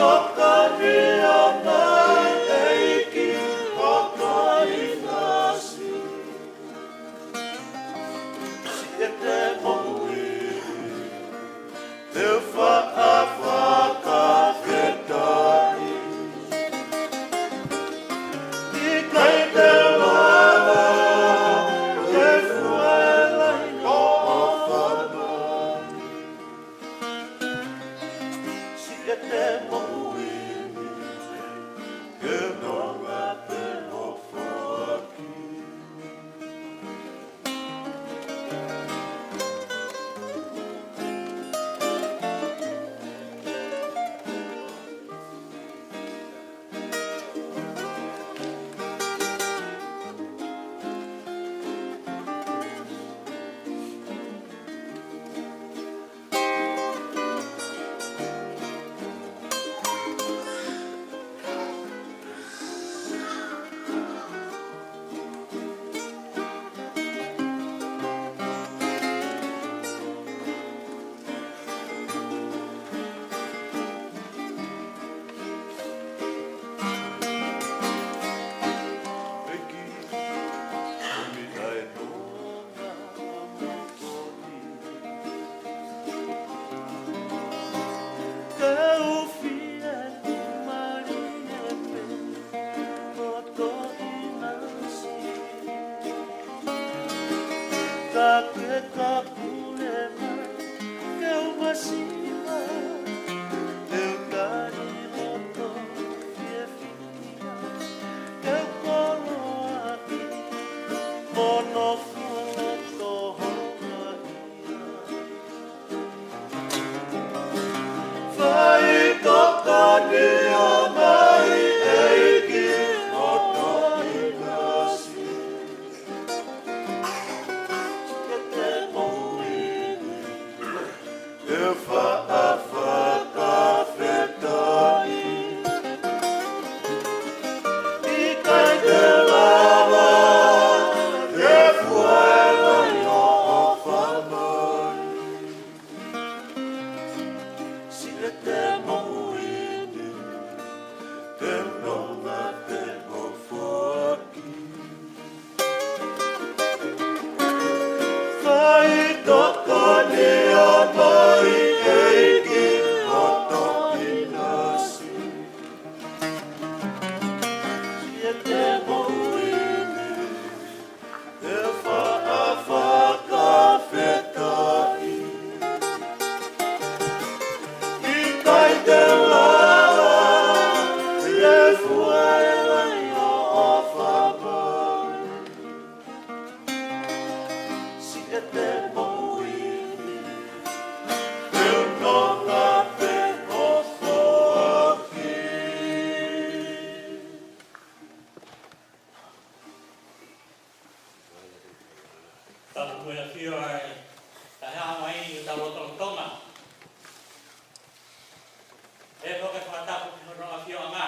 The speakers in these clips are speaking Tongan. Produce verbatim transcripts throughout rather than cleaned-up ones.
Tokoni ʻa mai ʻEiki ʻo ko ʻinasi. Siʻete moʻui ni, te u faʻa fakafetaʻi. ʻIkai te u lava ke fua e lahi ʻoʻofa mai. Siʻete moʻui ni, ke nonga pē ʻo foaki. Ke u fiemālie pē ʻo ko ʻinasi. Ka ke ka pule mai ke u masiva, te u tali loto fiefia, ke u koloaʻaki mo nofo loto houngaʻia. Faitokoni ʻa mai ʻEiki ʻo ko ʻinasi. Siʻete moʻui ni, te u faʻa fakafetaʻi. ʻIkai te u lava ke fua e lahi ʻoʻofa mai. Siʻete moʻui ni, te u nonga pē ʻo foaki. Faitokoni ʻa mai ʻEiki ʻo ko ʻinasi. Siʻete moʻui ni, te u faʻa fakafetaʻi. ʻIkai te u lava ke fua e lahi ʻoʻofa mai. Siʻete moʻui ni, te u nonga pē ʻo foaki. Tapu mo e ʻafio ʻa e Taʻehāmai ʻi hotau lotolotonga. ʻE foki e fakatapu ki hono ʻafioʻanga.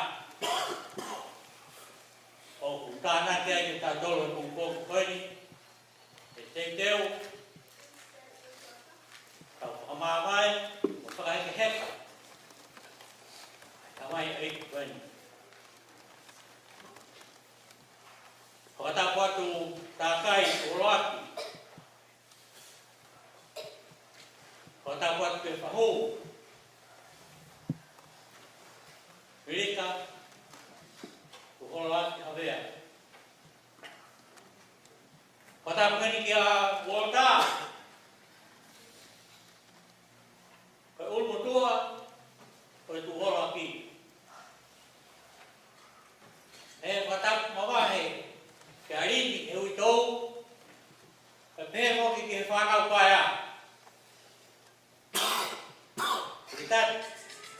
ʻOku tānaki ai kitautolu he pongipongi ko eni, ke teuteu, tau fakamāvae, mo fakahekeheka ʻa e tamaioʻeiki ko eni. Fakatapu atu Takai Oloaki. Fakatapu atu ki he fahu, Vilika Oloaki Havea. Fakatapu heni kia Walter, ko e ʻulumotuʻa ʻo e Tuʻuoloaki. ʻE fakatapu mavahe kia Lini he uitou, kae pehē foki ki he fānau paea. Richard,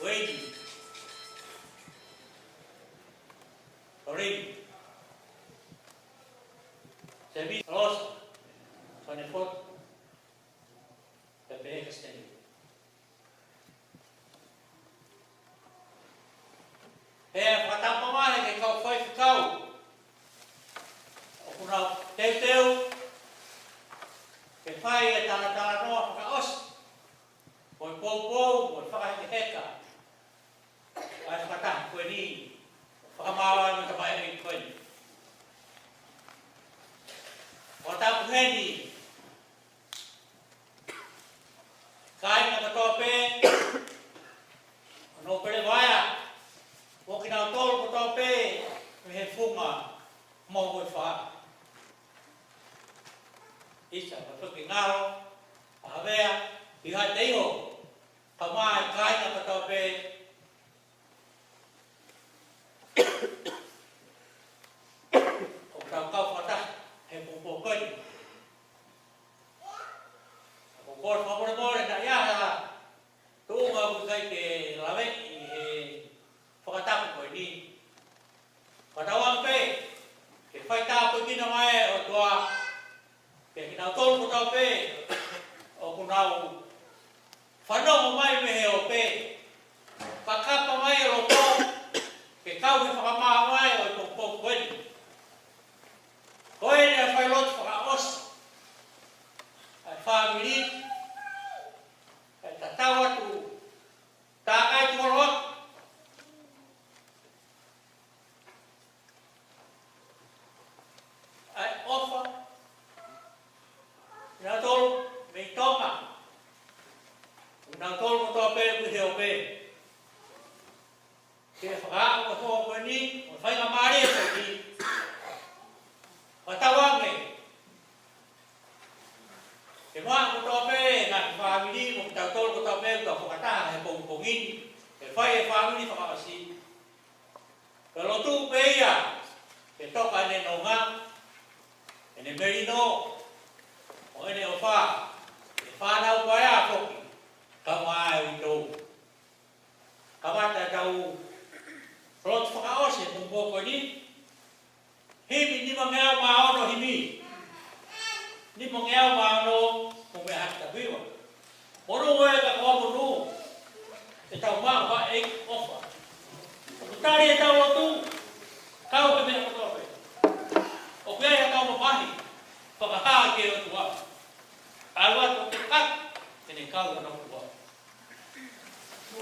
Wayne, Lorraine, Semi, Rosa, Sonefort, kae pehē kia Stanley. ʻE fakatapu mavahe ki he kau faifekau ʻoku nau teuteu ke fai e talatalanoa fakaʻosi, mo e poupou, mo e fakahekeheka ʻa e fakataha ko eni, fakamaau ʻa e tamaioʻeiki ko eni. Fakatapu heni, kāinga kotoa pē ʻo Nōpele Vaea, mo kinautolu kotoa pē mei he funga Moʻohuefaʻa. ʻIsa, ka toki ngalo, ʻa Havea, ʻi Haʻateiho, kae ʻumaʻā e kāinga kotoa pē ʻoku tau kau fakataha he pongipongi ko eni. ʻOku ou fakamolemole naʻa ʻi ai ha tuʻunga ʻoku ʻikai ke laveʻi he fakatapu ko eni. Fakatauange pē ke fai tāpuekina mai ʻe he ʻOtua kiate kinautolu kotoa pē ʻoku nau fanongo mai mei he ope. Fakakapa mai e loto ke kau he fakamaau ʻo e pongipongi ko eni. Ko eni ʻa e failotu fakaʻosi ʻa e fāmili, kae tatau atu, tākai tuʻu atu ʻa e ʻofa, kinautolu mei Tonga, kinautolu kotoa pē ʻoku ʻi he ope, ke fakaaʻu e foʻi ko eni, mo e faingamālie ko eni. Fakatauange ke maʻu kotoa pē ʻe he ngaahi fāmili, mo kitautolu kotoa pē ʻoku tau fakataha he pongipongi ni, ke fai e fāmili fakaʻosi. Ko e lotu pē ia ke toka ʻene nonga, ʻene melino, mo ʻene ʻofa ki he fānau paea foki, kae ʻumaʻā e uitou. Kamata ʻetau lotu fakaʻosi he pongipongi ko eni. Himi nimangeau mā ono, himi nimangeau mā ono, mou meʻa hake, tapu hiva. Monū ē ka ko e monū, ʻetau maʻu ʻa e ʻEiki ʻofa. ʻOku tali ʻetau lotu, kau he meʻa kotoa pē. ʻOku ʻi ai ʻetau mamahi, fakahā ki he ʻOtua. ʻAlu atu ʻo tekaki, ke ne kau ʻi hono ʻOtua. Ko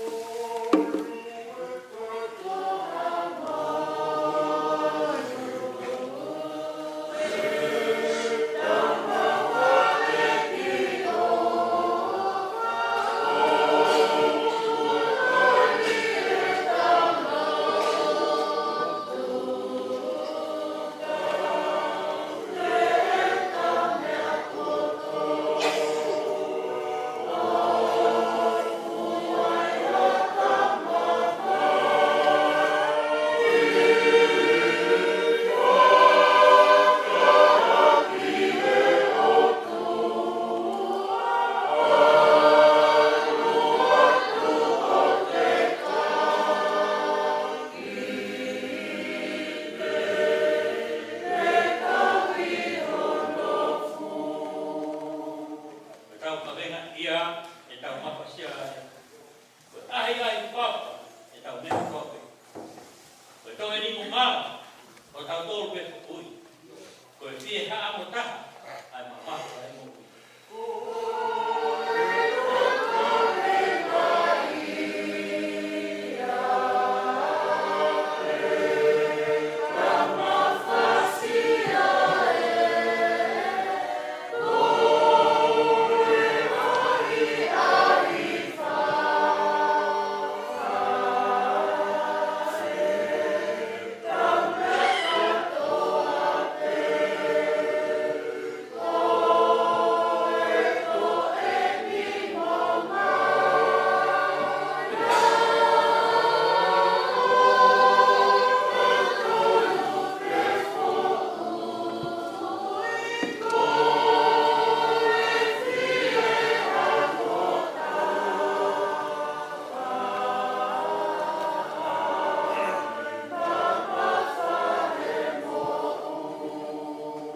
ʻetau kavenga ia, ʻetau mafasia ia. Ko e ʻahiʻahi papa ʻetau meʻa kotoa pē. Ko e toʻe ni mo ngā, ko tautolu pē ko kui. Ko e fie haʻamo taha ʻa e mamahi ʻa e moʻui.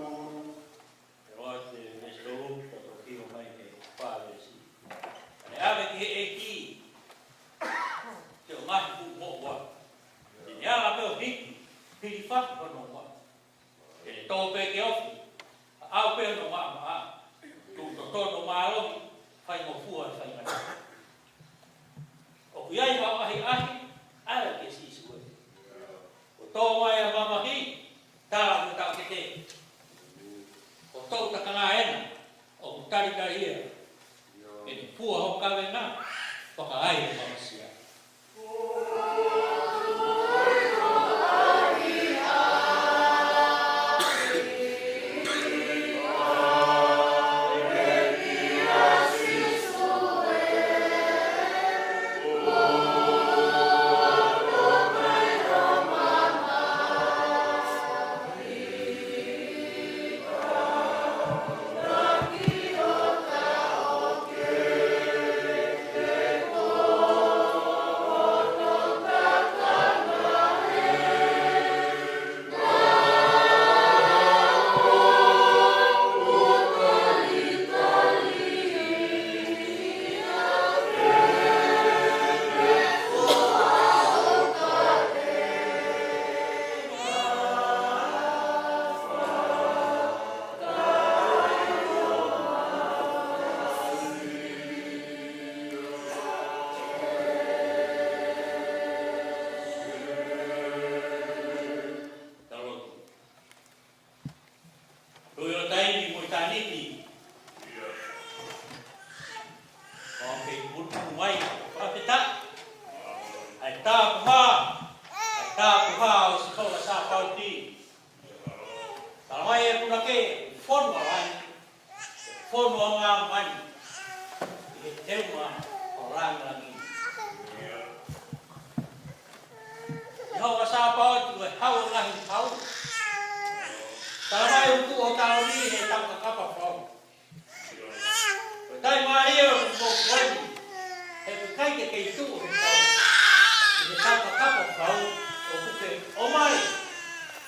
Pea ʻoku ʻi ai e veesi tolu, ka toki ʻomai he fā veesi. Pea ne ʻave ki he ʻEiki siʻo ngaahi fuʻu moʻua. Pea ne ala pē ʻo hiki, hilifaki hono ua. Pea ne tō pē ke ofi, aʻu pē hono maʻamaʻa. Tuʻu totonu ʻo mālohi, faingofua he faingataʻa. ʻOku ʻi ai haʻo ʻahiʻahi, ʻalu ki he Ngā ena, ʻoku talitali ia ke ne fua ho kavenga, fakaai ho mamasia. Tui ʻo taimi mo ʻitāniti. ʻO kei pulupulu mai, fakafetaʻi. ʻAi tāpuhā, ʻai tāpuhā ʻo Sihova Sāpaoti. Talamai ʻe Punake, fonu ʻa langi, fonu ʻa māmani, ʻi he teunga ʻo langilangi. Sihova Sāpaoti, ko e Hau ʻo e ngaahi hau. Talamai ʻoku tuʻu ho taloni he taukakapa fau. Ko e taimi ʻa ia ʻoku mou koeni, he ʻoku ʻikai ke kei tuʻu he tau, he taukakapa fau, ʻoku ke ʻomai,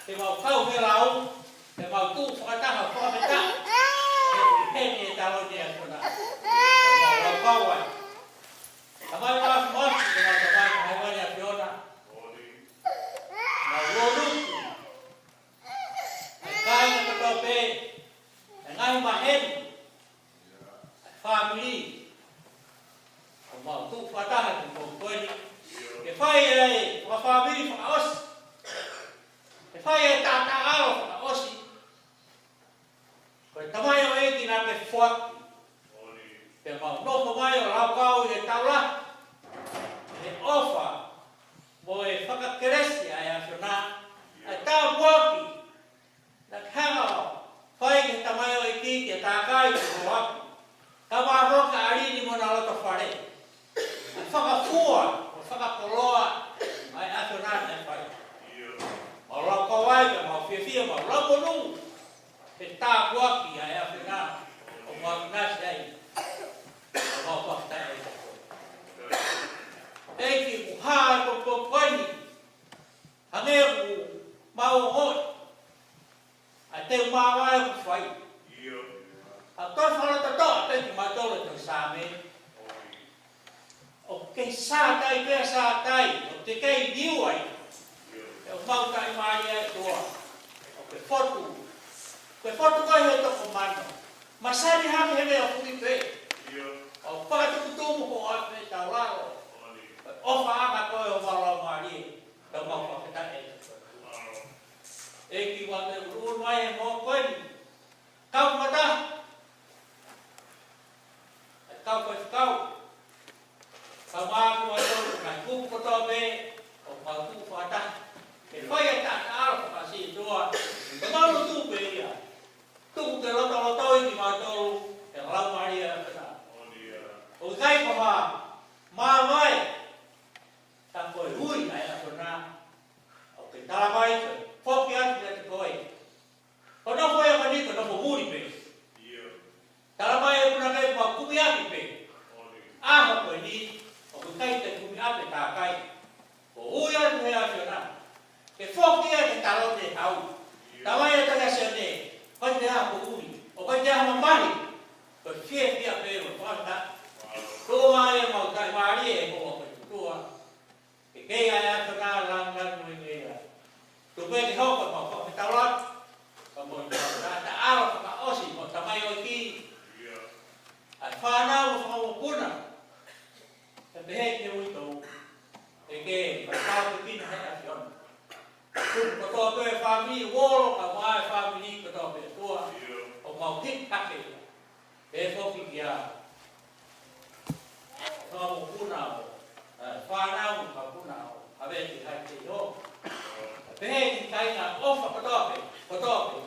ke mau kau he lau, ke mau tuʻu fakataha fakafetaʻi, he ʻoku ʻi heni e taloni ʻa e ʻAfiona. Mau lau kau ai. Tamai Mafimafi, ke mau tamai, Tamai Mafimafi ʻAfiona. Mau lōnuku. ʻAi kāinga kotoa pē, ʻai ngaahi maheni, ʻai fāmili, ʻoku mau tuʻu fakataha ki he pongipongi ni. Ke fai ʻa e fakafāmili fakaʻosi. Ke fai ʻa e taʻataʻalo fakaʻosi. Ko e tamaioʻeiki naʻa ke foaki. Pea mau nofo mai ʻo laukau ʻi he taula, ʻi he ʻofa mo e fakakelesi ʻa e ʻAfiona, ʻa e tāpuaki naʻa ke hanga ʻo fai ki he tamaioʻeiki ke tākai ki ho aku. Ka mahoka ʻalini mo hona loto fale. ʻA e fakafua, mo fakakoloa, ʻa e ʻAfiona naʻe fai. Mau laukau ai, pea mau fiefia, mau lau monū. He tāpuaki ʻa e ʻAfiona, ʻoku mau ʻinasi ai. ʻOku mau fakafetaʻi ai. ʻEiki, ʻoku hā ʻa e pongipongi ni. Hangē ʻoku mau ongoʻi ʻa e teu māvae ʻoku fai. ʻA e toe fakalotolahi pē kimautolu ʻe he Tohi Saame. ʻOku kei sātai pē ʻa Sātai, ʻoku te kei liu ai. ʻE ʻoku mau taʻimālie ai ʻOtua. ʻOku ke fotu. ʻOku ke fotu koe he toko mano. Masani hake he meʻa fuli pē. ʻOku fakatukutumu ho ʻapi taulalo. ʻOku ʻofaʻanga koe ʻo mau laumālie. Tau mau fakafetaʻi. ʻEiki, ʻoku mau ʻuluʻulu mai he moʻoni ko eni. Kau fakataha. ʻAi kau faifekau. Kau mātuʻa ʻo e ngaahi kupu kotoa pē, ʻoku mau tuʻu fakataha. Ke fai ʻa e taʻataʻalo fakaʻosi ʻOtua. Ke mau lotu pē ia. Tuku ke lotolotoi kimautolu, ʻe Laumālie ʻa e ʻAfiona. ʻOku ʻikai ko ha māvae, ka ko e ui ʻa e ʻAfiona. ʻOku ke talamai ke foki atu kiate koe. Ko e nofo ia ko eni ko e nofo muli pē. Talamai ʻe Punake mau kumi ʻapi pē. ʻAho ko eni, ʻoku ʻikai te kumi ʻapi tākai. Ko e ui atu he ʻAfiona. Ke foki ia ke taloni e hau. Talamai ʻe he tohi ʻa Sione, ko e ʻaho ko eni, ʻoku ʻikai te ʻaho mamahi. Ko e fiefia pē mo e fakafetaʻi. Tuʻu mai ʻemau taʻimālie he moʻua ko e ʻOtua. Ke kei ʻa e ʻAfiona lāngilangi mo e ngeia. Tuku ke hoko ʻemau fakafetaulaki. Ka mo e taʻataʻalo fakaʻosi mo e tamaioʻeiki. ʻA e fānau mo e fanga mokopuna. Pea pehē ki he uitou. ʻEiki, ʻoku mau tāpuekina he ʻAfiona. Tuku kotoa pē fāmili, ʻulo, kae ʻumaʻā e fāmili kotoa pē ʻOtua. ʻOku mau hiki hake Ia, fanga mokopuna ʻo, ē, fānau mokopuna ʻo Havea ki Haʻapai ʻo, pehē ki he kāinga ʻofa kotoa pē, kotoa pē.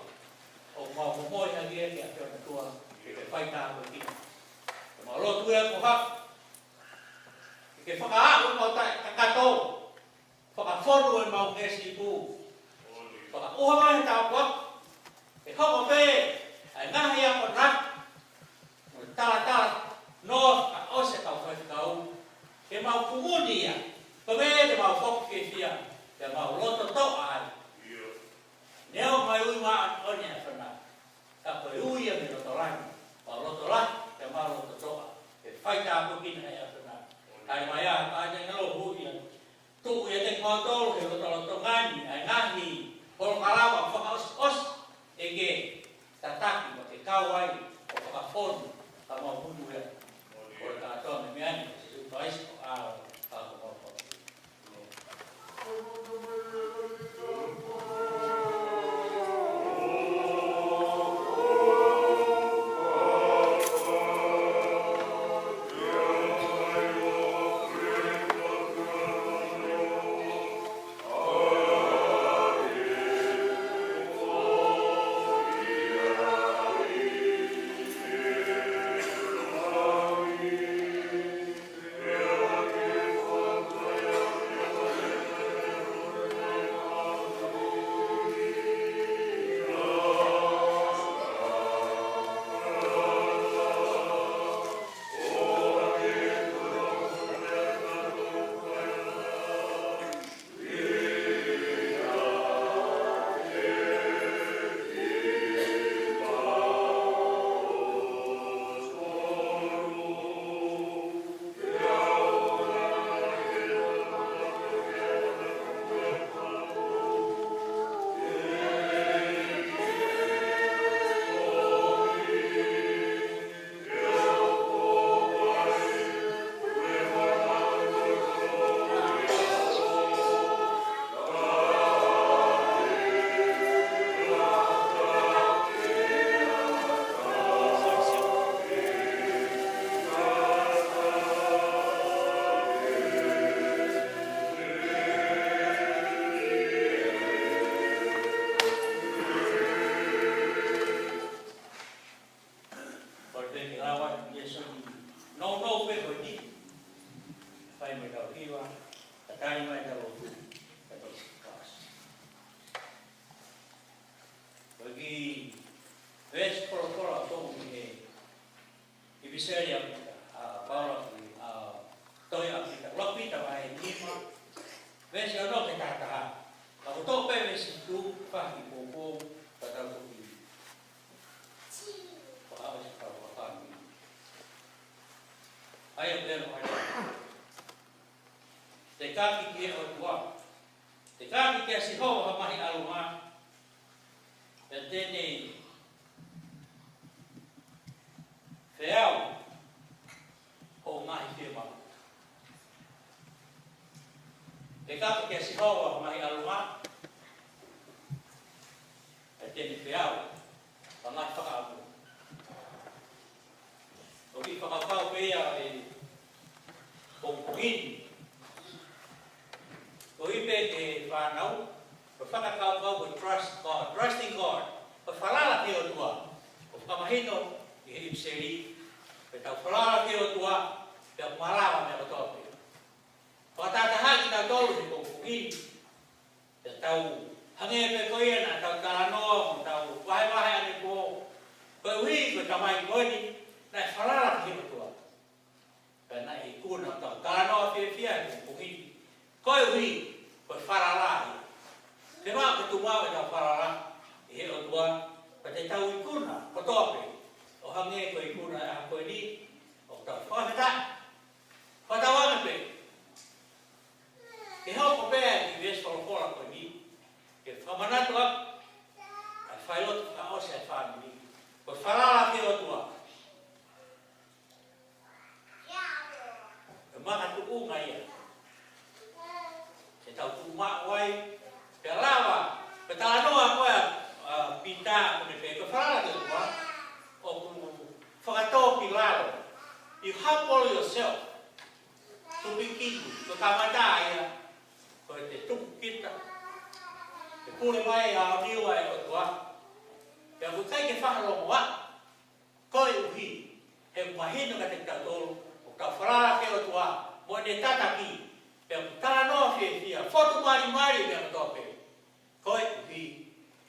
ʻOku mau momoi hake ia ki he ʻAfio ʻo e ʻOtua, ke ke fai tāpuekina. Ke mau lotu ia ko ha, ke ke fakaaʻu ʻemau taʻe kakato. Fakafonu ʻemau ngeʻesi ipu. Fakaʻuha mai e tāpuaki. Ke hoko pē ʻa e ngaahi akonaki mo e talatalanoa fakaʻosi ʻa e kau faifekau. Ke mau kumuni ia. Ko e meʻa te mau foki fiefia. Ke mau loto toʻa ai. Neongo e ui māʻoniʻoni ʻa e ʻAfiona. Ka ko e ui ia mei loto langi. Mau loto lahi, ke mau loto toʻa. Ke fai tāpuekina ʻe he ʻAfiona. Kae mai ā, kae te ngalo hui ia. Tuku ia kiate kimautolu he lotolotonga ni, ʻa e ngaahi polokalama fakaʻosiʻosi ʻe ke tataki mo ke kau ai ʻo fakafonu, ka mau hū ia. Ko e kātoa mei he meʻa ni, Sīsū Kalaisi ko e ʻAlo, ka ko mau foki. Ko e pehē ke lava ʻi he lēsoni nounou pē ko eni. Fai mai tau hiva, ka tali mai tau lotu, ka tau fakafasi. Ko e kiʻi veesi folofola ʻoku tō mei he ʻIpiseli ʻa Pita, ʻa Paula ki, ʻa, tohi ʻa Pita, ʻuluaki Pita vahe nima, veesi ono ki he taha taha. Ka ʻoku tō pē veesi fitu, fai e poupou, ka tau toki fakaʻosi, ka tau fakafasi. ʻA ia ʻoku pehē ʻa e Tekaki ki he ʻOtua. Tekaki kia Sihova ha ngaahi ʻalunga, pea te ne feau hoʻo ngaahi fiemaʻu. Tekaki kia Sihova ha ngaahi ʻalunga, pea te ne feau hoʻo ngaahi fakaʻamu. ʻOku ou fakakaukau pē ia he pongipongi ni. Ko e pehē ki he fānau, ko e fakakaukau ko e trust God, trusting God. Ko e falala ki he ʻOtua. ʻOku fakamahino ʻi he ʻIpiseli, ke tau falala ki he ʻOtua, pea ʻoku malava e meʻa kotoa pē. Fakatahatahaʻi kitautolu he pongipongi ni. Te tau hangē pē ko ia naʻa tau talanoa, mo tau vahevahe ʻanepō. Koeʻuhi ko e tamai ko eni, naʻe falala ki he ʻOtua. Pea naʻe ikuna hotau talanoa fiefia he pongipongi ni. Koeʻuhi ko e falala ia. Ke maʻu ke tuʻu maʻu ʻetau falala ʻi he ʻOtua, pea te tau ikuna kotoa pē. ʻO hangē ko e ikuna ʻa e ʻaho ko eni, ʻoku tau fakafetaʻi. Fakatauange pē ke hoko pē ʻa e veesi folofola ko eni ke fakamanatu atu ʻa e failotu fakaʻosi ʻa e fāmili. Ko e falala ki he ʻOtua. Ko e makatuʻunga ia ke tau tuʻu maʻu ai, pea lava, pea talanoa ko ē ʻa, ʻa Pita, ʻoku ne pehē ko e falala ki he ʻOtua ʻoku fakatō ki lalo, you humble yourself to be king, ko e kamata ia, ko e te tuku kita, te pule mai ʻa e niu ʻa e ʻOtua, pea ʻoku ʻikai ke fakalongoaʻa, koeʻuhi he ʻoku mahino kiate kitautolu ʻoku tau falala ki he ʻOtua mo ʻene tataki, pea ʻoku talanoa fiefia, fotu malimali pea kotoa pē. Koeʻuhi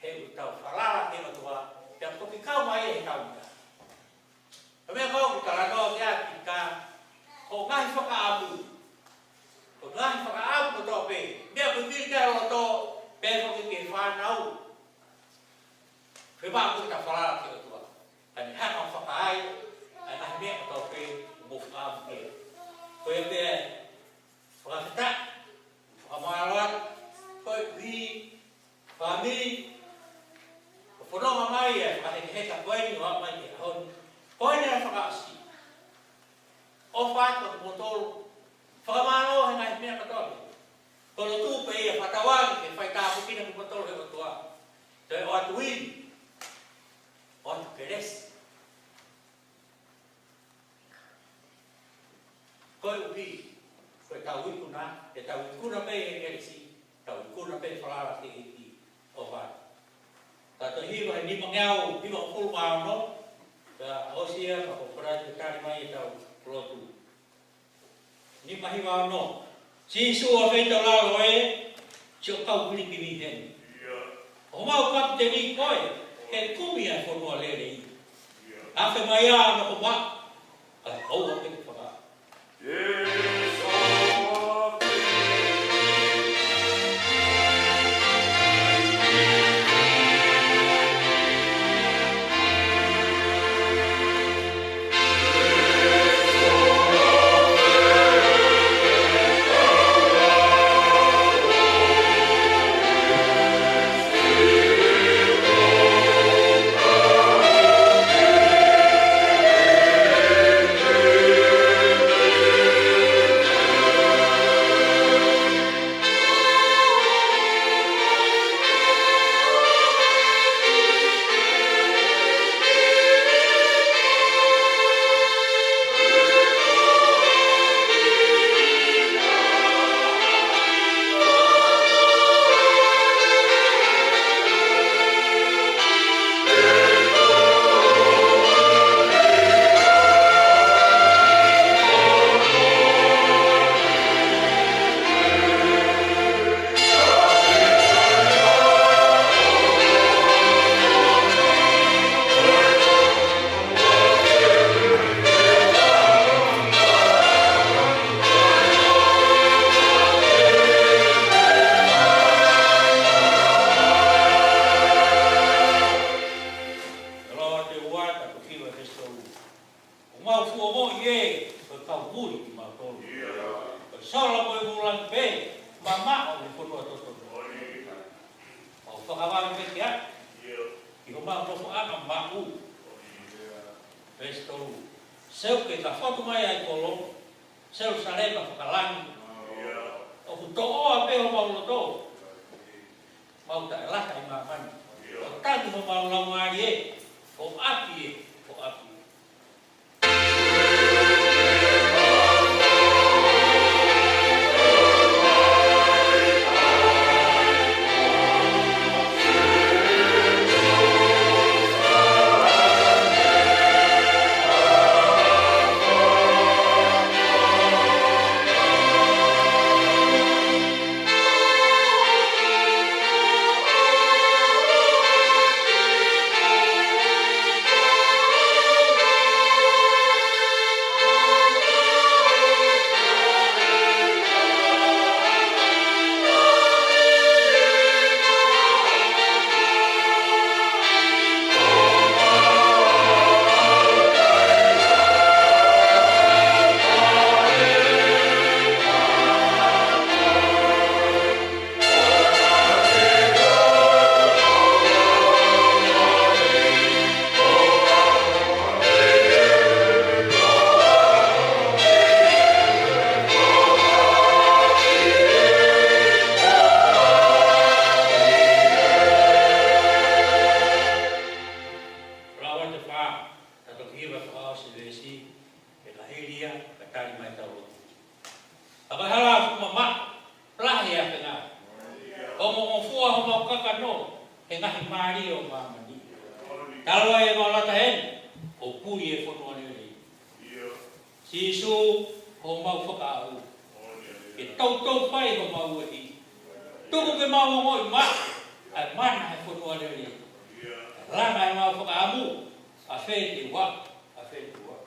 he ʻoku tau falala ki he ʻOtua, pea ʻoku toki kau mai ʻi he kaunga. Ko e meʻa ko ē ʻoku talanoa ki ai ʻa Pita, ko e ngaahi fakaʻamu. Ko e ngaahi fakaʻamu kotoa pē, meʻa ʻoku vili ki ai e loto, pea foki ki he fānau. Ko e meʻa ʻoku tau falala ki he ʻOtua, ka ne hanga ʻo fakaai ʻa e ngaahi meʻa kotoa pē ʻoku mou fakaʻamu ki ai. Ko ia pē, fakafetaʻi, fakamālō atu, koeʻuhi, fāmili, kuo fononga mai e fakahekeheka ko eni ʻo aʻu mai ki he ʻaho ni. Ko eni ʻa e fakaʻosi. ʻOfa atu kiate kimoutolu, fakamālō he ngaahi meʻa kotoa pē. Ko e lotu pē ia, fakatauange ke faitāpuekina kimoutolu ʻe he ʻOtua. Toe ʻoatu ivi, ʻoatu kelesi. Koeʻuhi ko ʻetau ikuna, ʻetau ikuna pē ʻi he kelesi, ʻetau ikuna pē falala ki he ʻEiki. ʻOfa atu. Tau toe hiva he nimangeau hivangofulu mā ono, ka ʻosi ia ka ko e kole atu ke tali mai ʻetau lotu. Nima hiva ono. Sīsū ʻafeitaulalo ē, siʻo kau pilikimi heni. ʻIo. Homau kapiteni koe, he kumi ʻa e fonua lelei. ʻIo. Afe mai ā ʻa hoʻo maʻu, kae ʻoua ke ke fakaʻamu. Loa te ua, ka ko fiva vesto. ʻOku mau fuʻu ongoʻi ē, ko e kau muli kimautolu. Ko e sola mo e vūlangi pē, mamaʻo he fonua totonu. Mau fakavave pē ki ai, ʻi homau nofoʻanga maʻu. Veesi tolu. Seuke ka fotu mai ʻa e kolo, Selusalema fakalangi. ʻOku toʻoa pē homau loto. Mau taʻelaka ʻi māmani. ʻO tangi homau laumālie, ʻo ʻapi ē, ʻo ʻapi ē. Ia, ka tali mai tau lotu. Ka ko e hala ʻoku mamaʻo, lahi ʻa e ngāue. ʻOku ngofua homau kakano he ngaahi mālie ʻo māmani. Talu ai ʻemau lata heni, ʻo kui e fonua lelei. Sīsū, homau fakaʻau. Ke toutou fai homau ueʻi. Tuku ke mau ongoʻi mai ʻa e mana ʻo e fonua lelei. Langa ʻemau fakaʻamu, ʻa fē te u aʻu, ʻa fē te u aʻu.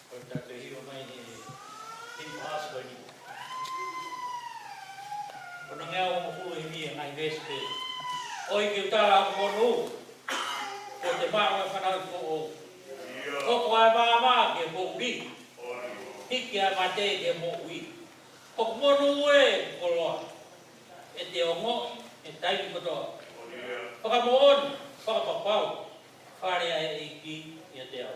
Ko e tatou hiva mai he, he paasi ko eni. Ko e ngeau hongofulu mā nima, ngaahi veesi pē. ʻOi ke u tala ʻa hoku fonu, kuo te maʻu ʻa e fanauʻi foʻou. Hoko ʻa e maama ki he poʻuli, hiki ʻa e mate ki he moʻui. Hoku monū ē koloa, ʻe te ongoʻi he taimi kotoa. Fakamoʻoni, fakapapau, fale ʻa e ʻEiki ʻiate au.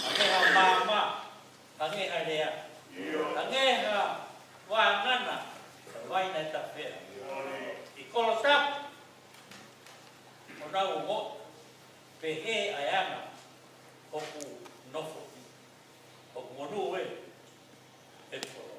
Hangē ha maama, hangē ha lea, hangē ha vāngana, ka vaina e tafea. ʻI kolo tapu, ʻo nau ongoʻi, pehē ʻa e anga, hoku nofo, hoku monū ē, ʻe kolo.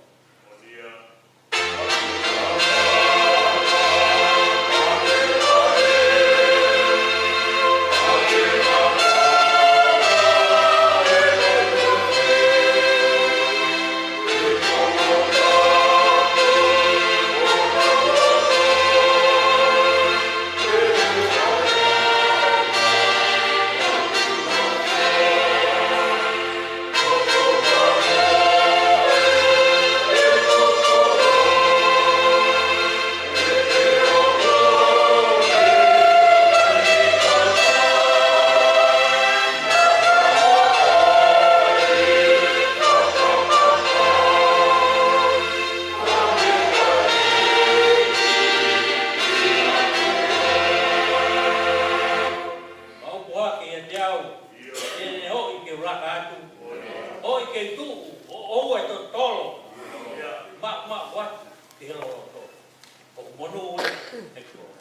Mau puha ke ia te au, ʻe ne hoʻi ke u laka atu, hoʻi ke u tuʻu, ʻo ʻoua ʻe totolo, ma, ma, what, te loloto. Hoku monū ē, ʻe kolo.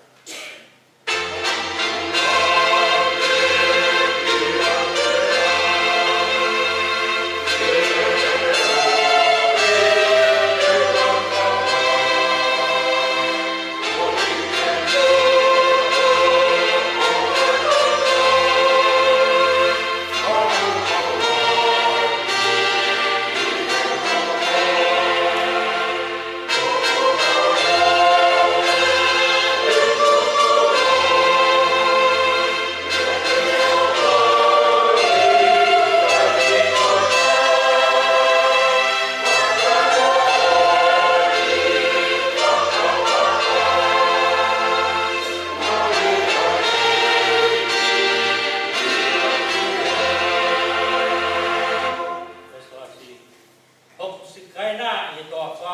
Hoku sikaina ʻi he toafa,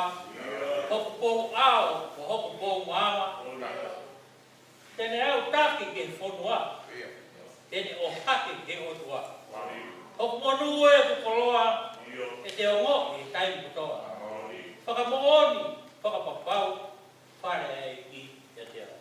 hoku pou ʻao, ko hoku pou maama. Te ne aʻu taki ki he fonua, te ne ʻohake ki he ʻOtua. Hoku monū ē, hoku koloa, ʻe te ongoʻi he taimi kotoa. Fakamoʻoni, fakapapau, fale ʻa e ʻEiki ʻiate au.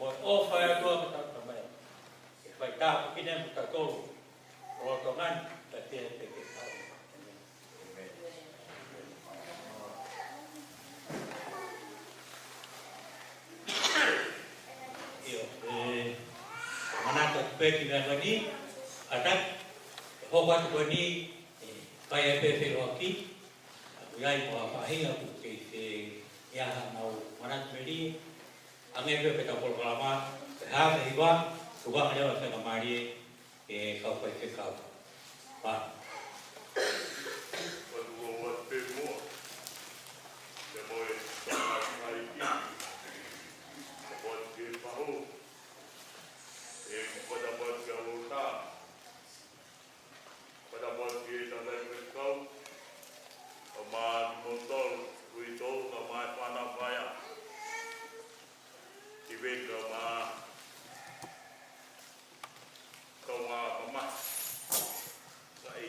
Ko e ʻofa ʻa e ʻOtua ko hotau Tamai, ke fai tāpuekina kitautolu, ʻo lolotonga ni, pea pehē pē ki he ʻaho ni. ʻIo, ʻe, manatu atu pē ki he meʻa ko eni, ʻatā, ʻe hoko atu ko eni, ʻe, fai ai pē feʻiloaki, ʻa ia ʻoku ʻi ai mo ha faʻahinga ʻoku kei fie ʻi ai haʻanau manatu melie, hangē pē ko ʻetau polokalama, pea hā pē hiva, tuku ange leva e faingamālie, ki he kau faifekau. Pā. Ua tuku atu pē muʻa. Pea mo e tau mai ki. Pea mo e ki he pahu. ʻE, pea mo e ki he ʻalu ʻo tā. Pea mo e ki he tau faifekau. ʻO mā ki mo tolu, ui tolu, ka mai fana faya. Ki vei ka mā. Ka mā, ka mā. Ka e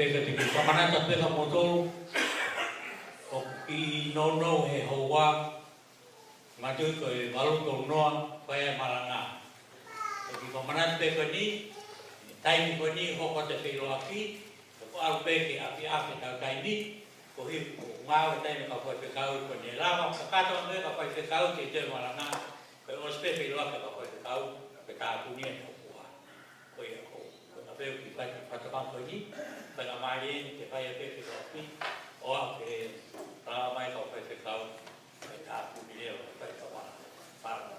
Pea ke fakamanatu pē kia moutolu, ʻoku kiʻi nounou he houa, manatuʻi ko e valu tolu noa, fai ai e malanga. Ke fakamanatu pē ko eni, taimi ko eni hoko atu e feʻiloaki, ʻoku ʻalu pē ki he ʻapiʻapi ʻetau taimi, koeʻuhi ko e ngāue taimi kau faifekau ko eni, lava kakato ange kau faifekau ke toe malanga, ko e ʻosi pē feʻiloaki kau faifekau, pea tāpuni e tau kuo. Ko ia ko, ko e ʻapē ʻoku fai e fakatapu ko eni, faingamālie ke fai pē feʻiloaki, ʻo aʻu ke lava mai kau faifekau, ke tāpuni leva, ke fai kau malanga.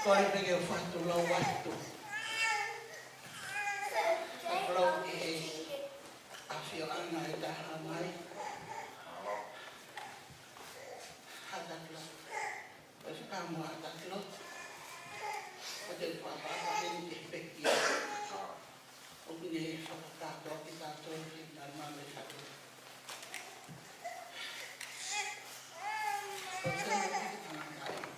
Kole pē ke u fakatulou atu. Fakatulou ki he ʻafioʻanga ʻe taha mai. Hatatlo. Ko e fakamoa Hatatlo. Ko e te fakapapahen ke peki. ʻOku ne fakakātoa kitautolu ki he talamai ʻe Hatatlo. Ko e te mea ki he tangataʻeiki.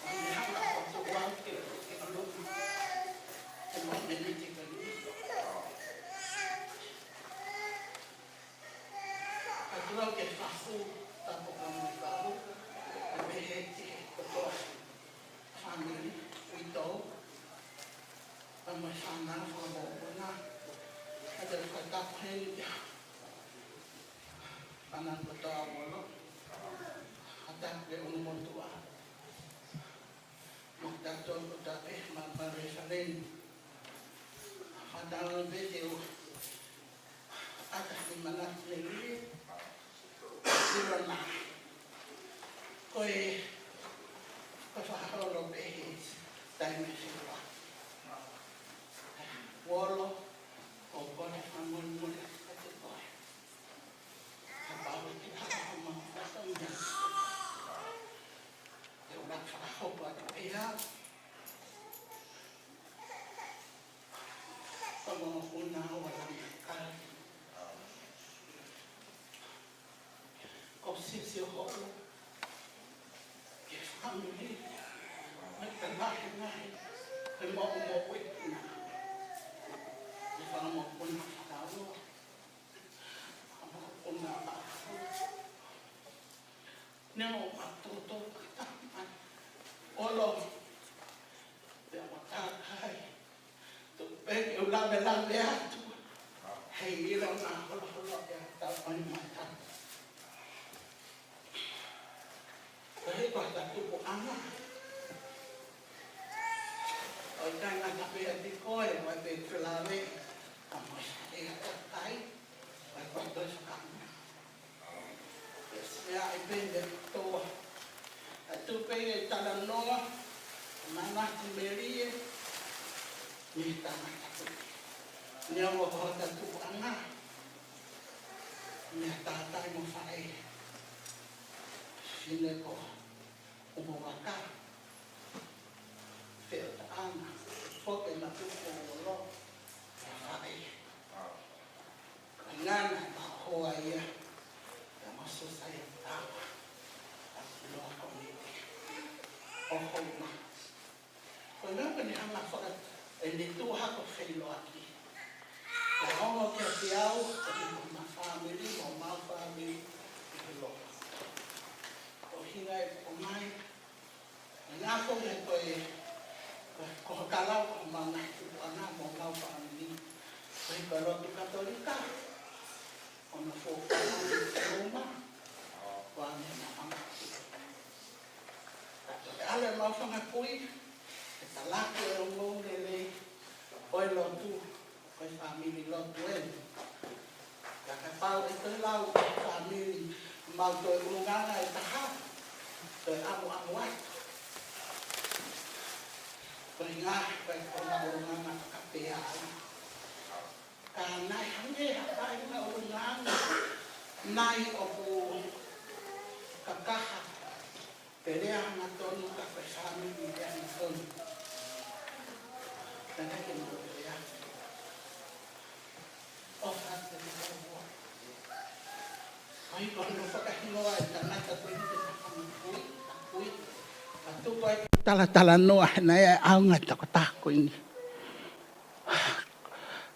ʻA ia hanga ʻo tuku au ke, ke ʻalu. Ke mau meni ki he kani. Ka tuʻu au ke fafu, tapu ka mo fafu, ʻo pehē ki he kotoa fāmili, uitou, ka mo e fānau, ka mo e mokopuna, ka te fakatapu heni kia fānau kotoa ʻo Molo, ka tapu ke ʻonomotuʻa, mo kitautolu kotoa pē, ma, ma refereni. Fānau pē te u ʻata ki he manatu melie, ʻilonga. Ko e, ko e fakaholo pē he taimi ʻe fiha. Molo, ʻoku ou kole fakamolemole atu kiate koe. Kapau ʻoku ʻikai ke u hanga ʻo fakamolemole. Te u lava fakahoko atu pē au. Ka mo una ua lama kai. Ko e siosio holo. Ke fāmili. Mo e tangataʻeiki. Ke mo, mo e puna. Ke fanga mo e puna fakaholo. Fanga mo e puna fakaholo. Neongo ʻa e toto ka tama. ʻOlo. Pea mo takai. Tuku pē ke u lavelave atu. Hei ʻilo na holoholo ʻe tau pani mata. Ko e hiko ʻa e tupuʻanga. ʻOku ʻikai ngata pē ʻiate koe, ʻoku ʻi ai pē ke lave. Ka mo e ʻe takai. ʻOku ʻi ai pē ke lave. Pea ʻi ai pē ʻe toa. ʻA e tupe ʻe talanoa, manatu melie, mei he tangata tupe. Neongo ko hota tupuʻanga, mei he tangata mo e faʻē. Fine ko Umovaka, feʻotaʻanga, foke matuku o Molo, mo e faʻē. Ngana ʻa e hoa ia, ʻa e maso sai ʻa e tawa, ʻa e loa ko ni te. ʻO hou ma. Ko e meʻa ʻene hanga faka-, ʻene tuʻu hake ʻo feʻiloaki. Ka ongo kiate au, ʻoku ʻi homau fāmili, mo homau fāmili, ʻi he loto. ʻO hangē ko e ngaahi, ngaahi foʻi ko e, ko e, ko e kau lau ko homau ngaahi tupuʻanga mo homau fāmili. Ko e, ko e lotu Katolika, ʻo na fo fāmili Roma, ko ʻene maama. Ka ko e ʻalu ʻemau fanga kui, ʻe talaki e ongoongolelei ʻo e lotu, ko e fāmili lotu eni. Ka kapau ʻe toe lau ko e fāmili, mau toe ʻulungaanga ʻe taha, toe ʻamuʻamu atu. Ko e ngaahi, ko e konga ʻulungaanga fakapea ai. Ka naʻe hangē ha kāinga ʻulungaanga, naʻe ʻoku kakaha, pea lea hangatonu ka ko e fāmili lea hangatonu. Ka naʻe ke mo lea. ʻO fāmili lea. ʻOi, ko hono fakahingoa e tangata ko eni ke fakamoʻui, ka kui. Ka tuku ai talatala noa, he naʻe ʻaonga e tokotaha ko eni.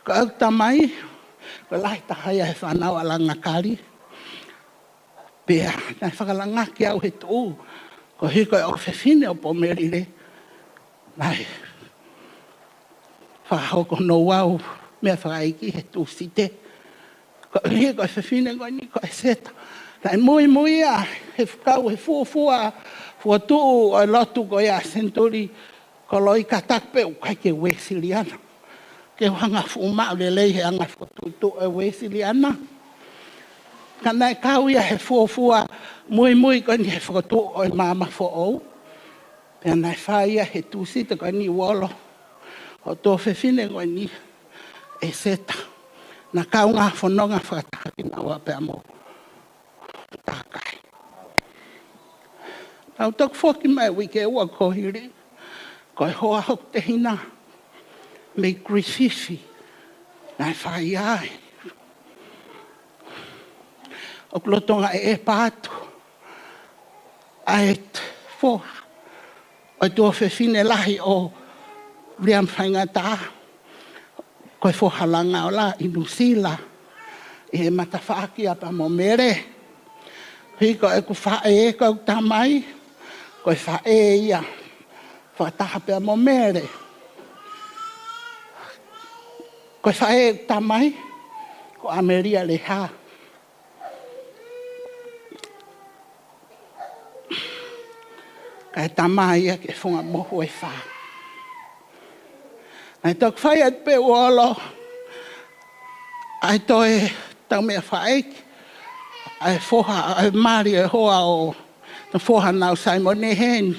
Ko ʻeku tamai, ko e lahi taha ia he fānau ʻa Langakali. Pea, naʻe fakalangaki au he tuʻu, koeʻuhi ko e ʻofefine ʻo Pomelile. Naʻe fakahoko hono ʻū meʻa fakaʻeiki he Tūsite. Koeʻuhi ko e fefine ko eni ko ʻEseta. Naʻe muimui ia he fekau he fuofua, fokotuʻu ʻo e lotu ko ia senituli, ko Loi Kataku pē ʻoku ʻikai ke Uēsiliana. Ke u hanga fuʻu maʻu lelei he anga fokotuʻutuʻu ʻo e Uēsiliana. Ka naʻe kau ia he fuofua muimui ko eni he fokotuʻu ʻo e maama foʻou. Pea naʻe fai ia he Tūsite ko eni uolo. ʻO e tuofefine ko eni ʻEseta. Naʻa ku ngaahi fononga fakataha kinaua pea mo Takai. Naʻa ku toki foki mai uike ua kuo hili, ko e hoa hoku tehina, mei Grīsisi, naʻe fai ai. ʻOku lolotonga ʻeʻepa atu ʻa e foha ʻo e tuofefine lahi ʻo Viliami Faingataʻa, ko e foha Langaola ʻi Nuʻusila, ʻi he matafaʻaki ʻa pea mo Mele. He ko ʻeku faʻē, ko ʻeku tamai, ko e faʻē ia fakataha pea mo Mele. Ko e faʻē ʻeku tamai, ko ʻAmelia Leha. Kae tama ia ki he funga mohu ʻe fā. Naʻe toki fai atu pē uolo, ʻa e toe tau meʻa fai, ʻa e foha, ʻa e mali e hoa ʻo, na foha Nau Saimone heni.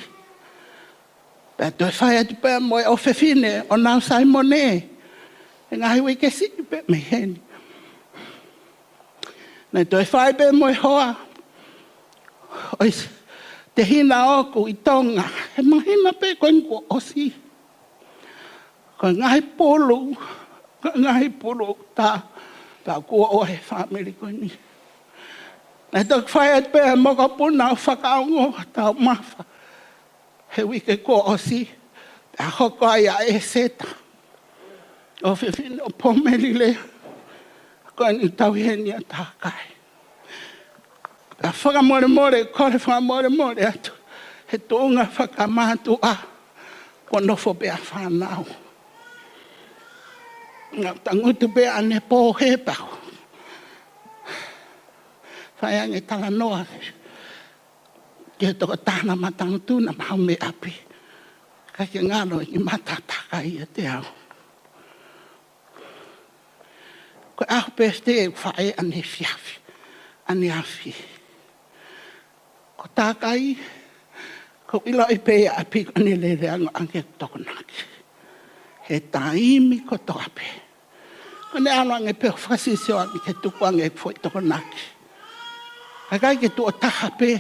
Pea toe fai atu pē mo e ʻofefine ʻo Nau Saimone. He ngaahi uike siʻi pē mei heni. Naʻe toe fai pē mo e hoa ʻo e tehina ʻoku ʻi Tonga. He māhina pē ko eni kuo ʻosi. Ko e ngaahi pulu, ko e ngaahi pulu tā, tā kuo ʻosi he fāmili ko eni. Naʻe toki fai atu pē mokopuna ʻo fakaongo taumafa. He uike kuo ʻosi, pea hoko ai ʻa ʻEseta, ʻofefine ʻo Pomelile, ko eni tau heni ʻa Takai. Pea fakamolemole, kole fakamolemole atu, he tuʻunga fakamātuʻa, kuo nofo pē ʻa fānau. Naʻa tangutu pē ʻanepō he pau. Fai ange talanoa. Ke toko tahana matangutu na mau mei ʻapi. Ka ke ngalo i mata Takai ʻiate au. Ko e ʻaho pē te u fai ʻanefiafi, ʻaneafi. Ko Takai, ko ʻilo i pē ʻapi ko ʻene lele ango ange Tokonaki. He taimi kotoa pē. Ko ʻene ʻalu ange pē ʻo fakasisio ange ke tuku ange foʻi Tokonaki. Naʻe ʻikai ke tuʻo taha pē,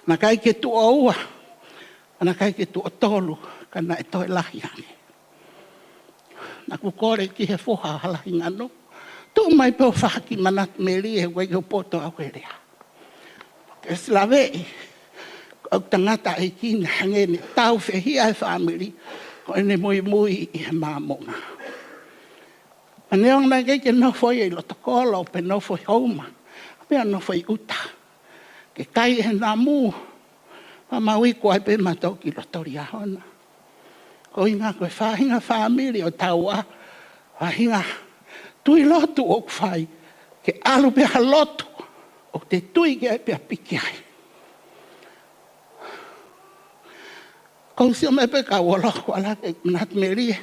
naʻe ʻikai ke tuʻo ua, naʻe ʻikai ke tuʻo tolu, ka naʻe toe lahi ange. Naʻa ku kole ki he foha ʻa Lahi Ngano. Tuʻu mai pē ʻo fakahā ki Manatu Mele he ʻoku ʻikai ke u poto au he lea. Ke silaveʻi, ko e tangataʻeiki naʻe hangē ne taufehiʻa e fāmili, ko ʻene muimui ʻi he Māmonga. Pea neongo naʻe ʻikai ke nofo ia ʻi loto kolo, pe nofo ʻi houma, pe nofo ʻi ʻuta, ke kai ʻe he namu, pea mau iku ai pē mautolu ki loto Liahona. Ko e ʻuhinga ko e faʻahinga fāmili ʻoku tau ʻi ai, faʻahinga tui lotu ʻoku fai, ke ʻalu pē ha lotu ʻoku te tui ki ai pea piki ai. Ko u sio mai pē ka Uolo ko ala ke manatu melie,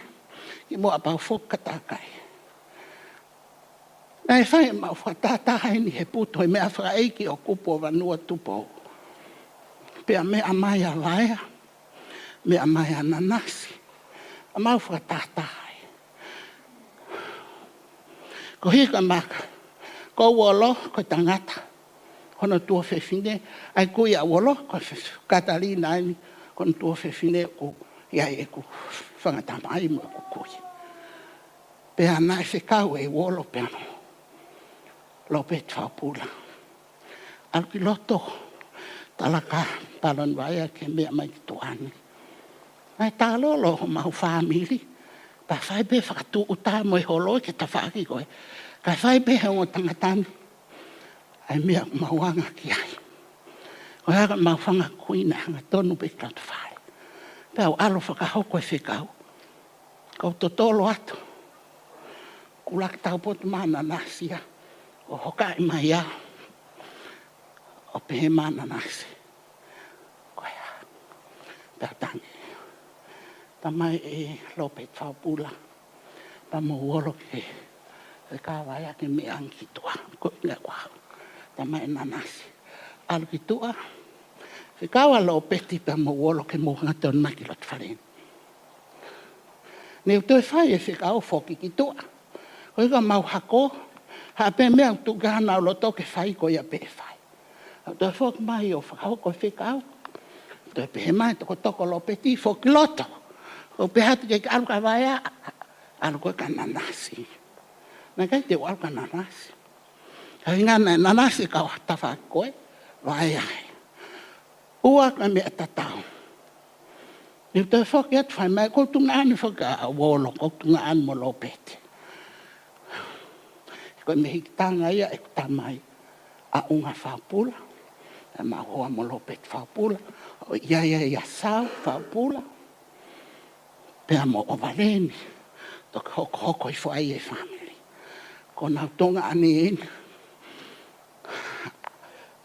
kimuʻa pea u foki ki Takai. Naʻe fai ʻemau fakatātā ʻi he putu ʻo e meʻa fakaʻeiki ʻo Kupu ʻo Vanua Tupou. Pea meʻa mai ʻa Vaea, meʻa mai ʻa Nanasi, ʻemau fakatātā. Ko hika maka, ko Uolo ko e tangata, ko hono tuofefine, ʻa e kui ʻa Uolo ko Fe-, Katalina eni, ko hono tuofefine ʻoku ʻi ai ʻeku fanga tamai mo ʻeku kui. Pea naʻe fekau ʻe Uolo pea mo Lopeti Faupula, ʻalu ki loto, tala kia Paloni Vaea ke meʻa mai ki tuʻa ni. Naʻe tālolo homau fāmili, pea fai pē fakatūʻuta mo e holo ki he tafaʻaki ko ē. Kae fai pē he ongo tangata ni ʻa e meʻa ʻoku mau anga ki ai. Ko e hā, ko ʻemau fanga kui naʻe hangatonu pē ki loto fale. Pea u ʻalu ʻo fakahoko e fekau. Ko u totolo atu, kulaki taupotu mai ʻa Nanasi ia, ʻo hokaʻi mai ia, ʻo pehē mai ʻa Nanasi, ko ia. Pea tangi. Tamai ʻe Lopeti Faupula, pea mo Uolo ke, ke kau ai ʻa e meʻa ange ki tuʻa, ko e ʻuhinga ko au. Tamai ʻe Nanasi, ʻalu ki tuʻa, fekau ʻa Lopeti pea mo Uolo ke mou hangatonu mai ki loto fale ni. Ne u toe fai e fekau foki ki tuʻa. Ko e ʻuhinga mau hako, ha pē meʻa ʻoku tuʻu ki hona loto ke fai ko ia pē ʻe fai. ʻO toe foki mai ʻo fakahoko e fekau. Toe pehē mai tokotoko Lopeti foki loto. ʻO pehē atu ke ʻalu kia Vaea, ʻalu koe kia Nanasi. Naʻe ʻikai te u ʻalu kia Nanasi. Ka ʻuhinga naʻe Nanasi kau ha tafaʻaki ko ē, Vaea. Ua ka meʻa tatau. Ne u toe foki atu fai mai, ko u tuʻunga ʻeni foki ʻa Uolo, ko u tuʻunga ʻeni mo Lopeti. Ko e mehikitanga ia ʻeku tamai ʻa ʻUnga Faupula, ʻemau hoa mo Lopeti Faupula, ʻo ʻi ai ʻa Sau Faupula, pea mo ʻOvaleni, toki hokohoko hifo ai e fāmili. Ko ʻenau tuʻunga ʻeni ʻeni,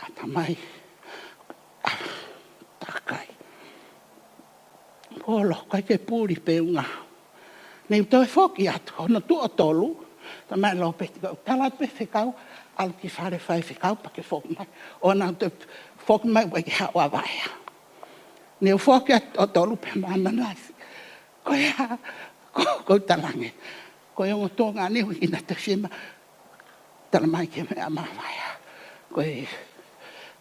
ʻa tamai, ʻa Takai. Uolo, ʻikai ke puli pē ʻUnga. Ne u toe foki atu, hono tuʻo tolu, tamai Lopeti, ko u tala atu pē fekau, ʻalu ki fale fai fekau pea ke foki mai. ʻO nau toe foki mai ʻo ʻikai ke haʻu ʻa Vaea. Ne u foki atu ʻo tolu pē mo Nanasi. Ko ia, ko, ko u talaange. Ko e ongo tuʻunga ʻeni ʻoku ʻikai ke na toe fiemaʻu. Tala mai ke meʻa mai ʻa Vaea. Ko e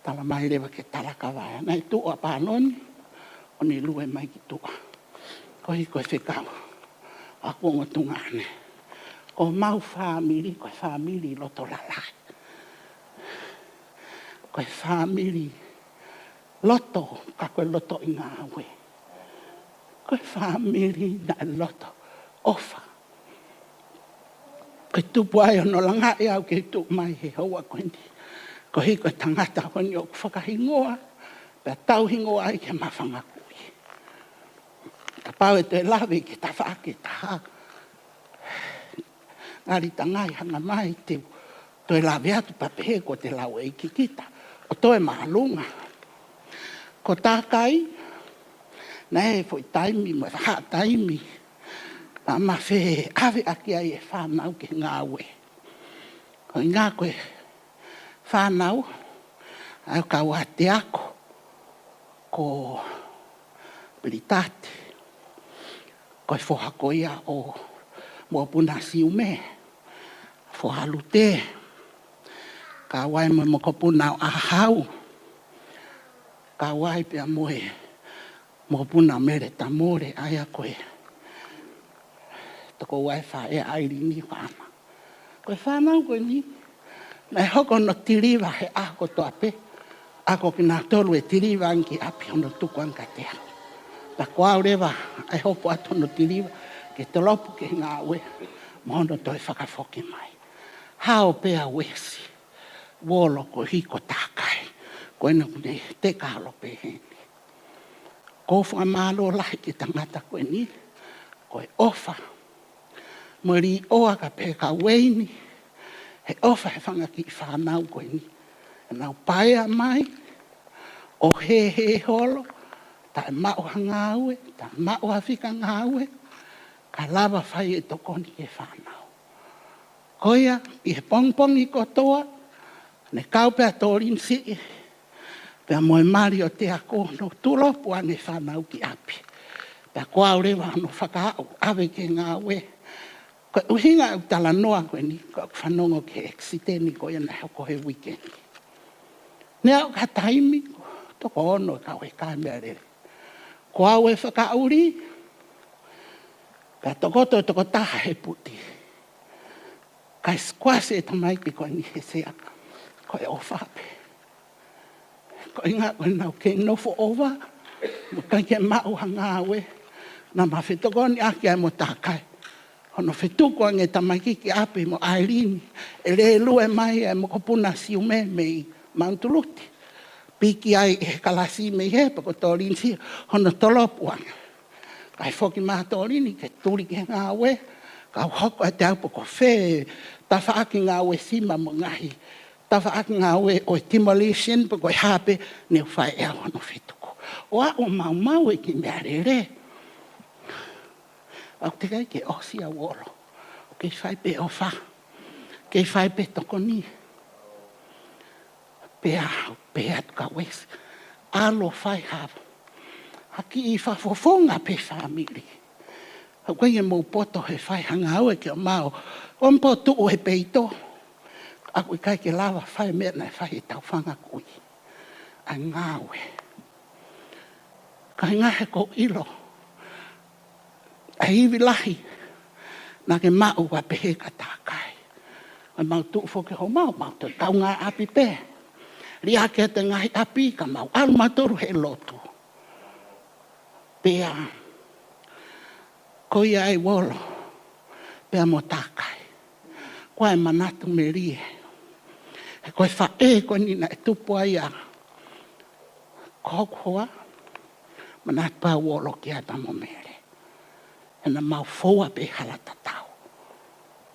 tala mai leva ke tala kia Vaea. Naʻe tuʻu ʻa Paloni, ʻo ne lue mai ki tuʻa. Ko e, ko e fekau ʻa ʻeku ongo tuʻunga ʻeni. Ko homau fāmili, ko e fāmili loto lalahi. Ko e fāmili loto, ka ko e loto ʻi ngāue. Ko e fāmili naʻe loto ʻofa. Ko e tupu ai hono langaʻi au ke tuʻu mai he houa ko eni. Koeʻuhi ko e tangata ko eni ʻoku fakahingoa, pea tauhingoa ai ki he maʻu fanga kui. Kapau ʻe toe lave ki he tafaʻaki ʻe taha, ngali tangai hanga mai te u toe lave atu pea pehē kuo te lau ʻeiki kita ʻo toe māʻolunga. Ko Takai, naʻe foʻi taimi mo e faʻa taimi, naʻa ma feʻaveʻaki ai e fānau ki he ngāue. Ko e ʻuhinga ko e fānau, ʻa e kau ʻa Teako, ko Pilitate, ko e foha ko ia ʻo Mokopuna Siume, foha Lute, kau ai mo e mokopuna ʻo ʻAhau, kau ai pea mo e mokopuna Mele Tamole, ʻa ia ko e tokoua e faʻē ʻa ʻAilini Fama. Ko e fānau ko eni, naʻe hoko hono tiliva he ʻaho kotoa pē, ʻa ko kinautolu ʻe tiliva ange ki ʻapi hono tuku ange kiate au. Pea ko au leva ʻa e hoko atu hono tiliva ke tolopu ki he ngāue mo hono toe fakafoki mai. Hao pē ʻa Uesi Uolo koeʻuhi ko Takai, ko ena kuo ne teka holo pē heni. Ko e fakamālō lahi ki he tangata ko eni, ko e ʻofa mo e līʻoa ka pehē ka ueini, he ʻofa he fanga kiʻi fānau ko eni. Nau paea mai ʻo hēhē holo, taʻe maʻu ha ngāue, taʻe maʻu ha fika ngāue, ka lava fai e tokoni ki he fānau. Ko ia, ʻi he pongipongi kotoa, ne kau pē ʻa Tōlini Siʻi pea mo e mali ʻo Teako, ʻo tolopu ange e fānau ki ʻapi. Pea ko au leva hono fakaaʻu ʻave ki he ngāue. Ko e ʻuhinga ʻeku talanoa ko eni, ko ʻeku fanongo ki he ʻekisiteni ko ia naʻe hoko he uike ni. Ne aʻu ki ha taimi, toko ono e kau he kae meʻalele. Ko au e fakaʻuli, ka tokoto e tokotaha he puti. Kae sikuasi e tamaiki ko eni he sea, ko e ʻofa pē. Ko e ʻuhinga ko ʻenau kei nofo ʻova, mo ʻikai ke maʻu ha ngāue, naʻa ma fetokoniʻaki ai mo Takai. Hono fetuku ange e tamaiki ki ʻapi mo ʻAilini, ʻe lēlue mai e mokopuna Siume mei Mount Lute. Piki ai he kalasi mei hē pea ko Tōlini Siʻi hono tolopu ange. Kae foki mai ʻa Tōlini ke tuli ki he ngāue, kau hoko atu au pe ko fē tafaʻaki ngāue sima mo e ngaahi tafaʻaki ngāue ʻo e demolition pe ko e hā pē, ne u fai ʻe au hono fetuku. ʻO aʻu ʻo maumau e kiʻi meʻalele. ʻOku teʻeki ai ke ʻosi ʻa Uolo. ʻOku kei fai pē ʻofa. Kei fai pē tokoni. Pea, pea atu kia Uesi. ʻAlu ʻo fai ha, ha kiʻi fakafofonga pē fāmili. ʻOku ʻikai ke mou poto he fai ha ngāue ke ʻomai ʻo, ʻo mou tuʻu he peito. ʻOku ʻikai ke lava fai e meʻa naʻe fai ʻe heʻetau fanga kui. ʻA e ngāue. Ka ʻi he ngaahi he ko ʻilo ʻa e ivi lahi naʻa ke maʻu ʻa pehē kia Takai. ʻA mau tuʻu foki homau, mau toe kaungā ʻapi pē. Liʻaki ʻa e ngaahi ʻapi ka mau ʻalu mautolu he lotu. Pea ko ia ai Uolo pea mo Takai. Ko e manatu melie. He ko e faʻē ko eni naʻe tupu ai ʻa ko hoku hoa, manatu pē ʻa Uolo ki ai pea mo Mele. He naʻa mau foua pē hala tatau.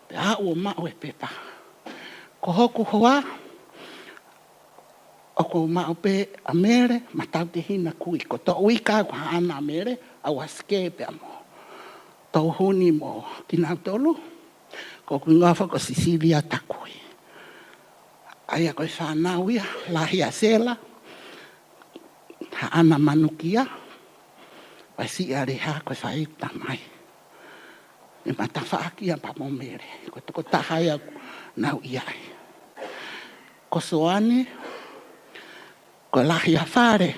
Pea aʻu ʻo maʻu e pepa. Ko hoku hoa, ʻoku ou maʻu pē ʻa Mele, Matautehina Kui. Ko Toʻuika, ko Haʻana ʻa Mele, ʻa Uasike pea mo Touhuni mo kinautolu. Ko hoku hingoa foki ko Sisilia Takui. ʻA ia ko e fānau ia, lahi ʻa Sela, Haʻana Manukia, Uasi ʻa Leha, ko e faʻē ʻeku tamai. ʻI he matafaʻaki ia pea mo Mele, ko e tokotaha ia naʻa ku ʻi ai. Ko Soane, ko e lahi ʻa Fale,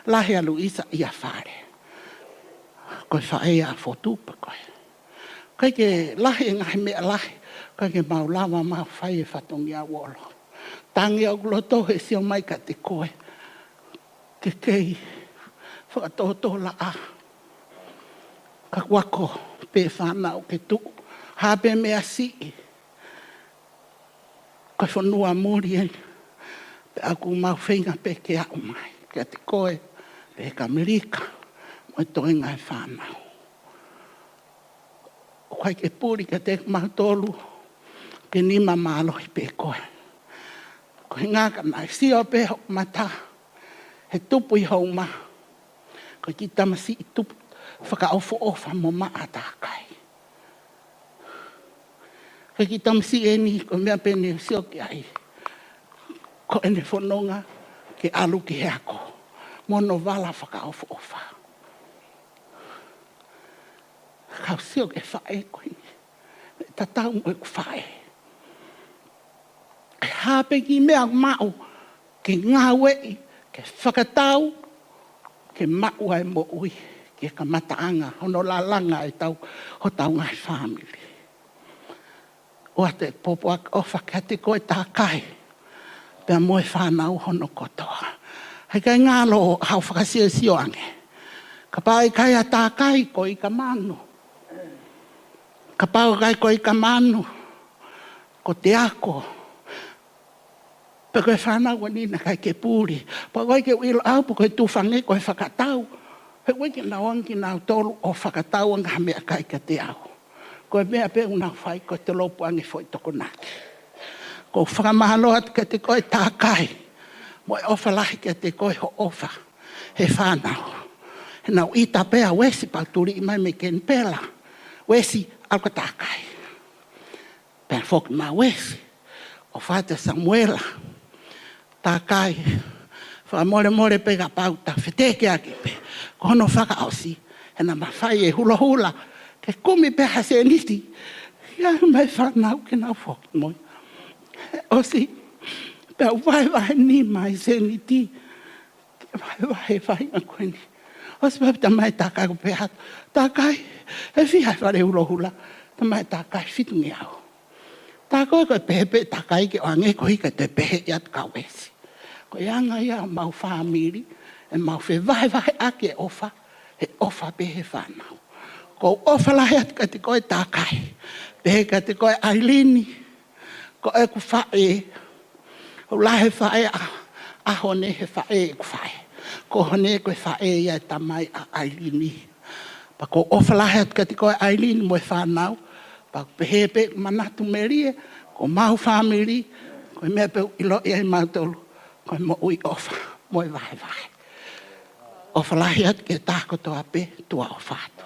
lahi ʻa Luisa ʻia Fale. Ko e faʻē ʻa Fotu pē ko ē. ʻIkai ke lahi e ngaahi meʻa lahi, ʻikai ke mau lava mau fai e fatongia ʻa Uolo. Tangi ʻoku loto he sio mai kiate koe. Ke kei fakatōtōlaʻā. Ka kuo ako pē fānau ke tuʻu. Hā pē meʻa siʻi. Ko e fonua muli eni. Pea ʻoku mau feinga pē ke aʻu mai kiate koe, pea ki ʻAmelika, mo e toenga e fānau. ʻOku ʻikai ke puli kiate kimautolu ke nima mālohi pē koe. Ko e ʻuhinga ka naʻe sio pē hoku mata he tupu ʻi Houma. Ko e kiʻi tamasiʻi tupu fakaʻofoʻofa mo maʻa Takai. Ko e kiʻi tamasiʻi eni, ko e meʻa pē ne u sio ki ai, ko ʻene fononga ke ʻalu ki he ako mo hono vala fakaʻofoʻofa. Kau sio ki he faʻē ko eni, tatau mo ʻeku faʻē. Hā pē kiʻi meʻa ʻoku maʻu ke ngāueʻi, ke fakatau, ke maʻu ai e moʻui, ke kamataʻanga hono lalanga ʻetau, hotau ngaahi fāmili. ʻOatu e pōpoaki ʻofa kiate koe Takai, pea mo e fānau hono kotoa. Heʻikai ngalo haʻo fakasiosio ange. Kapau ʻikai ʻa Takai, ko Ikamanu. Kapau ʻikai ko Ikamanu, ko Teako. Pe ko e fānau ko eni naʻe ʻikai ke puli. Pea ʻoku ʻikai ke u ʻilo au pe ko e tuʻunga ko e fakatau. He ʻoku ʻikai ke nau anga kinautolu ʻo fakatau ʻa e ngaahi meʻakai kiate au. Ko e meʻa pē ʻoku nau fai ko e tolopu ange foʻi tokonaki. ʻOku ou fakamālō atu kiate koe Takai. Mo e ʻofa lahi kiate koe hoʻo ʻofa he fānau. He naʻe ʻita pē ʻa Uesi pea u tuliʻi mai mei Kenipela. Uesi, ʻalu kia Takai. Pea foki mai Uesi, ʻo fai atu ʻa Samuela. Takai, fakamolemole pē kapau te u fetēkiaki pē. Ko hono fakaʻosi, he naʻá ma fai e hulohula ke kumi pē ha sēniti. ʻIa, mai fānau ke nau foki mo ia. He ʻosi, pea u vahevahe ni mai sēniti. Ke vahevahe e faʻahinga ko eni. ʻOsi pea talamai ʻe Takai ʻoku pehē atu, Takai, ʻe fiha e fale hulohula? Talamai ʻe Takai, fitungeau. Tā ko ē ko e pehē pē ʻe Takai ke ʻoange, ko e ʻikai toe pehē atu kia Uesi. Ko e anga ia ʻemau fāmili, ʻemau fevahevaheʻaki e ʻofa, he ʻofa pē he fānau. ʻOku ou ʻofa lahi atu kiate koe Takai. Pehē kiate koe ʻAilini, ko ʻeku faʻē, ʻoku lahi e faʻē ʻa, ʻa Hone he faʻē ʻeku faʻē. Ko Hone ko e faʻē ia e tamai ʻa ʻAilini. Pea ʻoku ou ʻofa lahi atu kiate koe ʻAilini mo e fānau. Pea ʻoku pehē pē ʻeku manatu melie, ko homau fāmili, ko e meʻa pē ʻoku ʻiloʻi ai ʻe mautolu, ko e moʻui ʻofa mo e vahevahe. ʻOfa lahi atu ki he taha kotoa pē, tuʻa ʻofa atu.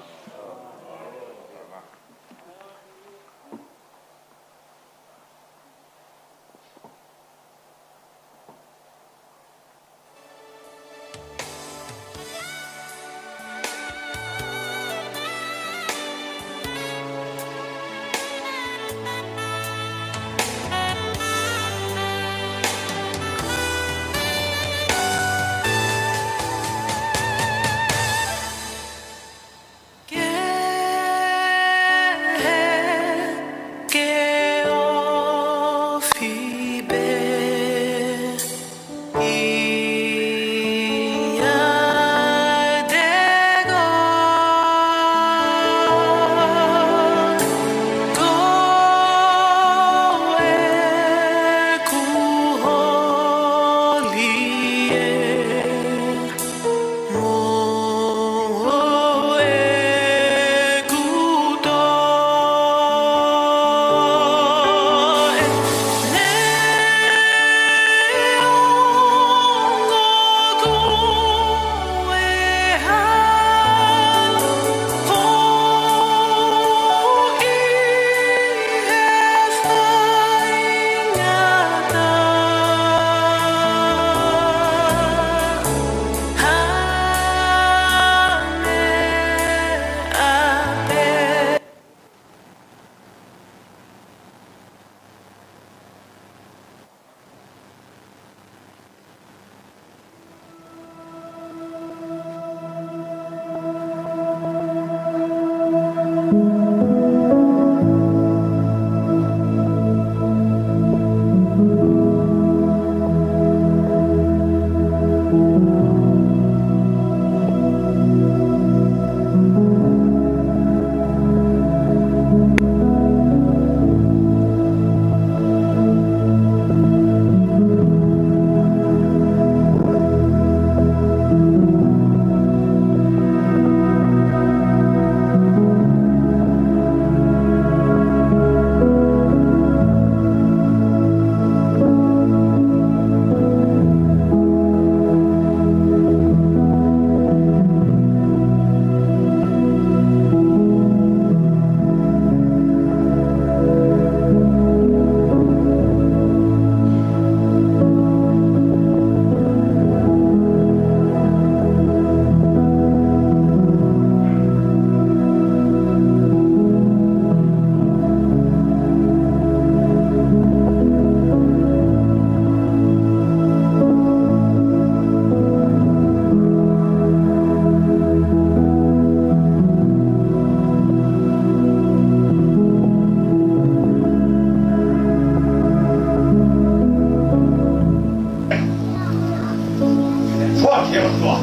Foaki ʻOtua.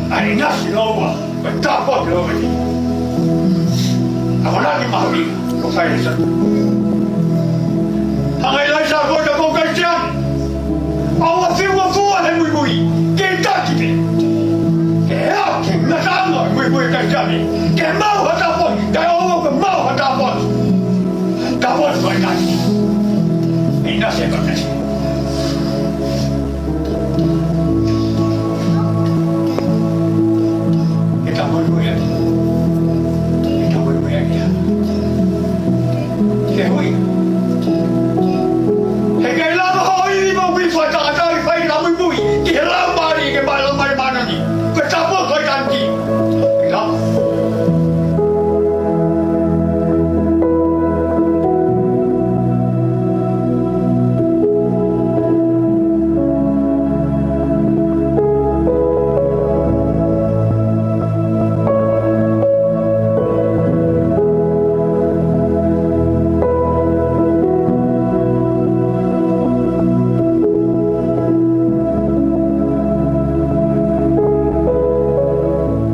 ʻAi nasi loua. Tāpuaki lōmeni. ʻAmanaki mahuʻinga, ko fai e sa. Hanga ʻe ʻIlaisa ko e ka ko Kalisitiane. ʻOua fiu ʻa fua he muimui. Ke taki pē. Ke hea, ke ngataʻanga muimui Kalisitiane. Ke maʻu ha tāpuaki, kae ʻoua ke maʻu ha tāpuaki. Tāpuaki ko e taki. ʻInasi e ka taki. Ke ta muimui ʻaki. Ke ta muimui ʻaki. Ke hui. He ʻikai lava hoʻo ivi mo ʻi fai taʻataʻa fai ke ta muimui. Ki he Laumālie ke maʻu Laumālie Māʻoniʻoni. Ko e tāpuaki ko e taki. ʻIkai lava.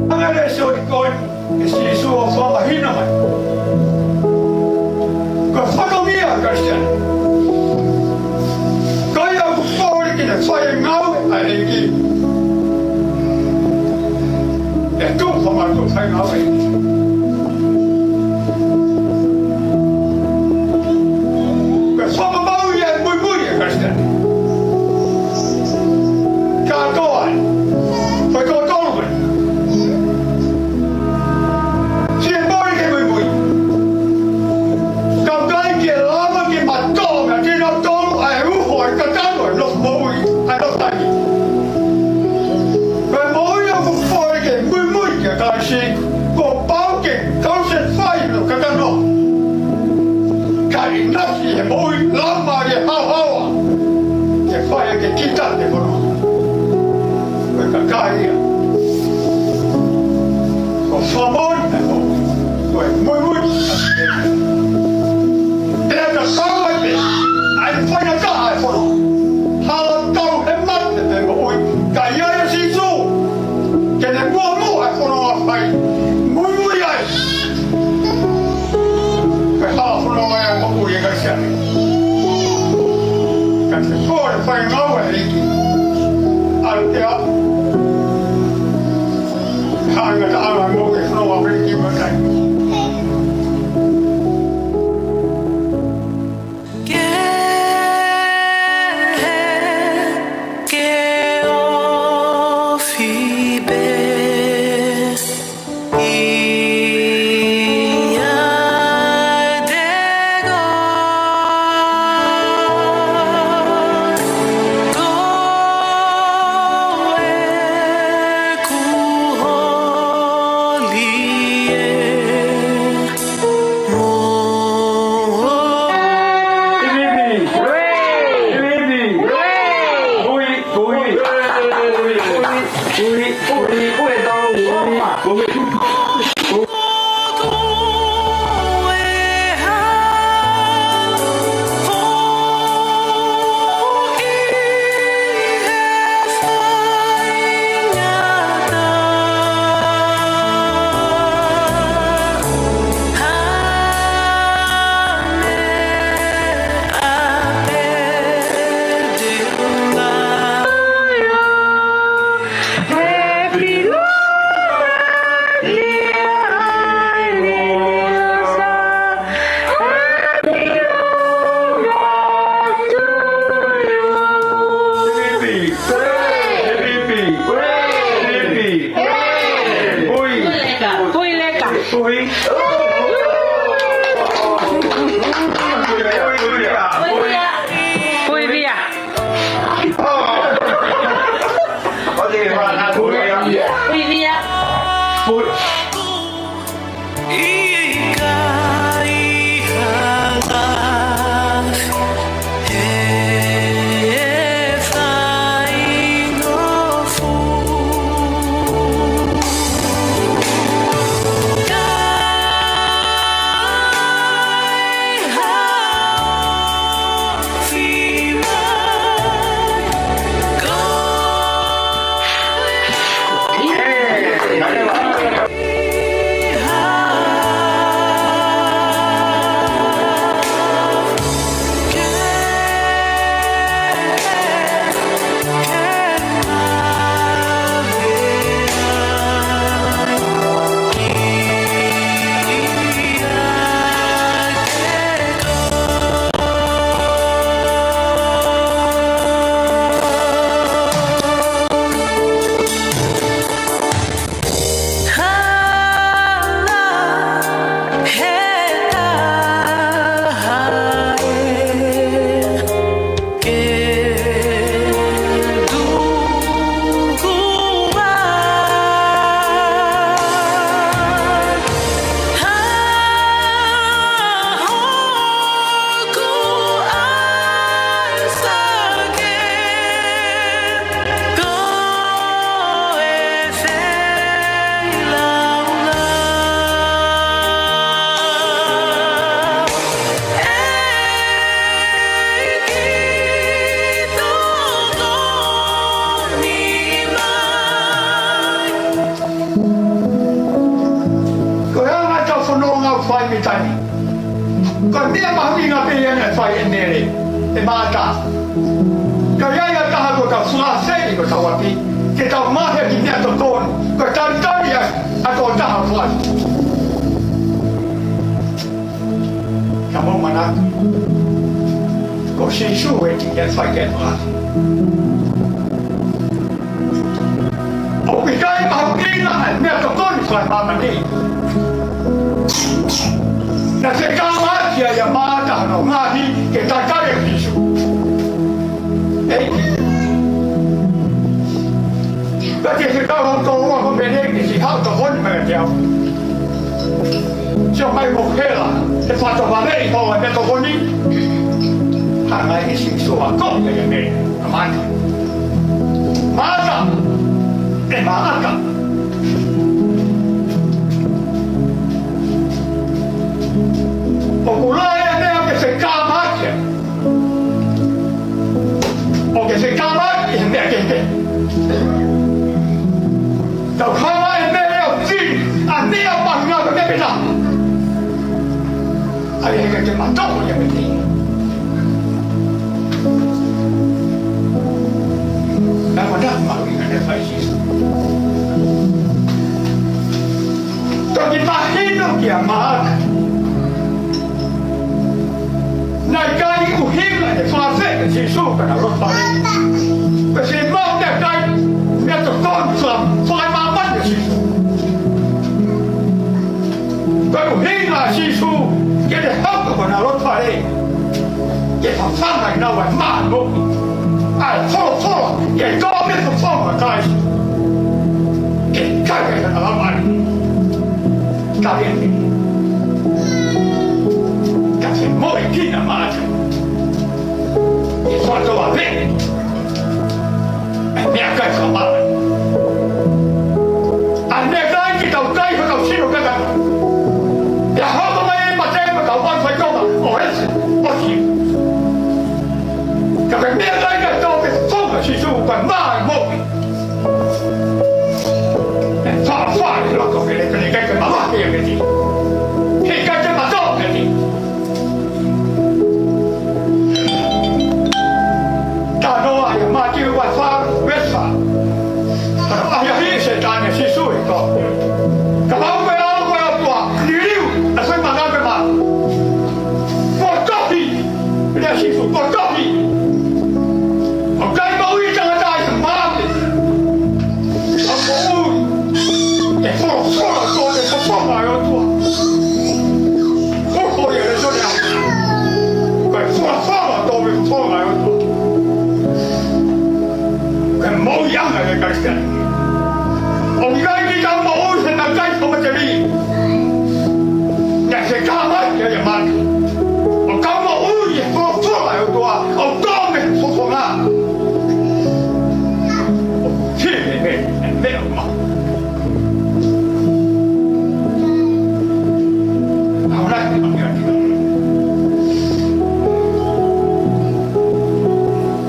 Hanga ʻe Sīsū ʻo fakamahino mai. Ko e fatongia ʻo e Kalisitiane. Ko ia ʻoku pole ke ne fai e ngāue ʻa e ʻEiki. ʻE tuʻu fakamatala fai ngāue ʻa e ʻEiki. Ko e fakamaau ia e muimui ʻa e Kalisitiane. Kātoa ai. Fai tōtō mai. Siʻi pole ke muimui. Ka ʻikai ke lava ke matoa mei he tino tolu ʻa e uho ʻa e kakano ʻa e nofo moʻui, ʻa e nofo taimi. Ko e moʻui ʻoku pole ke muimui kia Kalaisi, kuo pau ke kau se fai no kakano. Ka ʻinasi he moʻui laumālie haohaoa. Ke fai ke kita te kono. Ko e kakai ia. Ko Solomone, ko e muimui. Pea ka kau ai pē, ʻa e faingataʻa e fono. Hala tau he mate pe moʻui. Ka ʻi ai ʻa Sīsū. Ke ne muʻomuʻa e fono ʻa fai. Muimui ai. Pea hala fono ai ʻa moʻui e Kalisitiane. Ka te kole fai ngāue ʻEiki. ʻAlu te au. Hanga ta ala mo ke fano wa me ki ma kai. Ke, ke ofi pē. Tani. Ko e meʻa mahuʻinga pē ia naʻe fai ʻe Mele, ʻe Māʻata. Ka ʻi ai ha taha kuo tau fakaafeʻi ko tau ʻapi, ke tau maʻu ki he meʻatokoni, ko e talitali ʻa, ʻa e tokotaha fai. Ka mou manatu. Ko Sīsū ē naʻe fai ke fai. ʻOku ʻikai mahuʻinga ʻa e meʻatokoni fakamāmani. Naʻe fekāmaki ai ʻa Māʻata hono ngaohi ke talitali ʻa Sīsū. ʻEiki. Ka te fekau hau tō ua ko Mele ke si hau tokoni mai te au. Sio mai mo hela, te fata vale i hau ʻa e meʻatokoni. Hanga ʻe Sīsū ʻo akoʻi ia ʻia Mele. Māʻata. Māʻata. ʻE Māʻata. ʻOku lahi e meʻa ke fekāmaki. ʻOku fekāmaki he meʻa kehekehe. Tau hanga ʻe Mele ʻo fili ʻa e meʻa mahuʻinga ko e meʻa pē taha. ʻA ia he ʻikai ke mātau ia mei te ia. Naʻe ʻikai ke mahuʻinga ʻene fai Sīsū. Toki mahino kia Māʻata. Naʻe ʻikai ʻuhinga ʻene fakaafeʻi ʻe Sīsū ka na loto fale. Pea se mau te kai meʻatokoni fa, fakamāmani ʻe Sīsū. Ko e ʻuhinga ʻa Sīsū ke ne hoko ko na loto fale. Ke fafanga ʻi naua e mano. ʻA e folofola, ke tō mei he fofonga ʻo Kalaisi. Ke kai e na lamani. Ka ke ni. Ka ke moe kina Māʻata. Ke fakaava. ʻE meʻakai fakamāmani. ʻA e meʻakai ke tau kai hotau sino kakano. ʻE hoko mai e mate mo tau ʻalu fai tonga ʻo ese, ʻosi. Ka ko e meʻakai ke tau ke fonga Sīsū ka mai moʻui. ʻE fāfā e loto ke le pene kai ke mamahi e meti. He kai ke mato meti. Talanoa ʻia Mātiu vahe fā, veesi fā. Ka ʻahiʻahi ʻe Sētane ʻa Sīsū ʻi he tohi. Kapau ko e ʻAlo ko e ʻOtua, liliu ʻa e foʻi maka ke mā. Kuo tohi, lea Sīsū, kuo tohi. ʻOku ʻikai moʻui tangata ʻi he mā pē. Ka moʻui ʻi he folofola ʻo e fofonga ʻo e ʻOtua. Ko e folofola ia ʻa e ʻOtua. Ko e folofola ʻo e fofonga ʻo e ʻOtua. Ko e moʻuiʻanga ʻo e Kalisitiane. ʻOku ʻikai ke tau moʻui he meʻakai fakamateliʻi. Naʻe fekāmaki ai ʻa Māʻata. ʻOku tau moʻui he folofola ʻo e ʻOtua. ʻOku tō mei he fofonga. ʻOku fili mei he meʻa, meʻa uma. Aonaki ʻa e meʻa tika.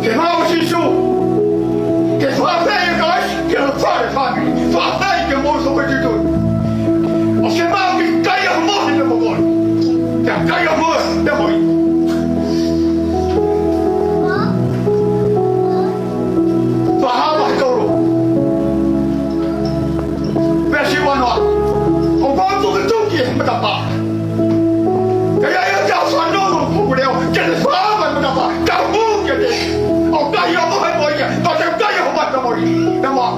Ke mau Sīsū, ke fakaafeʻi ʻa Kalaisi ki hono fale fāmili, fakaafeʻi ke mou sōpetitui. ʻO ke mau ki kai ʻa mohe te mokoni. Ke kai ʻa mohe te mohi. Fakahā vahe tolu. Veesi uanoa. ʻOku ou tukituki he matapā. Ka ʻi ai ha taha ʻoku fanongo ki hoku leʻo, ke ne fakaava e matapā, kae mou ke te. ʻO kai ʻa mohe mo ia, pea te u kai ʻa ho mata mo ia. Te mou.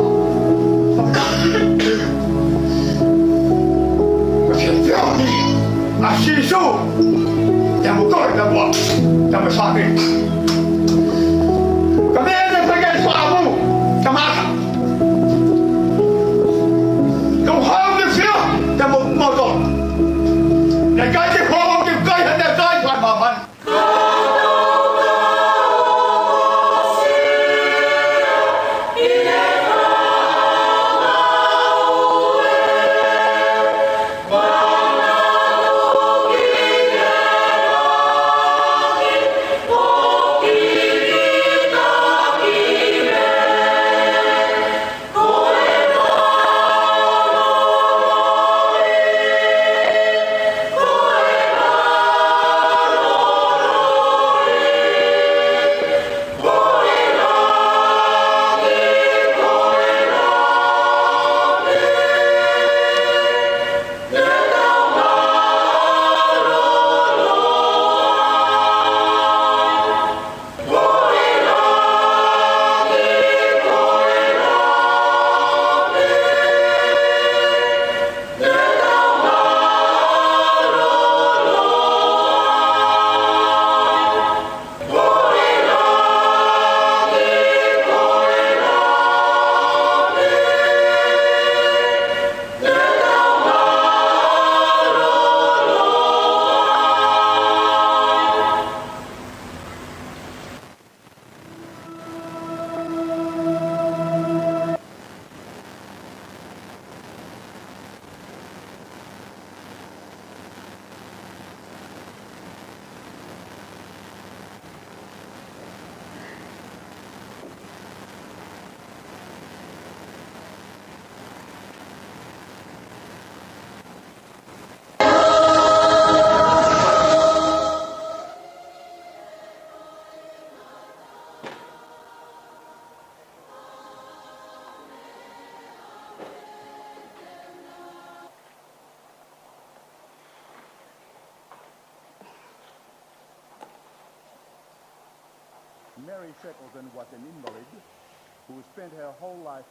Ko e feohi ʻa Sīsū, te mou koe, te mou, te mou sāke. Ka meʻa ne fai ke fakaava, te mou. Kau hau ke fia, te mou moto. Ne kai ke fakaava, ke kai ha ne kai fai mamani. Mary Shackleton was an invalid who spent her whole life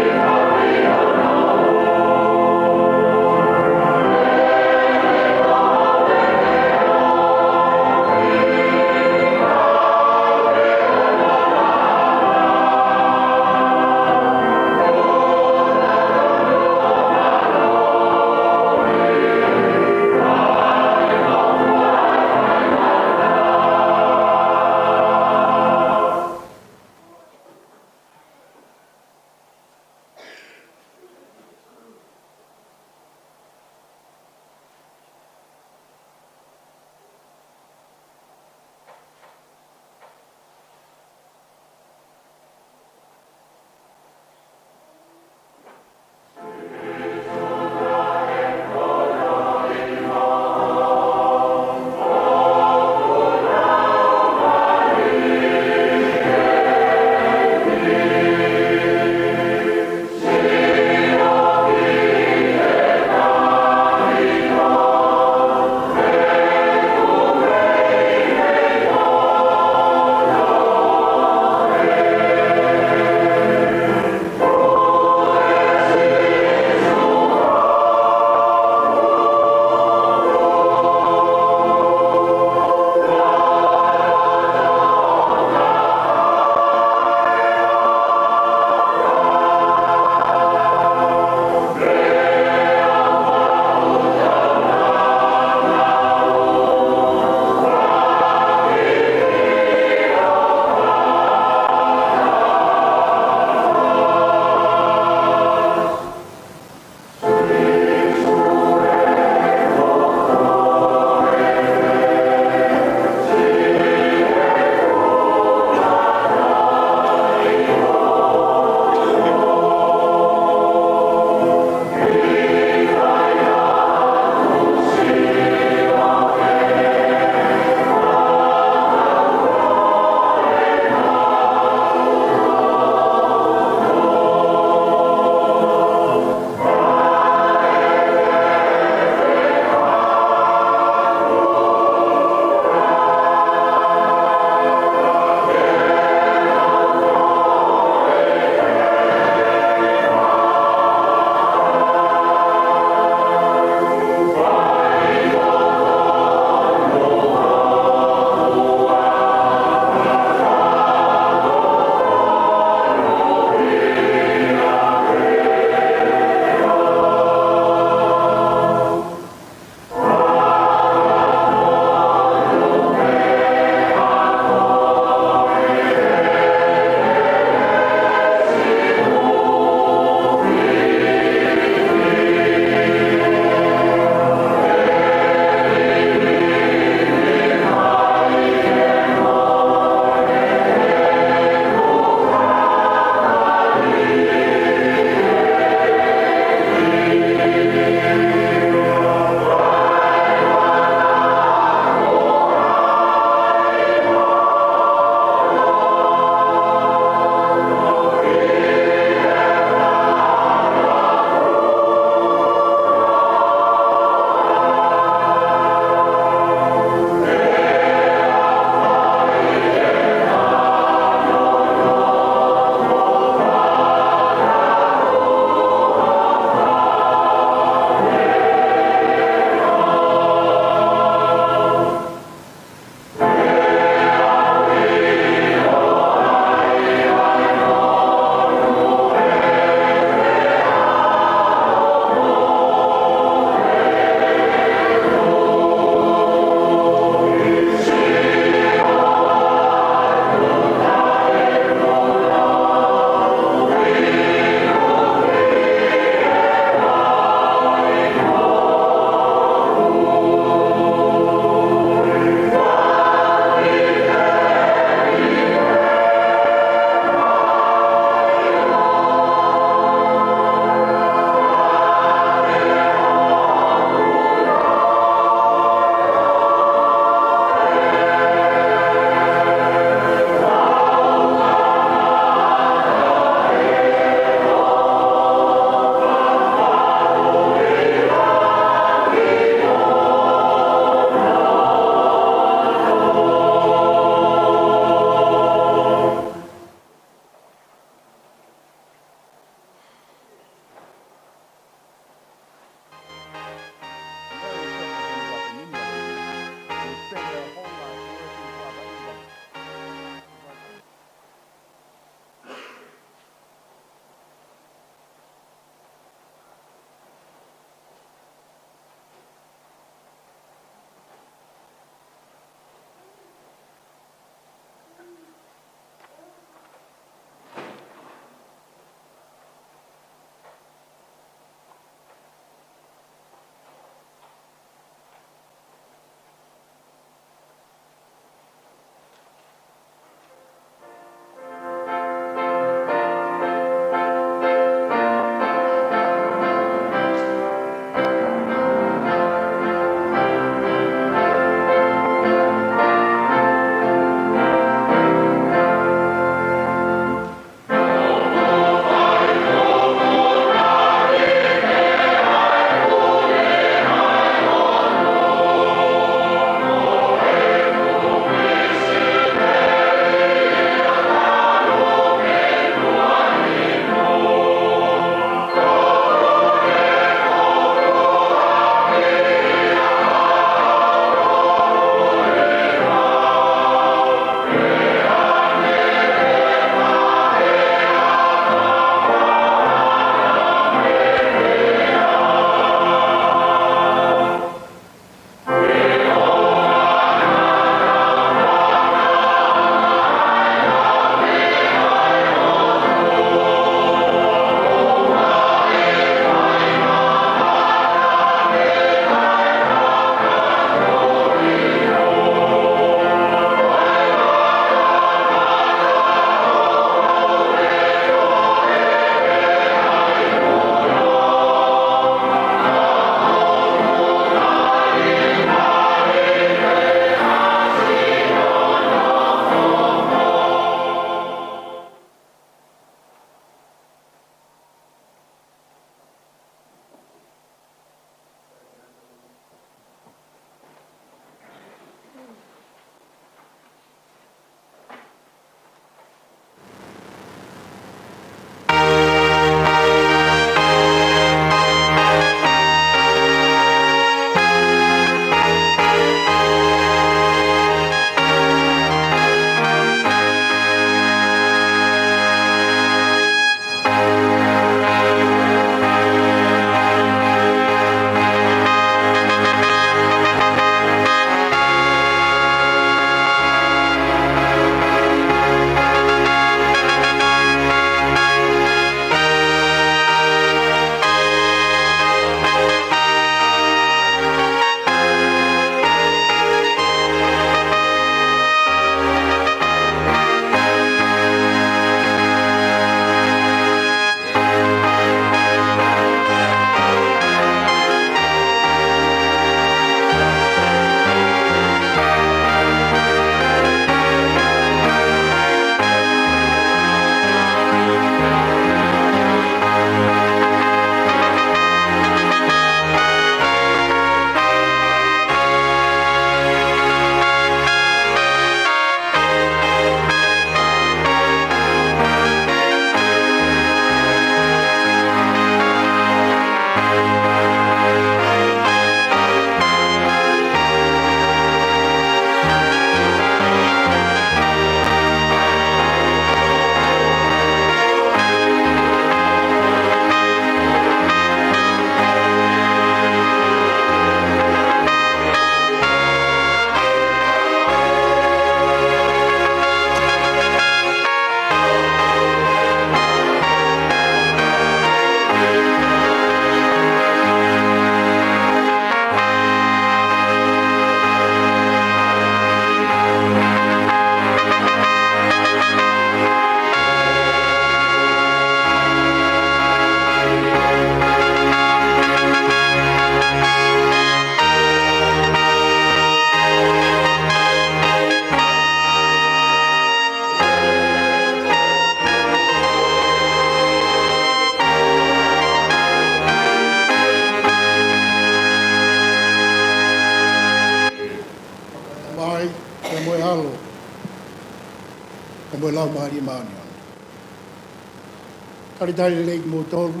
Talitali lelei kimoutolu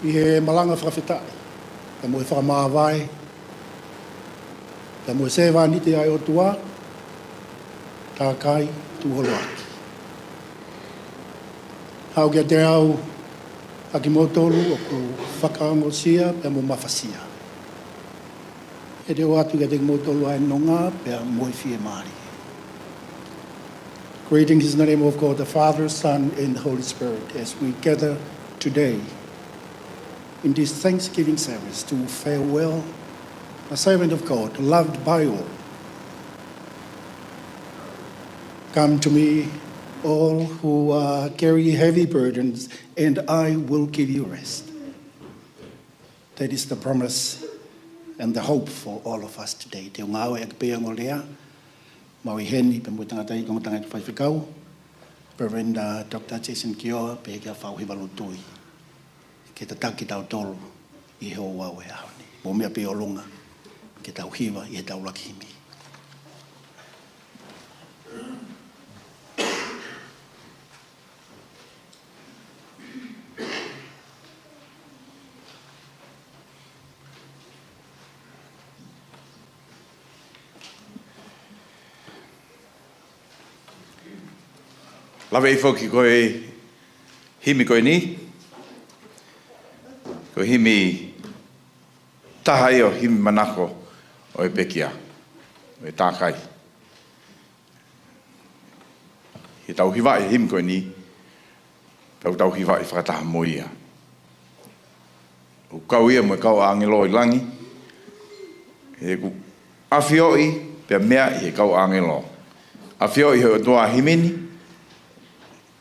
ʻi he malanga fakafetaʻi, pea mo e fakamāvae, pea mo e sevāniti ʻa e ʻOtua, tākai, tuʻuholoaki. Haʻu kiate au ʻa kimoutolu ʻoku fakaongosia pea mo mafasia. ʻE toe ʻoatu kiate kimoutolu ʻa e nonga pea mo e fiemālie. Greetings in the name of God, the Father, Son, and the Holy Spirit, as we gather today in this Thanksgiving service to farewell a servant of God, loved by all. Come to me, all who are carry heavy burdens, and I will give you rest. That is the promise and the hope for all of us today. Te u ngāueʻaki pē ʻa e ongo lea, mau ʻi heni pea mo e tangataʻeiki, ongo tangataʻeiki faifekau, Reverend, uh, Doctor Jason Kioa, pea ke fai ha hiva lotu ke tataki kitautolu ʻi he ouau ʻo e ʻaho ni. Mou meʻa pē ʻi ʻolunga ke tau hiva ʻi heʻetau ʻuluaki himi. Lave ʻi foki ko e himi ko eni, ko e himi taha ia ʻo e himi manako ʻo e pekia, ʻo e tākai. Heʻetau hivaʻi e himi ko eni, pea tau hivaʻi fakataha mo ia. ʻOku kau ia mo e kau ʻāngelo ʻi langi, he ʻoku ʻafioʻi pea meaʻi ʻe he kau ʻāngelo. ʻAfioʻi ʻe he ʻOtua e himi ni,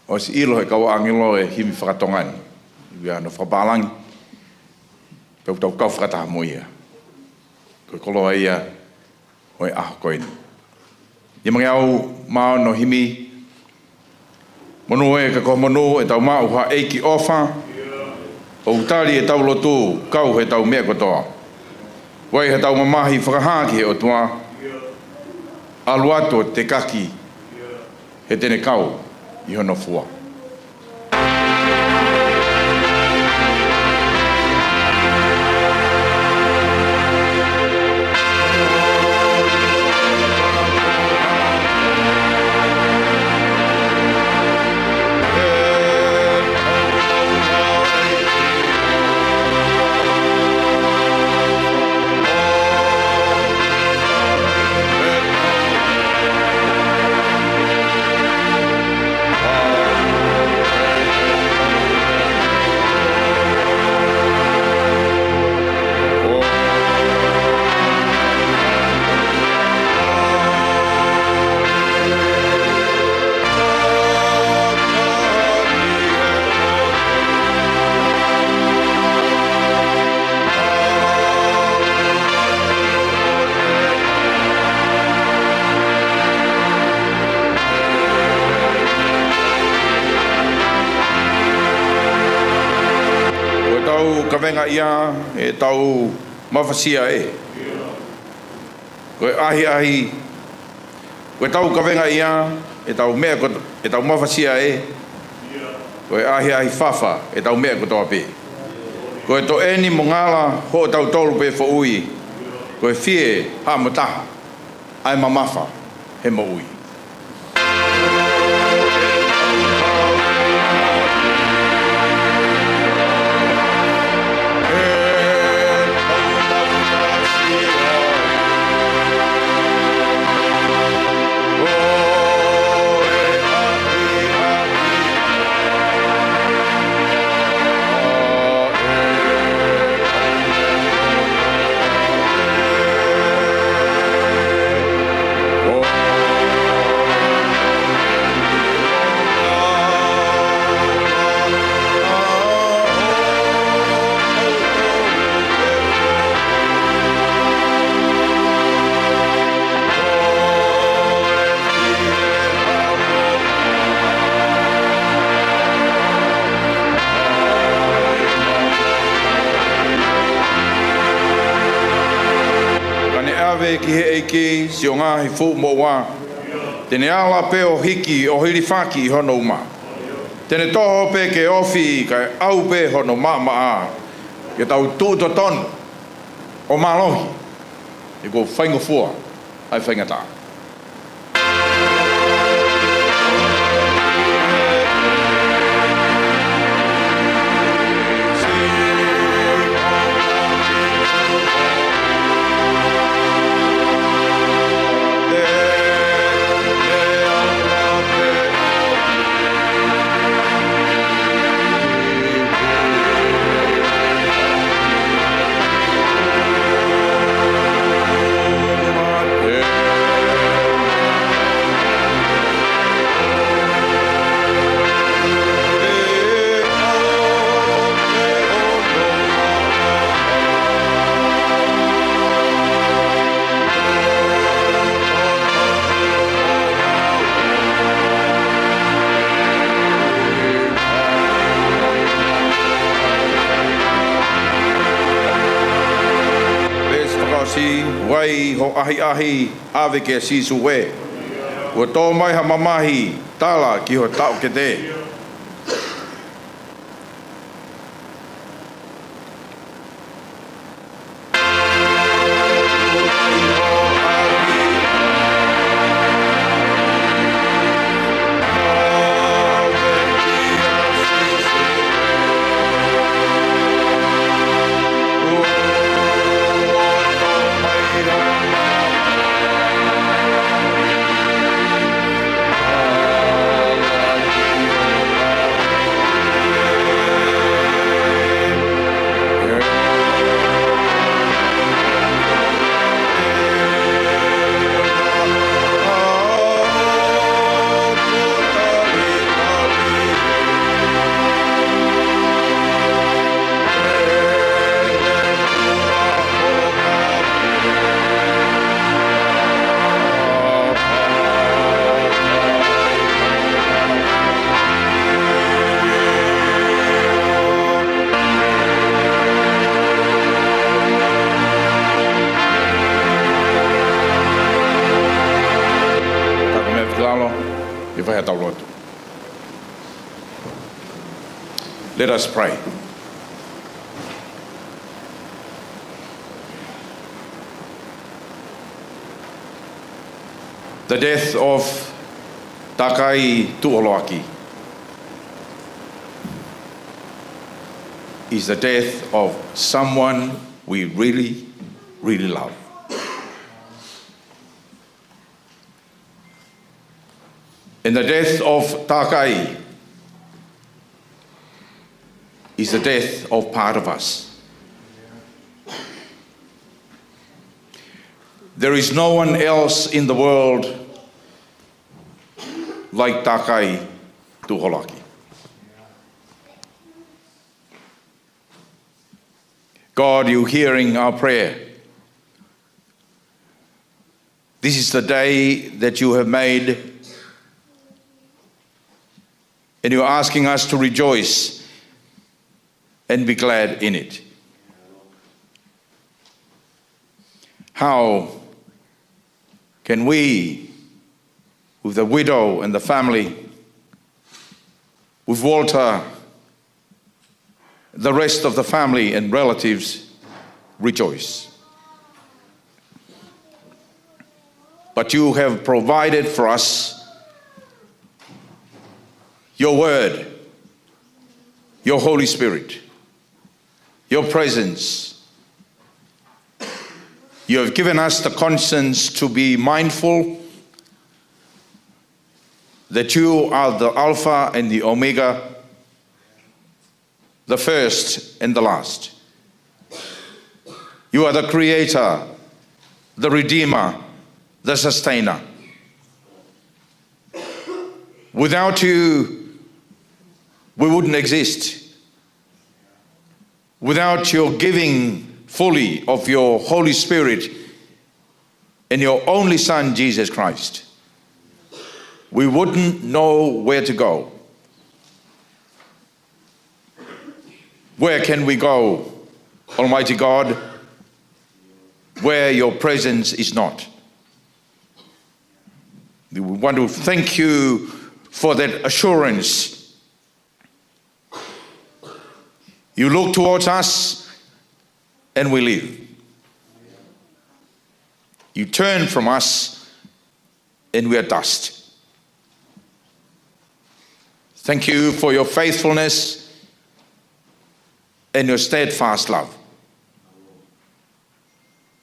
ʻosi ʻilo ʻe he kau ʻāngelo e himi faka-Tonga ni, ʻi hono fakapālangi, pea tau kau fakataha mo ia. Ko e koloa ia ʻo e ʻaho ko eni. ʻIo, mangeau mā ono himi. Monū ē ka ko e monū ʻetau maʻu ha ʻEiki ʻofa, ʻoku tali ʻetau lotu, kau heʻetau meʻa kotoa. Fai haʻatau mamahi fakahā ki he ʻOtua, ʻalu atu ʻo tekaki, he te ne kau ʻi hono fua. Ko ʻetau kavenga ia ʻetau mafasia ē. Ko e ʻahiʻahi, ko ʻetau kavenga ia ʻetau meʻa ko, ʻetau mafasia ē. Ko e ʻahiʻahi fafa ʻetau meʻa kotoa pē. Ko e toʻeni mo ngala hoʻotautolu pē foʻui. Ko e fie haʻamo taha ʻa e mamafa he moʻui. Ka ne ʻave ki he ʻEiki siʻo ngaahi fuʻu moʻua, te ne ala pē ʻo hiki ʻo hilifaki ʻi hono uma. Te ne toho pē ke ofi kae ʻau pē hono maʻamaʻa, ke tau tuʻu totonu ʻo mālohi, he kuo faingofua ʻa e faingataʻa. Veesi fakaʻosi: Ua ʻi ho ʻahiʻahi, ʻave kia Sīsū ē. Kuo tō mai ha mamahi, tala ki ho taʻokete. Taku meʻa ki lalo, ʻi he vahe ʻetau lotu. Let us pray. The death of Takai Tuʻuholoaki is the death of someone we really, really love. And the death of Takai is the death of part of us. There is no one else in the world like Takai Tuʻuholoaki. God, you're hearing our prayer. This is the day that you have made, and you are asking us to rejoice and be glad in it. How can we, with the widow and the family, with Walter, the rest of the family and relatives, rejoice? But you have provided for us your word, your Holy Spirit, your presence. You have given us the conscience to be mindful that you are the Alpha and the Omega, the first and the last. You are the creator, the redeemer, the sustainer. Without you, we wouldn't exist. Without your giving fully of your Holy Spirit and your only Son, Jesus Christ, we wouldn't know where to go. Where can we go, Almighty God, where your presence is not? We want to thank you for that assurance You look towards us and we live. You turn from us and we are dust. Thank you for your faithfulness and your steadfast love.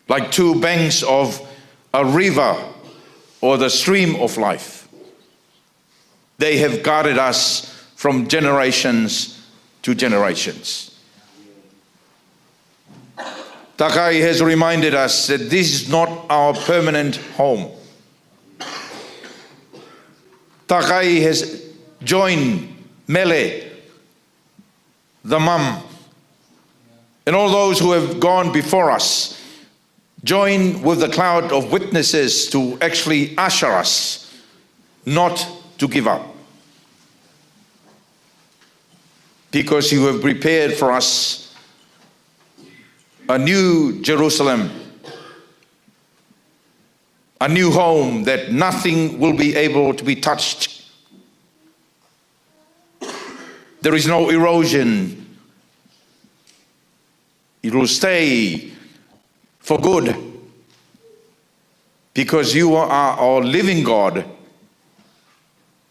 Like two banks of a river or the stream of life, they have guarded us from generations to generations. Takai has reminded us that this is not our permanent home. Takai has joined Mele, the mum, and all those who have gone before us, join with the cloud of witnesses to actually usher us not to give up. Because you have prepared for us a new Jerusalem, a new home that nothing will be able to be touched. There is no erosion. It will stay for good because you are our living God,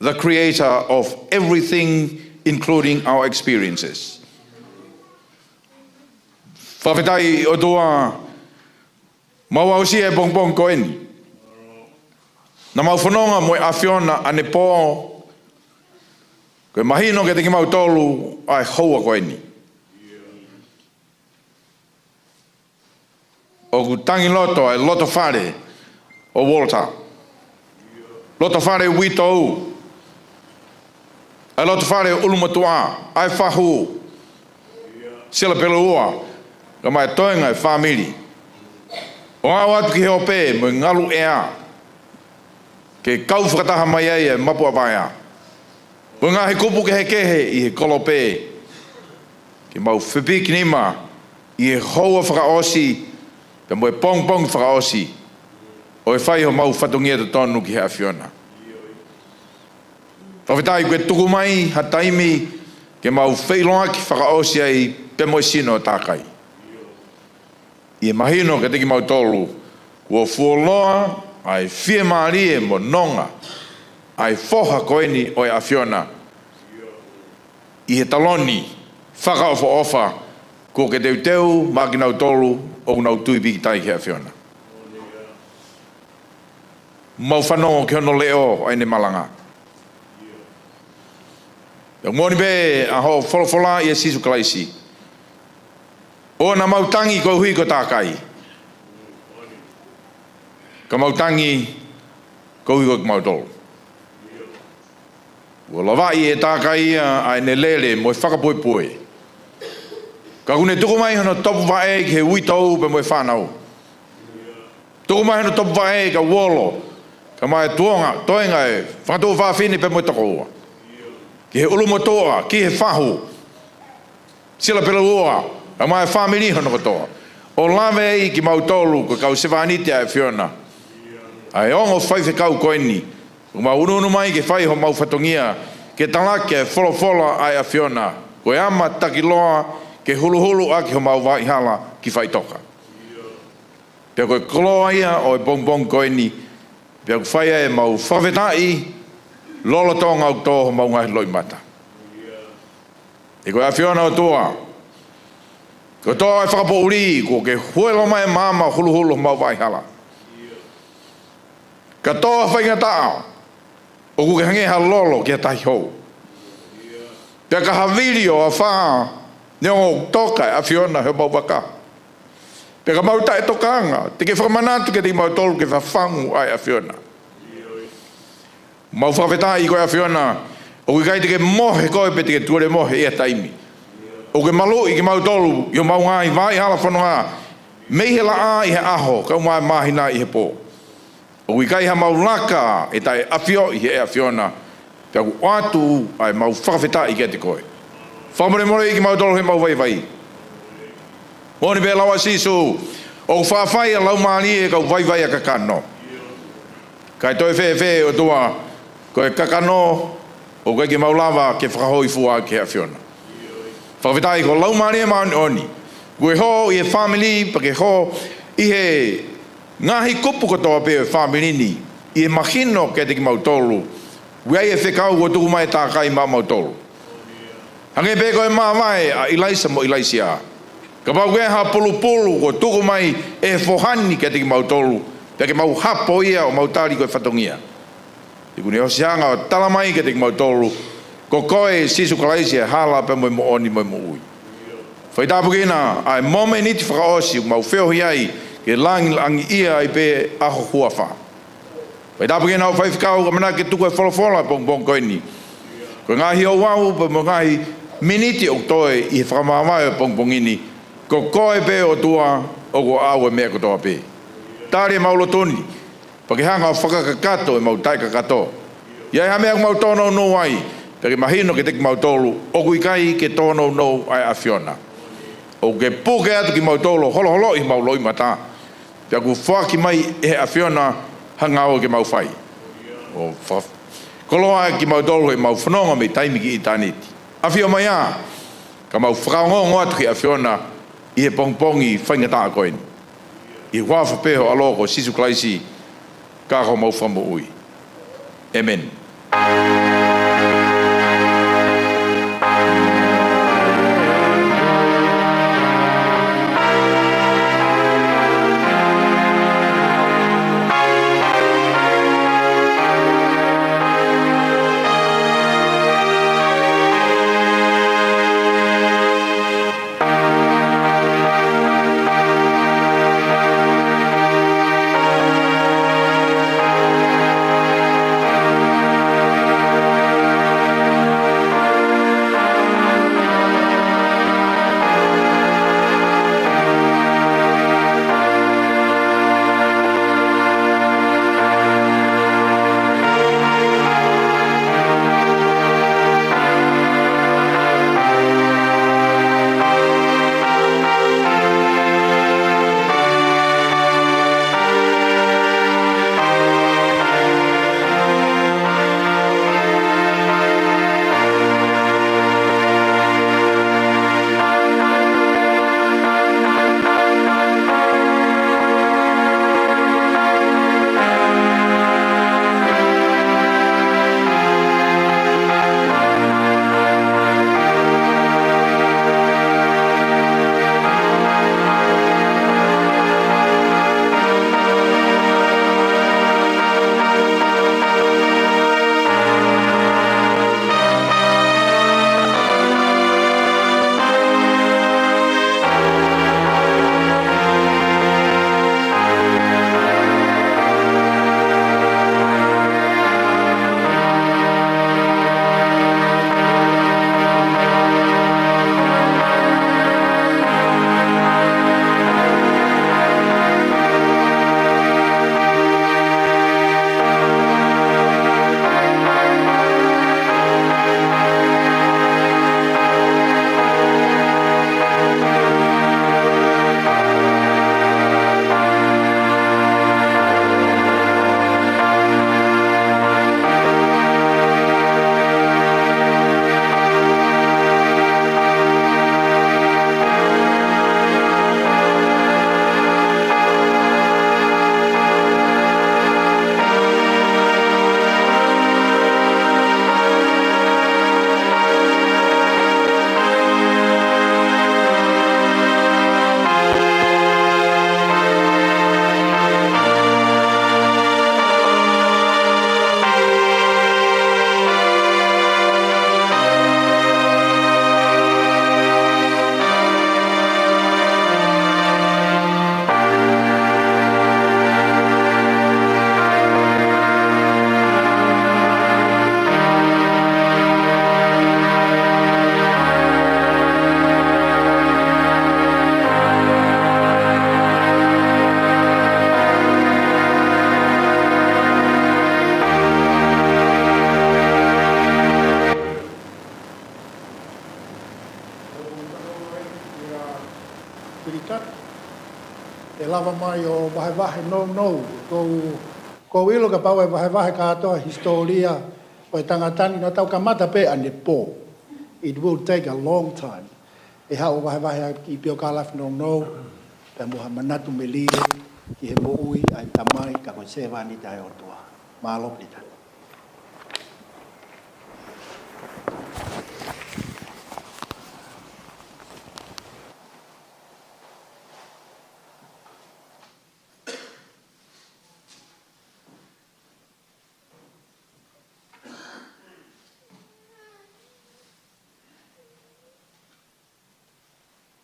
the creator of everything, including our experiences. Fakafetaʻi ʻOtua, mau aʻusia e pongipongi ko eni. Naʻa mau fononga mo e ʻAfiona ʻanepō, ko e mahino kiate kimautolu ʻa e houa ko eni. ʻOku tangi loto ʻa e loto fale ʻo Walter. Loto fale uitou. ʻA e loto fale ʻulumotuʻa, ʻa e fahu. Sila Peleua, kae ʻumaʻā e toenga e fāmili. ʻO aʻu atu ki he ope mo e ngalu ʻea, ke kau fakataha mai ai e mapu ʻa Vaea. Mo e ngaahi kupu kehekehe ʻi he kolope, ke mau fepiki nima ʻi he houa fakaʻosi, pea mo e pongipongi fakaʻosi, ʻo e fai homau fatongia totonu ki he ʻAfiona. Fakafetaʻi kuo ke tuku mai ha taimi ke mau feʻiloaki fakaʻosi ai pea mo e sino ʻo Takai. ʻI he mahino kiate kimautolu, kuo fuoloa ʻa e fiemālie mo nonga ʻa e foha ko eni ʻo e ʻAfiona ʻi he taloni fakaʻofoʻofa kuo ke teuteu maʻa kinautolu ʻoku nau tui pīkitai ki he ʻAfiona. Mau fanongo ki hono leʻo ʻa ʻene malanga. Pea moʻoni pē ʻa hoʻo folofola ʻia Sīsū Kalaisi. ʻOua naʻa mau tangi koeʻuhi ko Takai, ka mau tangi koeʻuhi ko kimautolu. Kuo lavaʻi ʻe Takai ia ʻa ʻene lele mo e fakapuepue, ka kuo ne tuku mai hono topuvaʻe ki he uitou pea mo e fānau. Tuku mai hono topuvaʻe kia Uolo, kae ʻumaʻā e tuonga, toenga e fakatuofāfine pea mo e tokoua. Ki he ʻulumotuʻa, ki he fahu. Sila Peleua, kae ʻumaʻā e fāmili hono kotoa. ʻO lave ai kimautolu ko e kau sevāniti ʻa e ʻAfiona. ʻA e ongo faifekau ko eni, ʻoku mau ʻunuʻunu mai ke fai homau fatongia, ke talaki e folofola ʻa e ʻAfiona. Ko e ama takiloa, ke huluhulu ʻaki homau vaʻihala ki faʻitoka. Pea ko e koloa ia ʻo e pongipongi ko eni, pea ʻoku fai ai ʻemau fakafetaʻi, lolotonga ʻoku tō homau ngaahi loʻimata. ʻE ko e ʻAfiona ʻOtua, ko e tō e fakapoʻuli, kuo ke huelo mai e maama ʻo huluhulu homau vaʻihala. Ka tō ha faingataʻa, ʻoku ke hangē ha lolo ki ha tahi hou. Pea ka havili ʻo afā, neongo ʻoku toka e ʻAfiona he ʻemau vaka. Pea ka mau taʻetokanga, te ke fakamanatu kiate kimautolu ke fafangu ʻa e ʻAfiona. Mau fakafetaʻi ko e ʻAfiona, ʻoku ʻikai te ke mohe koe pe te ke tuele mohe ʻi ha taimi. ʻOku ke maluʻi kimautolu ʻi homau ngaahi vaʻihala fononga, mei he laʻā ʻi he ʻaho, kae ʻumaʻā e māhina ʻi he pō. ʻOku ʻikai haʻamau laka ʻe taʻeʻafioʻi ʻe he ʻAfiona, pea ʻoku ʻoatu ʻa ʻemau fakafetaʻi kiate koe. Fakamolemoleʻi kimautolu heʻemau vaivai. Moʻoni pē lau ʻa Sīsū, ʻoku faʻa fai ʻa e laumālie ʻa e kau vaivai ʻa e kakano. Kae toe fēfē ʻOtua, ko e kakano, ʻoku ʻikai ke mau lava ke fakahōifua ki he ʻAfiona. Fakafetaʻi ko e Laumālie Māʻoniʻoni, ʻoku hō ʻi he fāmili, pea ke hō ʻi he ngaahi kupu kotoa pē ʻo e fāmili ni, ʻi he mahino kiate kimautolu, ʻoku ʻi ai e fekau kuo tuku mai ʻe he Takai maʻamautolu. Hangē pē ko e māvae ʻa ʻIlaisa mo ʻIlaisiā. Kapau ʻoku ʻi ai ha pulupulu kuo tuku mai ʻe he foha ni kiate kimautolu, pea ke mau hapo ia ʻo mau tali ko e fatongia. He ʻoku ne ʻosi hanga ʻo tala mai kiate kimautolu, ko koe Sīsū Kalaisi e hala pea mo e moʻoni mo e moʻui. Fai tāpuekina ʻa e momeniti fakaʻosi ʻoku mau feohi ai ke langilangiʻia ai pē ʻa ho huafa. Fai tāpuekina ʻa e faifekau, ʻamanaki ke tuku e folofola pongipongi ko eni. Ko e ngaahi ouau pea mo e ngaahi miniti ʻoku toe ʻi he fakamāvae ʻo e pongipongi ni, ko koe pē ʻOtua ʻoku ʻau e meʻa kotoa pē. Tali ʻemau lotu ni, pea ke hanga ʻo fakakakato ʻemau taʻekakato. ʻI ai ha meʻa ʻoku mau tōnounou ai, pea ke mahino kiate kimautolu ʻoku ʻikai ke tōnounou ʻa e ʻAfiona. ʻOku ke puke atu kimautolu ʻo holoholoʻi ʻemau loʻimata, pea kuo foaki mai ʻe he ʻAfiona ha ngāue ke mau fai. ʻO fakakoloa kimautolu ʻi heʻemau fononga mei taimi ki ʻitāniti. ʻAfio mai ā, ka mau fakaongoongo atu ki he ʻAfiona ʻi he pongipongi faingataʻa ko eni. ʻI he huafa pē ho ʻAlo ko Sīsū Kalaisi, ka ko homau Fakamoʻui. ʻĒmeni. Pilikat, ʻe lava mai ʻo vahevahe nounou, ʻoku ou, ʻoku ou ʻilo kapau ʻe vahevahe kātoa hisitōlia ʻo e tangata ni, naʻa tau kamata pē ʻanepō. It will take a long time. ʻE haʻu ʻo vahevahe ʻa e kiʻi piokalafi nounou, pea mo ha manatu melie ki he moʻui ʻa e tamai ka ko e sevāniti ʻa e ʻOtua. Mālō Pita.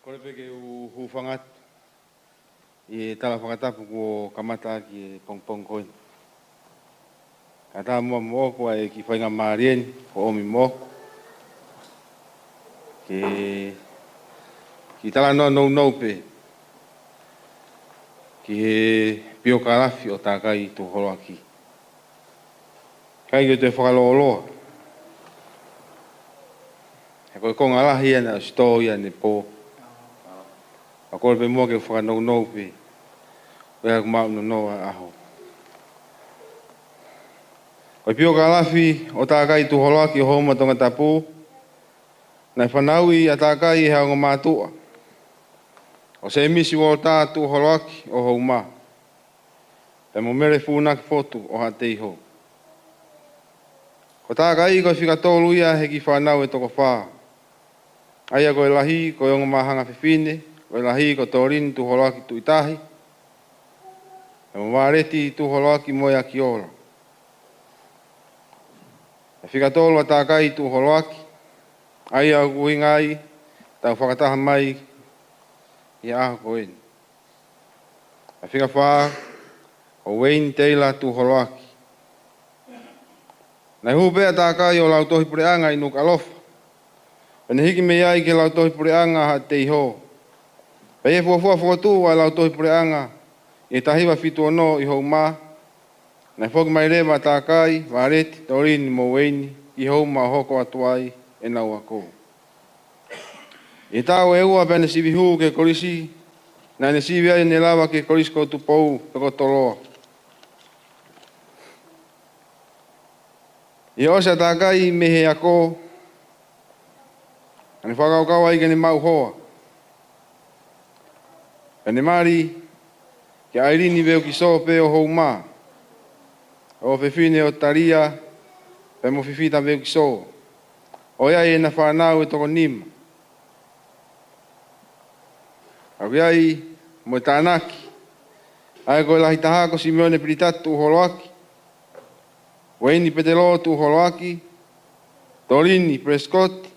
Kole pē ke u hūfanga atu ʻi he tala fakatapu kuo kamata ʻaki e pongipongi ko eni. Kae ʻatā muʻa moʻoku ʻa e kiʻi faingamālie ni kuo ʻomi moʻoku ke, ke talanoa nounou pē ki he piokalafi ʻo Takai Tuʻuholoaki. ʻIkai ke u toe fakalōloa, he ko e konga lahi ia naʻe ʻosi tō ia ʻanepō. Ka kole pē muʻa ke u fakanounou pē, ko e ʻaku maʻu nounou ʻa e ʻaho. Ko e piokalafi ʻo Takai Tuʻuholoaki ʻo Houma Tongatapu, naʻe fanauʻi ʻa Takai ʻe ha ongo mātuʻa, ʻo Semisi Uolota Tuʻuholoaki ʻo Houma, pea mo Mele Funaki Fotu ʻo Haʻateiho. Ko Takai ko e fika tolu ia he kiʻi fānau ʻe toko fā, ʻa ia ko e lahi ko e ongo māhanga fefine, ko e lahi ko Tolini Tuʻuholoaki Tuʻitahi, pea mo Vāleti Tuʻuholoaki Moeakiola. ʻE fika tolu ʻa Takai Tuʻuholoaki, ʻa ia ʻoku ʻuhinga ai ʻetau fakataha mai ʻi he ʻaho ko eni. ʻE fika fā ko Ueini Teila Tuʻuholoaki. Naʻe hū pē ʻa Takai ʻo lautohi puleʻanga ʻi Nukuʻalofa, pea ne hiki mei ai ki he lautohi puleʻanga Haʻateiho. Pea ʻi he fuofua fokotuʻu ʻa e lautohi puleʻanga ʻi he taha hiva fitu ono ʻi Houma, naʻe foki mai leva ʻa Takai, Vāleti, Tolini mo Ueini ki Houma ʻo hoko atu ai ʻenau ako. ʻI he taʻu ʻe ua pea ne sivi hū ki he kolisi naʻa ne sivi ai ʻo ne lava ki he Kolisi ko Tupou pe ko Toloa. ʻI he ʻosi ʻa Takai mei he ako, naʻa ne fakakaukau ai ke ne maʻu hoa. Pea ne mali kia ʻAilini Veukiso pē ʻo Houma, ʻofefine ʻo Talia, pea mo Fifita Veukiso, ʻo ʻi ai ʻena fānau ʻe toko nima. ʻOku ʻi ai mo e tānaki, ʻa ia ko e lahi taha ko Simeone Pilitati Tuʻuholoaki, Ueini Petelo Tuʻuholoaki, Tolini Prescott,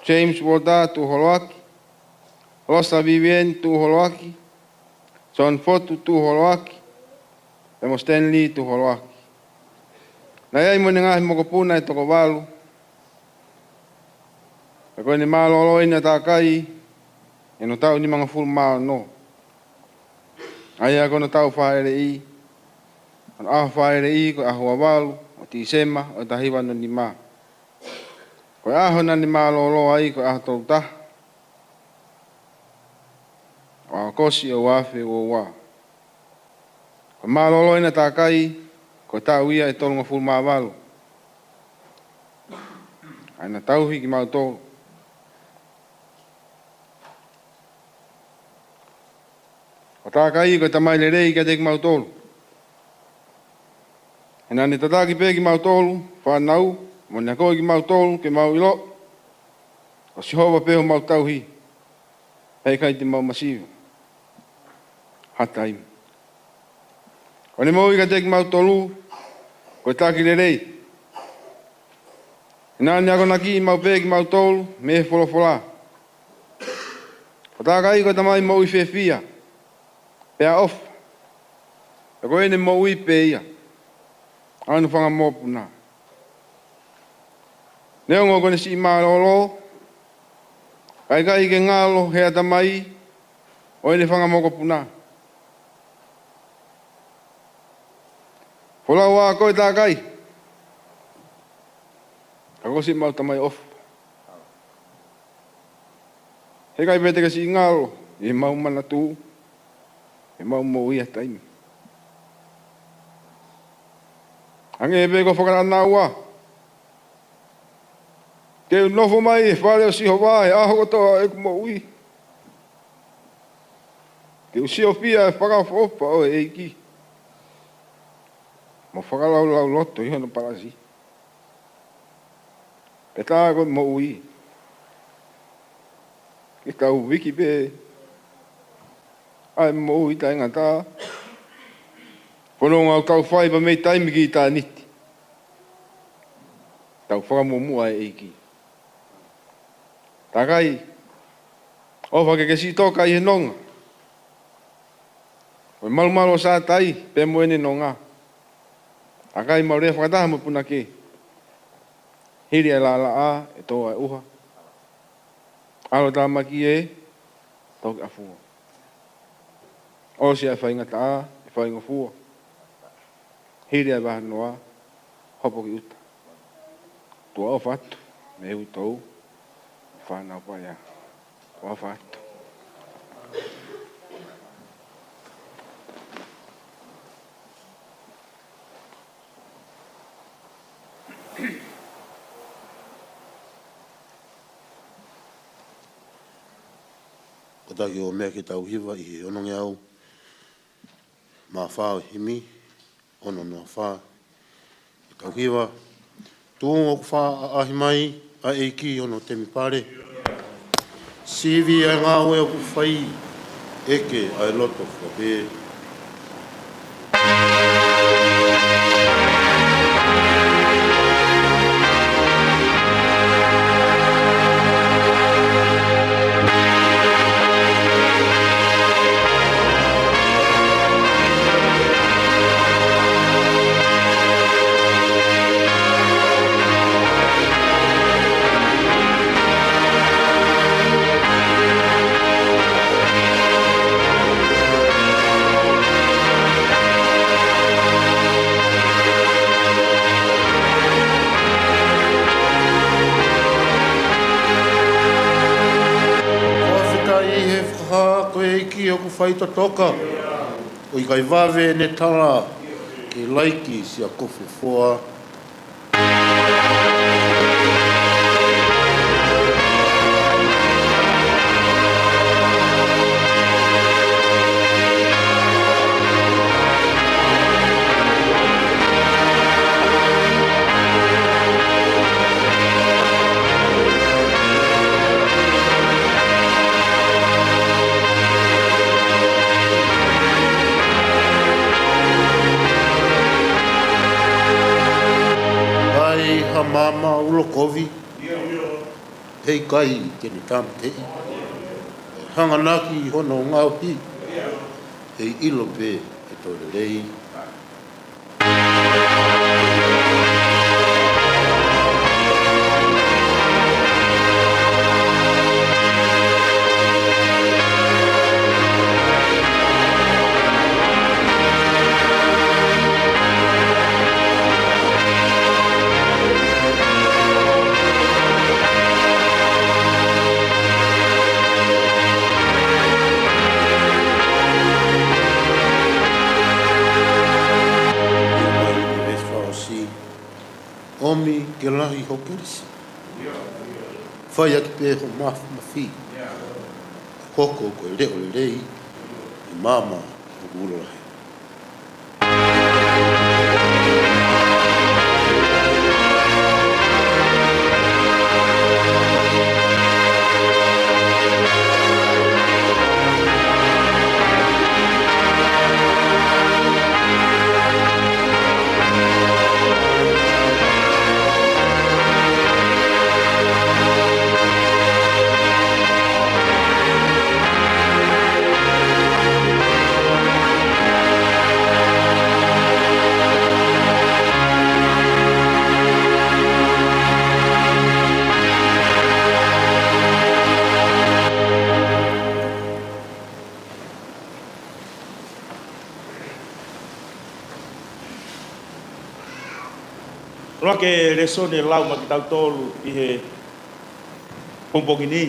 James Walter Tuʻuholoaki, Rosa Vivian Tuʻuholoaki, John Fotu Tuʻuholoaki, pea mo Stanley Tuʻuholoaki. Naʻe ʻi ai mo ʻene ngaahi mokopuna ʻe toko valu. Pea ko ʻene mālōlō ʻeni ʻa Takai ʻi hono taʻu nimangofulu mā ono, ʻa ia ko hono taʻu fāʻeleʻi, hono ʻaho fāʻeleʻi ko e ʻaho ua valu ʻo Tīsema ʻo e taha hiva ono nima. Ko e ʻaho naʻa ne mālōlō ai ko e ʻaho tolu taha ʻo ʻAokosi ʻo e ua afe ua ua. Ko e mālōlō ʻena ʻa Takai, ko e taʻu ia ʻe tolungofulu mā valu ʻa ʻena tauhi kimautolu. Ko Takai ko e tamai lelei kiate kimautolu. He naʻa ne tataki pē kimautolu fānau, mo ne akoʻi kimautolu ke mau ʻilo ko Sihova pē homau tauhi, pea ʻikai te mau masiva ha taimi. Ko ʻene moʻui kiate kimautolu ko e taki lelei. He naʻa ne akonakiʻi maʻu pē kimautolu mei he folofola. Ko Takai ko e tamai moʻui fiefia, pea ʻofa. Pea ko ʻene moʻui pē ia ʻa hono fanga mokopuna. Neongo ko ʻene siʻi mālōlō, ka ʻikai ke ngalo he ʻatamai ʻo ʻene fanga mokopuna. Folau ā koe Takai, ka ko siʻemau tamai ʻofa. He ʻikai pē te ke siʻi ngalo ʻi heʻemau manatu, heʻemau moʻui ha taimi. Hangē pē ko e fakanaʻanaʻa ua, Te u nofo mai he fale ʻo Sihova he ʻaho kotoa ʻo ʻeku moʻui. Te u siofia he fakaʻofoʻofa ʻo e ʻEiki, mo fakalaulauloto ʻi hono palasi. Pea tā ko e moʻui, ke tau viki pē ʻa e moʻui taʻengata. Fononga ʻoku tau fai pea mei taimi ki ʻitāniti, tau fakamuʻomuʻa e ʻEiki. Takai, ʻofa ke ke siʻi toka ʻi he nonga. Ko e malumalu ʻo Sātai pea mo ʻene nonga. Takai, malu lea fakataha mo e punake. Hili ʻa e laʻalaʻā ʻe tō ʻa e ʻuha. ʻAlo tāmaki ē, toki ʻafua. ʻOsi ʻa e faingataʻa, ʻe faingofua. Hili ʻa e vahanoa, hopo ki ʻuta. Tuʻa ʻofa atu mei he uitou, fānau paia. Tuʻa ʻofa atu. Kātaki ʻo meʻa ke tau hiva ʻi he onongeau mā fā ʻo e himi, ono noa fā. Ke tau hiva. Tuʻunga ʻoku fakaʻaʻahi mai ʻa e ʻEiki ʻi hono temipale. Sivi ʻa e ngāue ʻoku fai, ʻeke ʻa e loto fakapē. Fakafetaʻi he fakahā ko e ʻEiki ʻoku fai totoka. ʻOku ʻikai vave ʻene tala, ke laiki siʻa kofu foa. ʻAi ha maama ulo kovi, heʻikai ke ne tāmateʻi. Hanganaki hono ngaohi, ʻe ʻilo pē ʻe toe lelei. ʻOmi ke lahi ho kelesi. Fai ʻaki pē ho mafimafi. Hoko ko e leʻo lelei ʻi māmani ʻoku ulo lahi. Loa ke lēsoni lau maʻa kitautolu ʻi he pongipongi ni,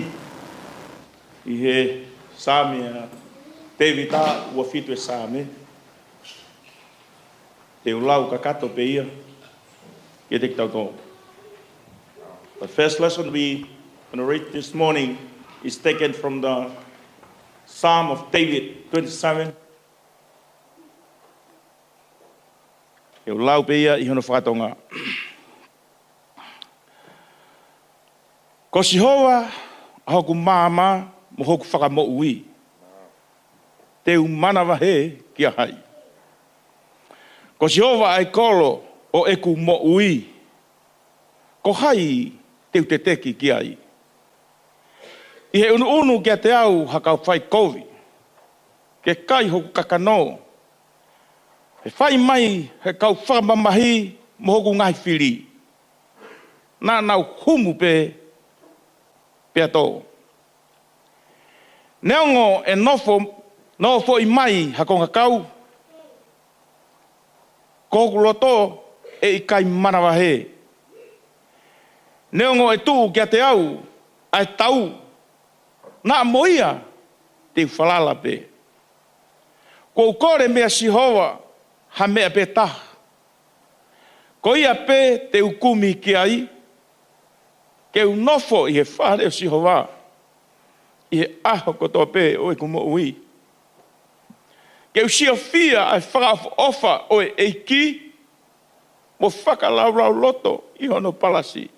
ʻi he Saame ʻa Tēvita, ua fitu e Saame. Te u lau kakato pē ia kiate kitautolu. The first lesson we going to read this morning is taken from the Psalm of David twenty-seven. ʻE u lau pē ia ʻi hono fakatonga. Ko Sihova ʻa hoku maama mo hoku fakamoʻui. Te u manavahē kia hai? Ko Sihova ʻa e kolo ʻo ʻeku moʻui. Ko hai te u teteki ki ai? ʻI he ʻunuʻunu kiate au ha kau faikovi, ke kai hoku kakano. He fai mai he kau fakamamahi mo hoku ngaahi fili. Naʻa nau humu pē pea tō. Neongo ʻe nofo, nofoʻi mai ha kongakau, ko hoku loto ʻe ʻikai manavahē. Neongo ʻe tuʻu kiate au ʻa e tau, naʻa mo ia te u falala pē. Kuo u kole meia Sihova ha meʻa pē taha. Ko ia pē te u kumi ki ai, ke u nofo ʻi he fale ʻo Sihova ʻi he ʻaho kotoa pē ʻo ʻeku moʻui. Ke u siofia ʻa e fakaʻofoʻofa ʻo e ʻEiki, mo fakalaulauloto ʻi hono palasi.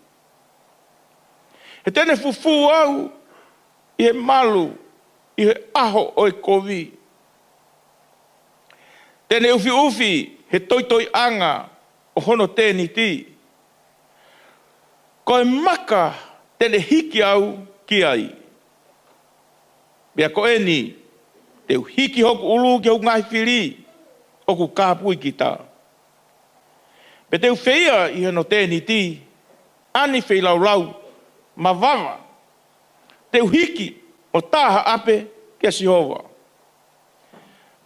He te ne fufū au ʻi he malu ʻi he ʻaho ʻo e kovi. Te ne ʻufiʻufi he toitoiʻanga ʻo hono tēniti. Ko e maka te ne hiki au ki ai. Pea ko eni, te u hiki hoku ʻulu ki hoku ngaahi fili ʻoku kāpui kita. Pea te u feia ʻi hono tēniti ʻa e feilaulau mavava. Te u hiki ʻo tā ha ʻape kia Sihova.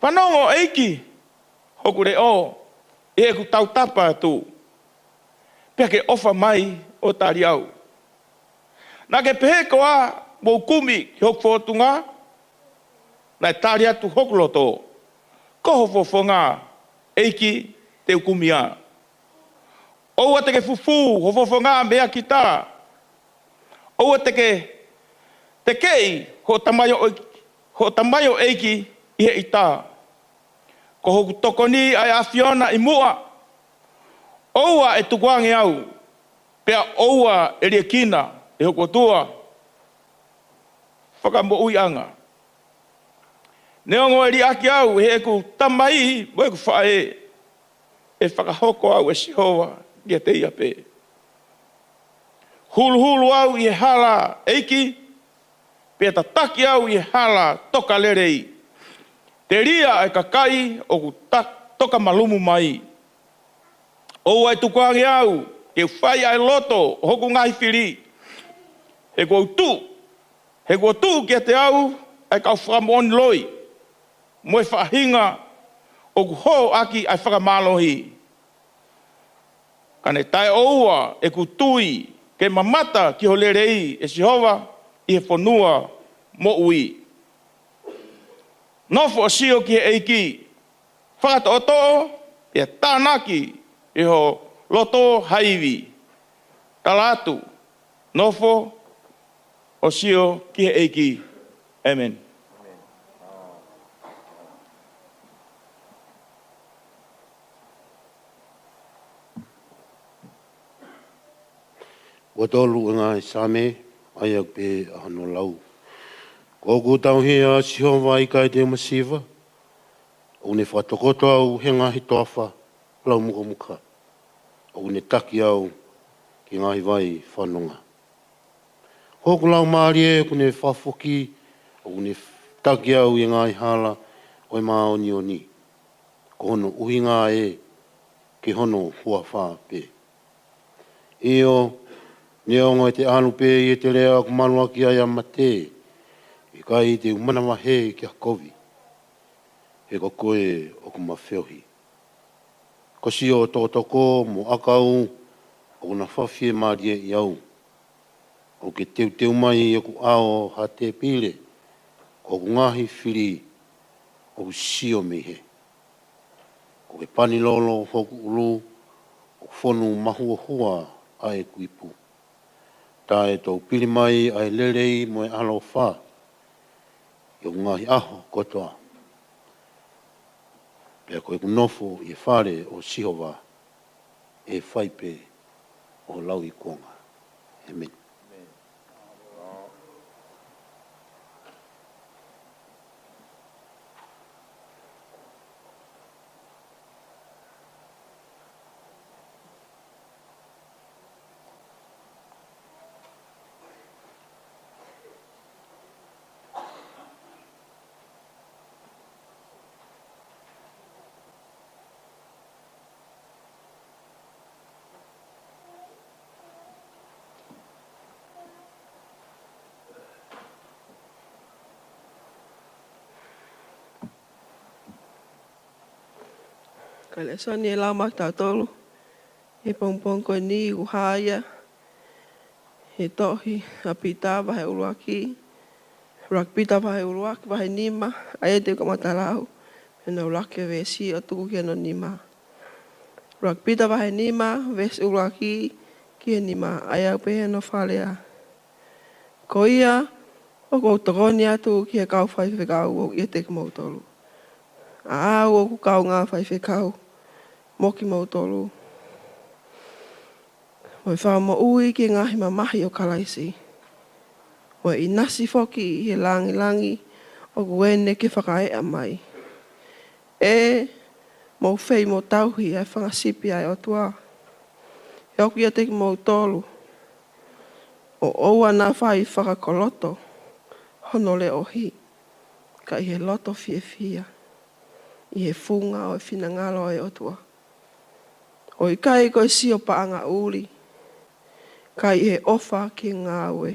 Fanongo ʻEiki hoku leʻo ʻi heʻeku tautapa atu. Pea ke ʻofa mai ʻo tali au. Naʻa ke pehē koā, mou kumi ki hoku fōtunga? Naʻe tali atu hoku loto, ko ho fofonga, ʻEiki, te u kumi ā. ʻOua te ke fufū ho fofonga meia kita. ʻOua te ke tekeʻi hoʻo tamaioʻe-, hoʻo tamaioʻeiki ʻi he ʻita. Ko hoku tokoni ʻa e ʻAfiona ʻi muʻa. ʻOua ʻe tukuange au, pea ʻoua ʻe liʻekina ʻe hoku ʻOtua. Fakamoʻuiʻanga. Neongo ʻe liʻaki au ʻe heʻeku tamai mo ʻeku faʻē, ʻe fakahoko au ʻe Sihova kiate ia pē. Huluhulu au ʻi he hala, ʻEiki, pea tataki au ʻi he hala tokalelei. Telia ʻa e kakai ʻoku ta-, toka malumu mai. ʻOua ʻe tukuange au ke u fai ʻa e loto ʻo hoku ngaahi fili. He kuo u tuʻu, he kuo tuʻu kiate au ʻa e kau fakamoʻoni loi, mo e faʻahinga ʻoku hō ʻaki ʻa e fakamālohi. Ka ne taʻeʻoua ʻeku tui ke mamata ki ho lelei, ʻe Sihova, ʻi he fonua moʻui. Nofo ʻo sio ki he ʻEiki, fakatoʻotoʻo, pea tānaki ʻe ho loto ha ivi. Tala atu, nofo ʻo sio ki he ʻEiki. ʻĒmeni. Ua tolu ʻa e ngaahi Saame, ʻa ia pē ʻa hono lau. Ko ʻeku tauhi ʻa Sihova ʻe ʻikai te u masiva, ʻoku ne fakatokoto au he ngaahi toafa laumukamuka, ʻoku ne taki au ki he ngaahi vai fanonga. Ko hoku laumālie ʻoku ne fakafoki, ʻoku ne taki au ʻi he ngaahi hala ʻo e māʻoniʻoni. Ko hono ʻuhinga ē ki hono huafa pē. ʻIo, neongo ʻete ʻalu pē ʻi he teleʻa ʻoku maluʻaki ai ʻa mate, ʻe ʻikai te u manavahē ki ha kovi, he ko koe ʻoku ma feohi. Ko siʻo tokotoko mo ʻakau ʻoku na fakafiemālieʻi au. ʻOku ke teuteu mai ʻi hoku ʻao ha tēpile, ko hoku ngaahi fili ʻoku sio mei hē. Ko e pani lolo hoku ʻulu, ʻoku fonu mahuohua ʻa ʻeku ipu. Kae ʻoua te u pili mai ʻa e lelei mo e ʻaloʻofa ʻi hoku ngaahi ʻaho kotoa. Pea ko ʻeku nofo ʻi he fale ʻo Sihova ʻe fai pē ʻo lauikuonga. ʻĒmeni. Ko e lēsoni ʻe lau maʻa kitautolu he pongipongi ko eni ʻoku hā ia he tohi ʻa Pita vahe ʻuluaki, ʻuluaki Pita vahe ʻuluaki, vahe nima, ʻa ia te u kamata lau, pea u lau ki he veesi ʻo tuku ki hono nima. ʻUluaki Pita vahe nima, veesi ʻuluaki ki he nima, ʻa ia ʻoku pehē hono fakalea. Ko ia, ʻoku ou tokoni atu ki he kau faifekau ʻoku ʻiate kimoutolu, ʻa au ʻoku kaungā faifekau mo kimoutolu, mo e fakamoʻui ki he ngaahi mamahi ʻo Kalaisi, mo e ʻinasi foki ʻi he langilangi ʻoku ʻene ke fakaeʻa mai. ʻE, mou fei mo tauhi ʻa e fanga sipi ʻa e ʻOtua, he ʻoku ʻiate kimoutolu, ʻo ʻoua naʻa fai fakakoloto hono leʻohi, ka ʻi he loto fiefia, ʻi he funga ʻo e finangalo ʻo e ʻOtua, ʻo ʻikai ko e sio paʻanga ʻuli, ka ʻi he ʻofa ki he ngāue.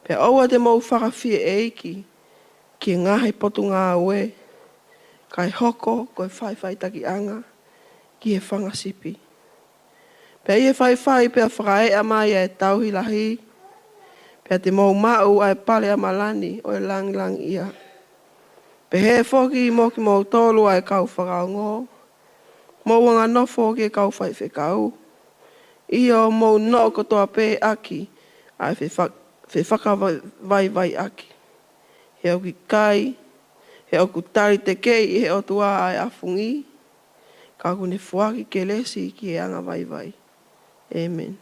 Pea ʻoua te mou fakafieʻeiki ki he ngaahi potungāue, kae hoko ko e faʻifaʻitakiʻanga ki he fanga sipi. Pea ʻi he faifai pea fakaeʻa mai ʻa e tauhi lahi, pea te mou maʻu ʻa e pale ʻamalani ʻo e langilangiʻia. Pehē foki mo kimoutolu ʻa e kau fakaongo, mou anganofo ki he kau faifekau, ʻio, mou noʻo kotoa pē ʻaki ʻa e fefa-, fefakavaivaiʻaki. He ʻoku ʻikai, he ʻoku talitekeʻi ʻe he ʻOtua ʻa e ʻafungi, ka ʻoku ne foaki kelesi ki he angavaivai. ʻĒmeni.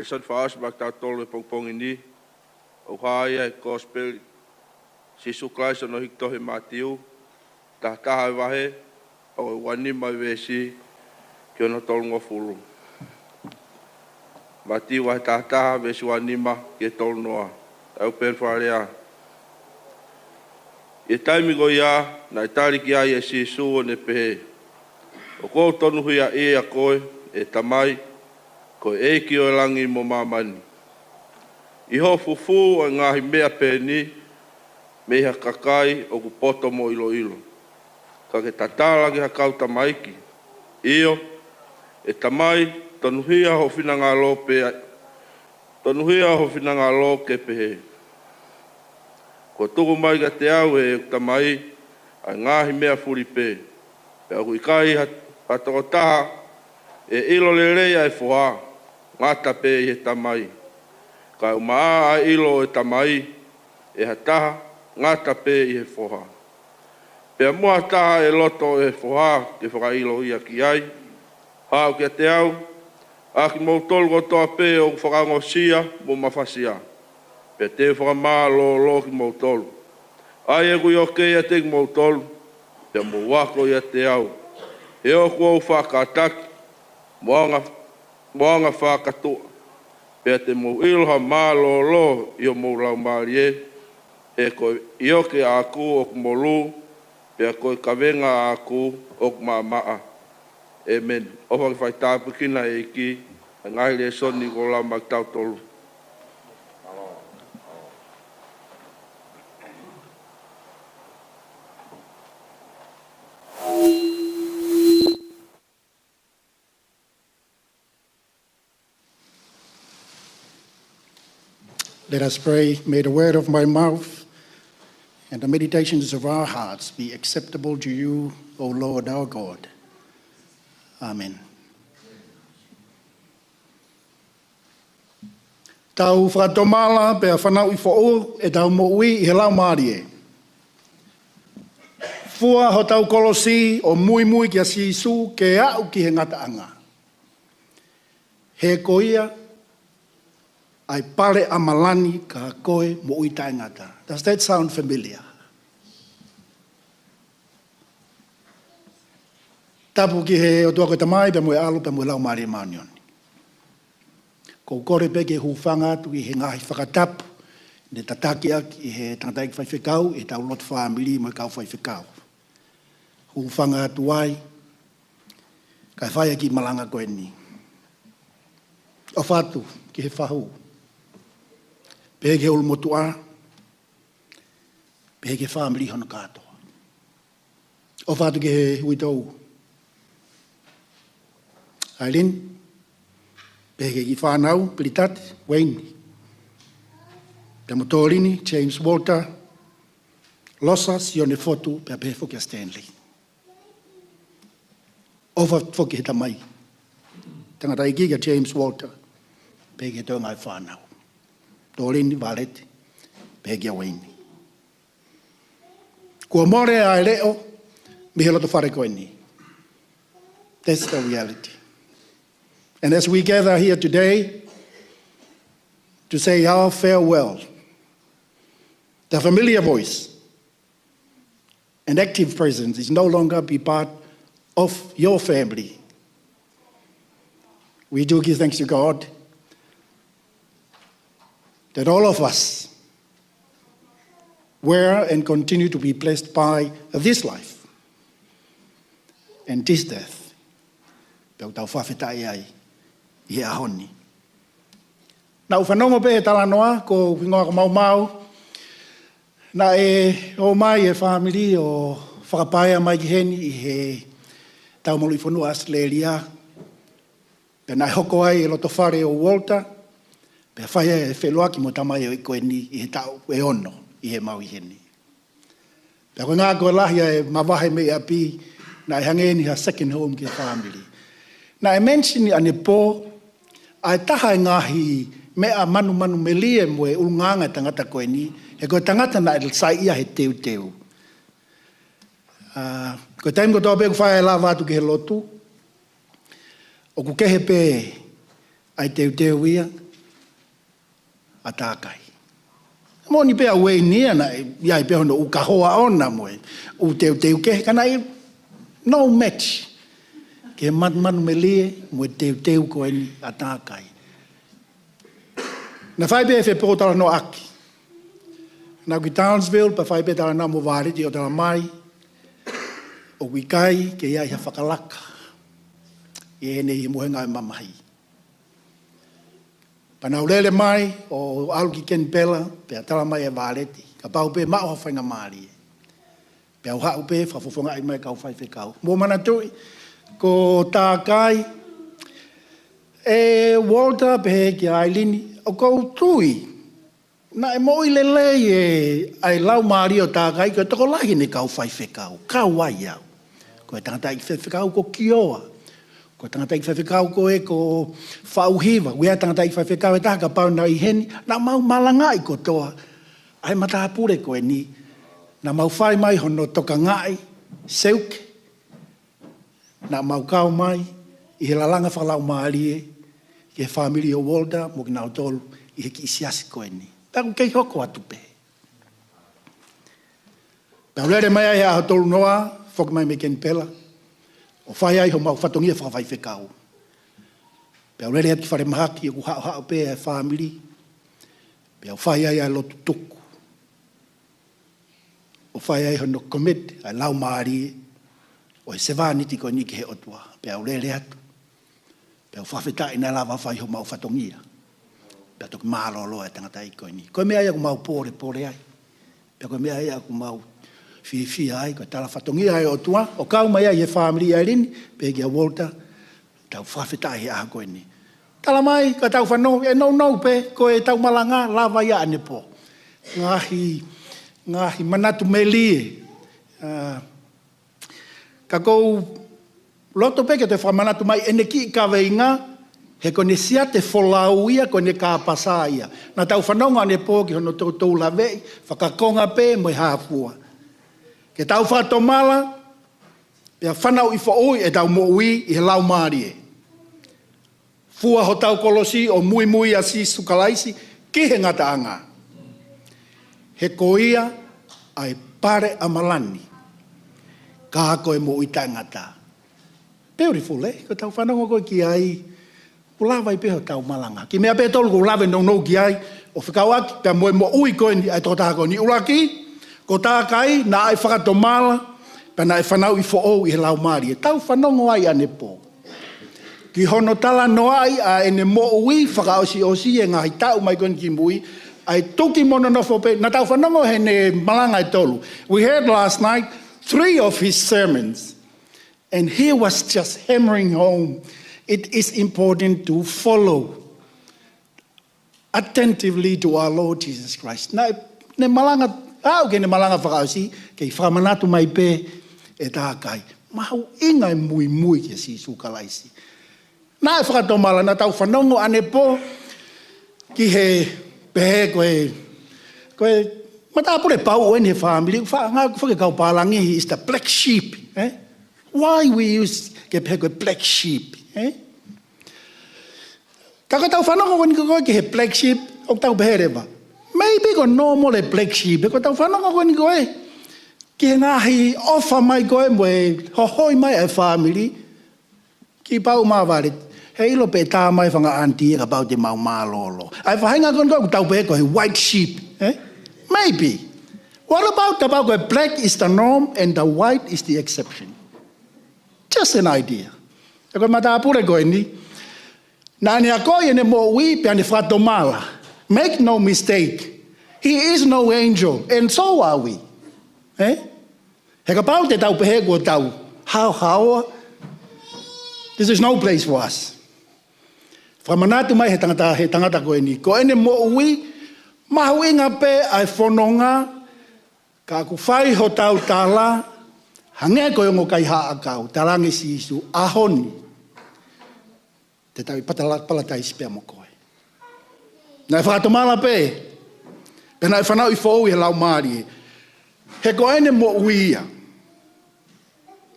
Lēsoni fakaʻosi maʻa kitautolu he pongipongi ni, ʻoku hā ia he Kosipeli ʻa Sīsū Kalaisi hono hiki tohi ʻe Mātiu, tahataha ʻo e vahe, ʻoku ua nima ʻa e veesi ki hono tolungofulu. Mātiu vahe tahataha, veesi ua nima ki he tolunoa. ʻOku pehē hono fakalea. ʻI he taimi ko ia, naʻe tali ki ai ʻe Sīsū ʻo ne pehē, ʻOku ou tonuhia ʻia koe, ʻe Tamai, ko e ʻEiki ʻo e langi mo māmani. ʻI hoʻo fufū ʻa e ngaahi meʻa pehē ni mei ha kakai ʻoku poto mo ʻiloʻilo, ka ke tatala ki ha kau tamaiki. ʻIo, ʻe Tamai, tonuhia hoʻo finangalo pea, tonuhia hoʻo finangalo ke pehē. Kuo tuku mai kiate au ʻe heʻeku Tamai ʻa e ngaahi meʻa fuli pē, pea ʻoku ʻikai ha, ha tokotaha ʻe ʻilo lelei ʻa e Foha, ngata pē ʻi he Tamai. Kae ʻumaʻā ʻa e ʻilo ʻo e Tamai ʻe ha taha, ngata pē ʻi he Foha. Pea mo ha taha ʻe loto ʻe he Foha ke fakaʻilo ia ki ai, haʻu kiate au, ʻa kimoutolu kotoa pē ʻoku fakaongosia mo mafasia, pea te u fakamālōlō kimoutolu. ʻAi ʻeku ʻioke ʻiate kimoutolu, pea mou ako ʻiate au, he ʻoku ou faʻa kātaki mo anga, mo anga fakatuʻa, pea te mou ʻilo ha mālōlō ʻi homou laumālie, he ko e ʻioke ʻaʻaku ʻoku molū, pea ko e kavenga ʻaʻaku ʻoku maʻamaʻa. ʻĒmeni. ʻOfa ke faitāpuekina ʻe he ʻEiki ʻa e ngaahi lēsoni kuo lau maʻa kitautolu. Let us pray. May the word of my mouth and the meditations of our hearts be acceptable to you, O Lord our God. Amen. Tau fakatomala pea fanauʻi foʻou ʻetau moʻui ʻi he Laumālie. Fua hotau kolosi ʻo muimui kia Sīsū ke aʻu ki he ngataʻanga. He ko ia ʻa e pale ʻamalani ka ko e moʻui taʻengata. Does that sound familiar? Tapu ki he ʻOtua ko e Tamai, pea mo e ʻAlo, pea mo e Laumālie Māʻoniʻoni. ʻOku ou kole pē ke hūfanga atu ʻi he ngaahi fakatapu ne tataki ʻaki ʻe he tangataʻeiki faifekau ʻetau lotu fāmili mo e kau faifekau. Hūfanga atu ai, kae fai ʻa e kiʻi malanga ko eni. ʻOfa atu ki he fahu, pehē ki he ʻulumotuʻa, pehē ki he fāmili hono kātoa. ʻOfa atu ki he uitou Aileen, pehē ki he kiʻi fānau, Pilitate, Wayne, pea mo Tolini, James Walter, Losa, Sione Fotu, pea pehē foki kia Stanley. ʻOfa foki ki he tamai tangataʻeiki kia James Walter, pehē ki he toenga e fānau, Tolini, Valete, pehē kia Wayne. Kuo mole ʻa e leʻo mei he loto fale ko eni. That's the reality. And as we gather here today to say our farewell, the familiar voice and active presence is no longer be part of your family. We do give thanks to God that all of us were and continue to be blessed by this life and this death. Pea ʻoku tau fakafetaʻi ai ʻi he ʻaho ni. Naʻa ku fanongo pē he talanoa, ko e hingoa ko Maumau. Naʻe ō mai e fāmili ʻo fakapaea mai ki heni ʻi he Tau Maluʻi Fonua ʻAositelēlia. Pea naʻe hoko ai e loto fale ʻo Walter, pea fai ai e feʻiloaki mo e tamaioʻeiki ko eni ʻi he taʻu ʻe ono ʻi he mau ʻi heni. Pea ko e ʻuhinga ko e lahi ʻa e mavahe mei ʻapi, naʻe hangē ni ha second home ki he fāmili. Naʻe mention ʻanepō ʻa e taha e ngaahi meʻa manumanu melie mo e ʻulungaanga e tangata ko eni, he ko e tangata naʻe saiʻia he teuteu. ʻA, ko e taimi kotoa pē ʻoku fai ai e lava atu ki he lotu, ʻoku kehe pē ʻa e teuteu ia ʻa Tākai. Moʻoni pē ʻa Wayne ia, naʻe ʻi ai pē hono ʻū kahoa ʻoʻona mo e ʻū teuteu kehe, ka naʻe no match ki he manumanu melie mo e teuteu ko eni ʻa Tākai. Naʻe fai pē e fepōtalanoaʻaki. Naʻa ku ʻi Townsville, pea fai pē talanoa mo Valete ʻo talamai ʻoku ʻikai ke ʻi ai ha fakalaka ʻi heʻene ʻi he mohenga e mamahi. Pea naʻa ku lele mai ʻo ʻalu ki Kenipela, pea talamai ʻe Valete, kapau pē maʻu ha faingamālie, pea u haʻu pē fakafofongaʻi mai e kau faifekau. Mou manatuʻi, ko Tākai, ʻe Walter pehē kia Aileen, ʻoku ou tui naʻe moʻui lelei e, ʻa e laumālie ʻo Tākai ko e tokolahi ʻene kau faifekau, kau ai au. Ko e tangataʻeiki faifekau ko Kioa, ko e tangataʻeiki faifekau ko ē ko Faʻuhiva, ʻoku ʻi ai e tangataʻeiki faifekau ʻe taha kapau naʻe ʻi heni, naʻa mau malangaʻi kotoa ʻa e matāpule ko eni, naʻa mau fai mai hono tokangaʻi, Seuke, naʻa mau kau mai ʻi he lalanga fakalaumālie ki he fāmili ʻo Walter mo kinautolu ʻi he kiʻi siasi ko eni. Pea ʻoku kei hoko atu pē. Pea u lele mai ai he ʻaho tolu noa, foki mai mei Kenipela, ʻo fai ai homau fatongia fakafaifekau. Pea u lele atu ki falemahaki ʻoku haʻohaʻo pē e fāmili. Pea u fai ai ʻa e lotu tuku, ʻo fai ai hono commit ʻa e laumālie ʻo e sevāniti ko eni ki he ʻOtua. Pea u lele atu, pea u fakafetaʻi naʻe lava fai homau fatongia. Pea toki mālōlō e tangataʻeiki ko eni. Ko e meʻa ia ʻoku mau pōlepole ai. Pea ko e meʻa ia ʻoku mau fiefia ai, ko e tala fatongia ʻa e ʻOtua ʻo kau mai ai he fāmili ʻa Aileen, pehē kia Walter, tau fakafetaʻi he ʻaho ko eni. Tala mai, ka tau fanongo, ʻe nounou pē, ko ʻetau malanga, lava ia ʻanepō. Ngaahi, ngaahi manatu melie. Ah, ka ʻoku ou loto pē ke te fakamanatu mai ʻene kiʻi kaveinga, he ko ʻene siate folau ia, ko ʻene kāpasa ia. Naʻa tau fanongo ʻanepō ki hono toutou laveʻi, fakakonga pē mo e hā fua. Ke tau fakatomala, pea fanauʻi foʻou ʻetau moʻui ʻi he Laumālie. Fua hotau kolosi ʻo muimui ʻia Sīsū Kalaisi ki he ngataʻanga. He ko ia ʻa e pale ʻa Malani, ka ko e moʻui taʻengata. Beautiful, eh? Ko ʻetau fanongo ko ē ki ai, ʻoku lava ai pē hotau malanga. Kiʻi meʻa pē ʻe tolu ʻoku ou lave nounou ki ai, ʻo fekauʻaki pea mo e moʻui ko eni ʻa e tokotaha ko eni. ʻUluaki, ko Takai, naʻe fakatomala, pea naʻe fanauʻi foʻou ʻi he Laumālie. Tau fanongo ai ʻanepō ki hono talanoaʻi ʻa ʻene moʻui fakaʻosiʻosi ʻi he ngaahi taʻu mai ko eni ki mui, ʻa e tuki mo nonofo pē, naʻa tau fanongo heʻene malanga ʻe tolu. We heard last night three of his sermons, and he was just hammering home, it is important to follow attentively to our Lord Jesus Christ. Naʻe, ne malanga, aʻu ki heʻene malanga fakaʻosi, kei fakamanatu mai pē ʻe Takai, mahuʻinga e muimui kia Sīsū Kalaisi. Naʻe fakatomala, naʻa tau fanongo ʻanepō ki he pehē ko e, ko e matāpule pauʻu eni he fāmili, faʻa ngāueʻaki e kau pālangi, he is the black sheep, eh? Why we use ke pehē ko e black sheep, eh? Ka ko ʻetau fanongo ko eni ko ē ki he black sheep, ʻoku tau pehē leva, maybe ko e normal e black sheep, ko ʻetau fanongo ko eni ko ē ki he ngaahi ʻofa mai ko ē mo e hohoi mai ʻa e fāmili ki pauʻu māvale, he ʻilo pē ʻe tā mai e fanga aunty ia kapau te mau mālōlō. ʻA e faʻahinga ko eni ko ē ʻoku tau pehē ko e white sheep, eh? Maybe. What about kapau ko e black is the norm and the white is the exception? Just an idea. He ko e matāpule ko eni, naʻa ne akoʻi ʻene moʻui pea ne fakatomala. Make no mistake, he is no angel, and so are we. Eh? He kapau te tau pehē kuo tau haohaoa, this is no place for us. Fakamanatu mai he tangata, he tangata ko eni, ko ʻene moʻui, mahuʻinga pē ʻa e fononga, ka ʻoku fai hotau tala, hangē ko e ongo kaihaʻa ʻakau, talaange ʻe Sīsū, ʻaho ni te tau ʻi patala-, palataisi pea mo koe. Naʻe fakatomala pē, pea naʻe fanauʻi foʻou ʻi he Laumālie. He ko ʻene moʻui ia.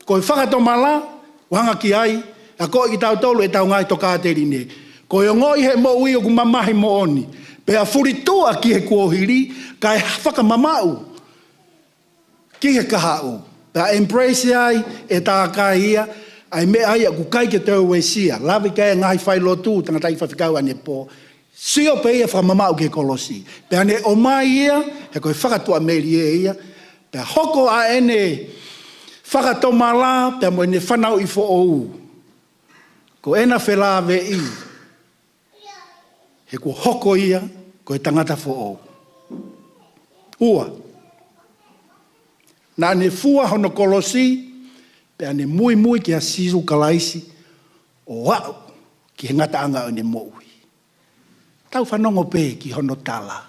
Ko e fakatomala, ʻoku hanga ki ai, akoʻi kitautolu ʻetau ngaahi tokāteline. Ko e ongoʻi he moʻui ʻoku mamahi moʻoni, pea fulituʻa ki he kuohili, kae fakamamaʻu ki he kahaʻu. Pea embrace ai ʻe Takai ia ʻa e meʻa ia ʻoku ʻikai ke toe uesia. Lave ki ai e ngaahi failotu, tangataʻeiki faifekau ʻanepō. Sio pē ia fakamamaʻu ki he kolosi. Pea ne ʻomai ia, he ko e fakatuʻamelie ia. Pea hoko ʻa ʻene fakatomala, pea mo ʻene fanauʻi foʻou, ko ʻena felāveʻi, he kuo hoko ia ko e tangata foʻou. Ua, naʻa ne fua hono kolosi, pea ne muimui kia Sīsū Kalaisi, ʻo aʻu ki he ngataʻanga ʻo ʻene moʻui. Tau fanongo pē ki hono tala.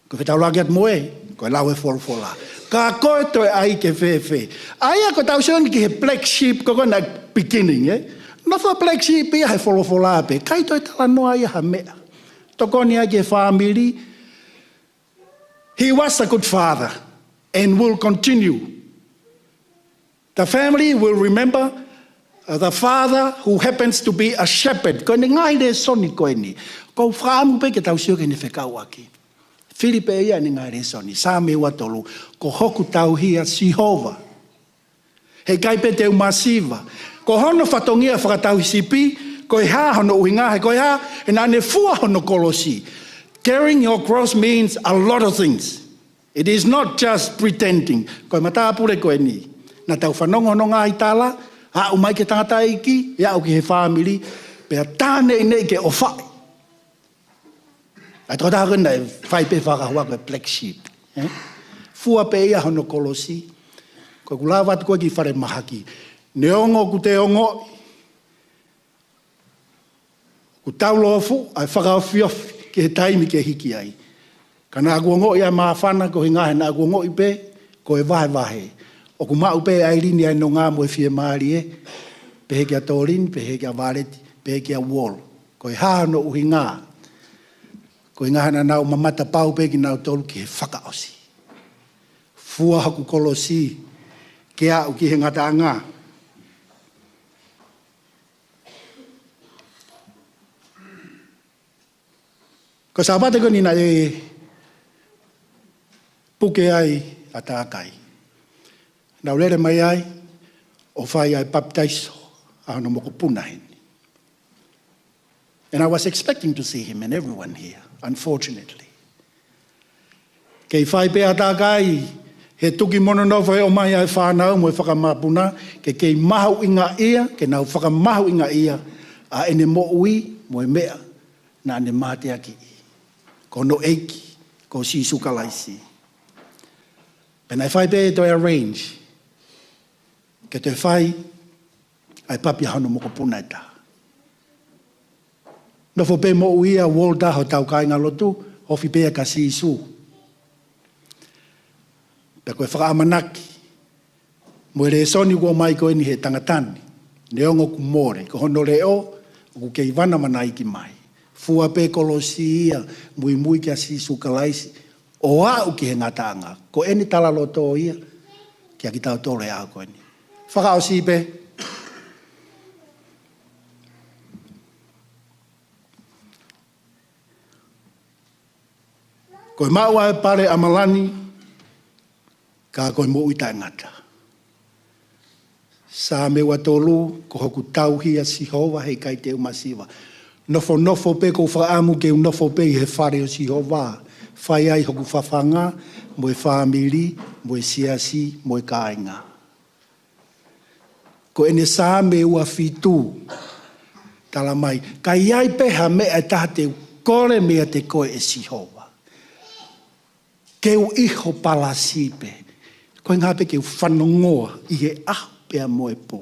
Ko e fetaulaki atu mo e, ko e lau e folofola. Ka ko e toe ʻai ke fēfē. ʻA ia ko ʻetau sio eni ki he black sheep, ko ko ena beginning, eh? Nofo black sheep ia he folofola pē. ʻIkai toe talanoa ia ha meʻa. Tokoni ai ki he fāmili. He was a good father and will continue. The family will remember, uh, the father who happens to be a shepherd. Ko ʻene ngaahi lēsoni ko eni. ʻOku ou fakaʻamu pē ke tau sio ki heʻene fekauʻaki. Fili pē ia ʻene ngaahi lēsoni. Saame ua tolu. Ko hoku tauhi ʻa Sihova, he ʻikai pē te u masiva. Ko hono fatongia fakatauhisipi, ko e hā hono ʻuhinga, he ko e hā, he naʻa ne fua hono kolosi. Carrying your cross means a lot of things. It is not just pretending. Ko e matāpule ko eni. Naʻa tau fanongo hono ngaahi tala, aʻu mai ki he tangataʻeiki, ʻe aʻu ki he fāmili, pea tā neʻineʻi ke ʻofaʻi. ʻA e tokotaha ko ena naʻe fai pē fakahua ko e black sheep. Eh? Fua pē ia hono kolosi. Ko ʻeku lava atu ko ē ki falemahaki. Neongo ʻoku te ongoʻi Kuo tau lōfuʻu ʻa e fakaofiofi ki he taimi ke hiki ai. Ka naʻa ku ongoʻi ʻa e māfana ko e ʻuhinga he naʻa ku ongoʻi pē ko e vahevahe. ʻOku maʻu pē ʻe ʻAilini ʻa e nonga mo e fiemālie, pehē kia Tolini, pehē kia Valeti, pehē kia Wall. Ko e hā hono ʻuhinga? Ko e ʻuhinga he naʻa nau mamata pau pē kinautolu ki he fakaʻosi. Fua hoku kolosi ke aʻu ki he ngataʻanga. Ko e Sāpate ko eni naʻe puke ai ʻa Takai. Nau lele mai ai ʻo fai ʻa e papitaiso ʻa hono mokopuna heni. And I was expecting to see him and everyone here, unfortunately. Kei fai pē ʻa Takai he tuki mo nonofo he ʻomai ʻa e fānau mo e fakamapuna, ke kei mahuʻingaʻia, ke nau fakamahuʻingaʻia ʻa ʻene moʻui mo e meʻa naʻa ne mateakiʻi. Ko hono ʻEiki, ko Sīsū Kalaisi. Pea naʻe fai pē ʻe toe arrange ke toe fai ʻa e papi ʻa hono mokopuna ʻe taha. Nofo pē moʻui ʻa Walter, hotau kāingalotu, ofi pē ia kia Sīsū. Pea ko e fakaʻamanaki mo e lēsoni kuo ʻomai ko eni he tangata ni, neongo kuo mole, ko hono leʻo ʻoku kei vanavanaiki mai. Fua pē kolosi ia, muimui kia Sīsū Kalaisi, ʻo aʻu ki he ngataʻanga. Ko ʻene talaloto ia kia kitautolu he ʻaho ko eni. Fakaʻosi pē. Ko e maʻu ʻa e pale ʻa ʻAmalani, ka ko e moʻui taʻengata. Saame ua tolu, ko hoku tauhi ʻa Sihova he ʻikai te u masiva. Nofonofo pē ʻoku ou fakaʻamu ke u nofo pē ʻi he fale ʻo Sihova. Fai ai hoku fafanga, mo e fāmili, mo e siasi, mo e kāinga. Ko ʻene Saame ua fitu, tala mai, ka ʻi ai pē ha meʻa ʻe taha te u kole meiate koe ʻe Sihova, ke u ʻi ho palasi pē. Ko e ʻuhinga pē ke u fanongoa ʻi he ʻaho pea mo e pō.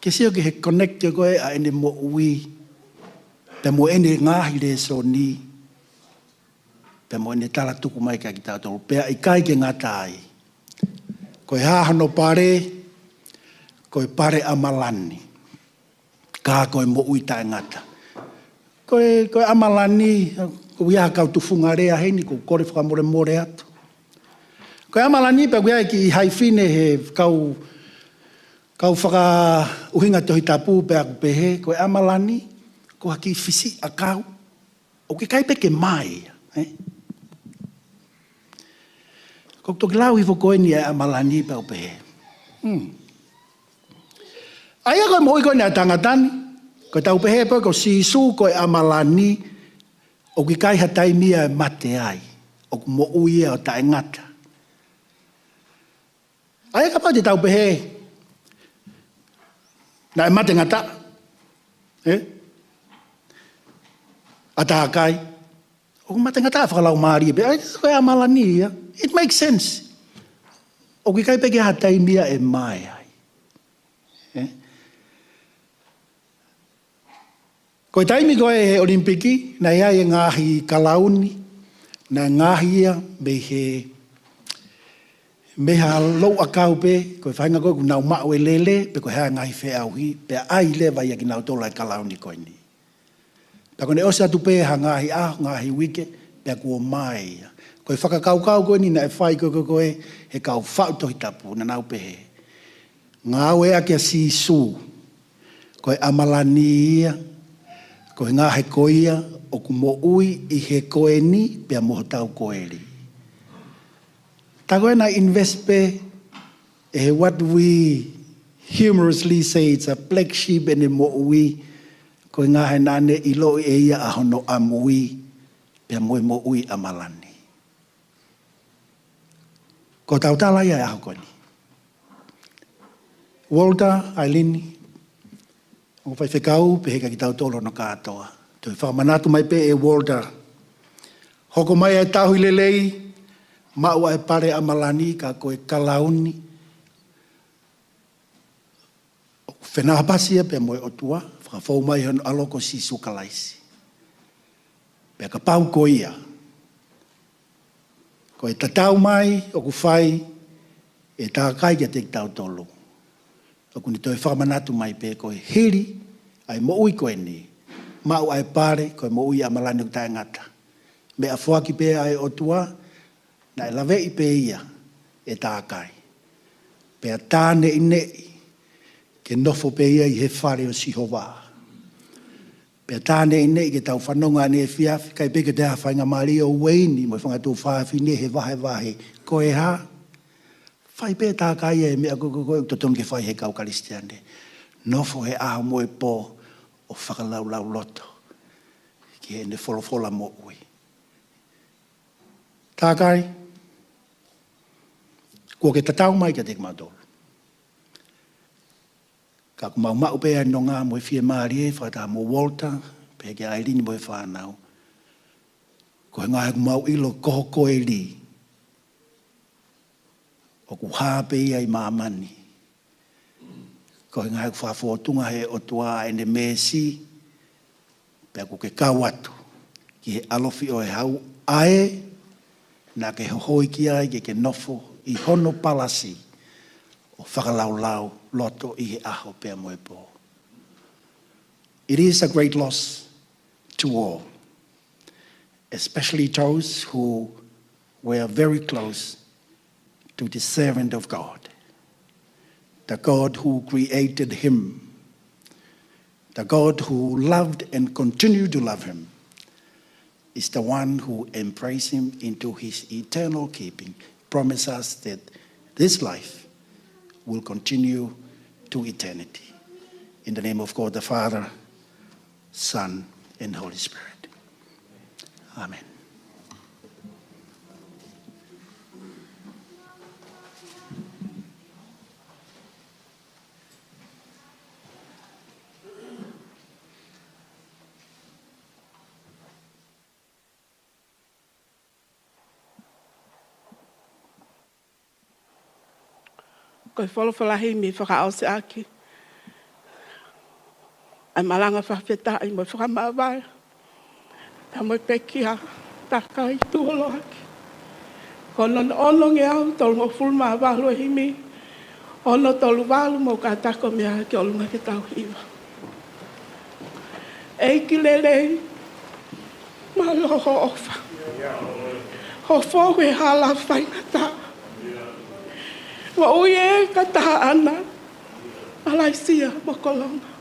Ke sio ki he connect ko ē ʻa ʻene moʻui, pea mo ʻene ngaahi lēsoni, pea mo ʻene tala tuku mai kia kitautolu, pea ʻikai ke ngata ai. Ko e hā hono pale? Ko e pale ʻa ʻAmalani, ka ko e moʻui taʻengata. Ko e, ko e ʻAmalani, ko ia kau tufunga lea heni, ʻoku kole fakamolemole atu. Ko e ʻAmalani, pea ko ia ki he haifine he kau, kau fakaʻuhinga Tohi Tapu pea ʻoku pehē, ko e ʻAmalani, ko ha kiʻi fisiʻi ʻakau ʻoku ʻikai pē ke mae ia, ē? Ko e toki lau hifo ko eni ʻa e ʻAmalani pea u pehē, hmm. ʻA ia ko e moʻui ko eni ʻa e tangata ni, ko ʻetau pehē pē ko Sīsū ko e ʻAmalani, ʻoku ʻikai ha taimi ia ʻe mate ai, ʻoku moʻui ia ʻo taʻengata. ʻA ia kapau te tau pehē naʻe mate ngata, ē? ʻA Takai, ʻoku mate ngata fakalaumālie pē, ʻa ia ko e ʻAmalani ia. It makes sense. ʻOku ʻikai pē ke ha taimi ia ʻe mae ai. Ē? Ko e taimi ko ē he ʻOlimipiki, naʻe ʻi ai e ngaahi kalauni, naʻe ngaohi ia mei he, mei ha louʻakau pē, ko e faʻahinga ko ē ʻoku nau maʻu e lele, pe ko e hā e ngaahi feʻauhi, pea ʻai leva ia kinautolu ʻa e kalauni ko eni. Pea ko ʻene ʻosi atu pē ha ngaahi ʻaho, ngaahi uike, pea kuo mae ia. Ko e fakakaukau ko eni naʻe fai ko ē, ko ē, ko ē he kau faʻu Tohi Tapu, naʻa nau pehē, ngāueʻaki ʻa Sīsū ko e ʻAmalani ia, ko e ʻuhinga he ko ia ʻoku moʻui ʻi he ko eni pea mo hotau koeli. Tā ko ē naʻe invest pē ʻe he, what we humorously say, it's a black sheep ʻene moʻui, ko e ʻuhinga he naʻa ne ʻiloʻi ʻe ia ʻa hono ʻamui pea mo e moʻui ʻa ʻAmalani. Ko ʻetau tala ia he ʻaho ko eni. Walter, ʻAilini, ongo faifekau, pehē kia kitautolu hono kātoa. Toe fakamanatu mai pē ʻe Walter, hoko mai ʻa e tauhi lelei, maʻu ʻa e pale ʻa ʻAmalani, ka ko e kalauni ʻoku fenāpasi ia pea mo e ʻOtua, Fakafou mai hono ʻAlo ko Sīsū Kalaisi. Pea kapau ko ia, ko e tatau mai ʻoku fai ʻe Takai kiate kitautolu, ʻoku ne toe fakamanatu mai pē ko e hili ʻa e moʻui ko eni, maʻu ʻa e pale, ko e moʻui ʻa Malani ʻoku taʻengata. Meʻafoaki pē ʻa e ʻOtua, naʻe laveʻi pē ia ʻe Takai. Pea tā neʻineʻi ke nofo pē ia ʻi he fale ʻo Sihova. Pea tā neʻineʻi ke tau fanongo ʻaneefiafi, ʻikai pē ke toe ʻi ai ha faingamālie ʻo ueini mo e fanga tuofāfine he vahevahe. Ko e hā? Fai pē ʻe Takai e meʻa ko ē, ko ē ʻoku totonu ke fai ʻe he kau Kalisitiane. Nofo he ʻaho mo e pō ʻo fakalaulauloto ki heʻene folofola moʻui. Takai, kuo ke tatau mai kiate kimautolu. Ka ʻoku mau maʻu pē ʻa e nonga mo e fiemālie fakataha mo Walter, pehē kia ʻAilini mo e fānau. Ko e ʻuhinga he ʻoku mau ʻilo ko ho koeli ʻoku hā pē ia ʻi māmani. Ko e ʻuhinga he ʻoku fakafōtunga he ʻOtua ʻene meesi, pea kuo ke kau atu ki he ʻalofi ʻo e hau, ʻa ē naʻa ke hohoi ki ai ke ke nofo ʻi hono palasi ʻo fakalaulauloto ʻi he ʻaho pea mo e pō. It is a great loss to all, especially those who were very close to the servant of God, the God who created him, the God who loved and continued to love him, is the one who embraced him into his eternal keeping, promise us that this life will continue to eternity. In the name of God the Father, Son, and Holy Spirit. Amen. Ko e folofola himi fakaʻosi ʻaki ʻa e malanga fakafetaʻi mo e fakamāvae, pea mo e pekia, Takai Tuʻuloaki. Ko hono onongeau tolungofulu mā valu e himi, ono tolu valu, mou kātaki ʻo meʻa ki ʻolunga ke tau hiva. ʻEiki lelei, mālō hoʻo ʻofa. Hoʻo fou he hala faingataʻa. Moʻui ē ka taha ʻana, ʻa Laisia mo Kolonga.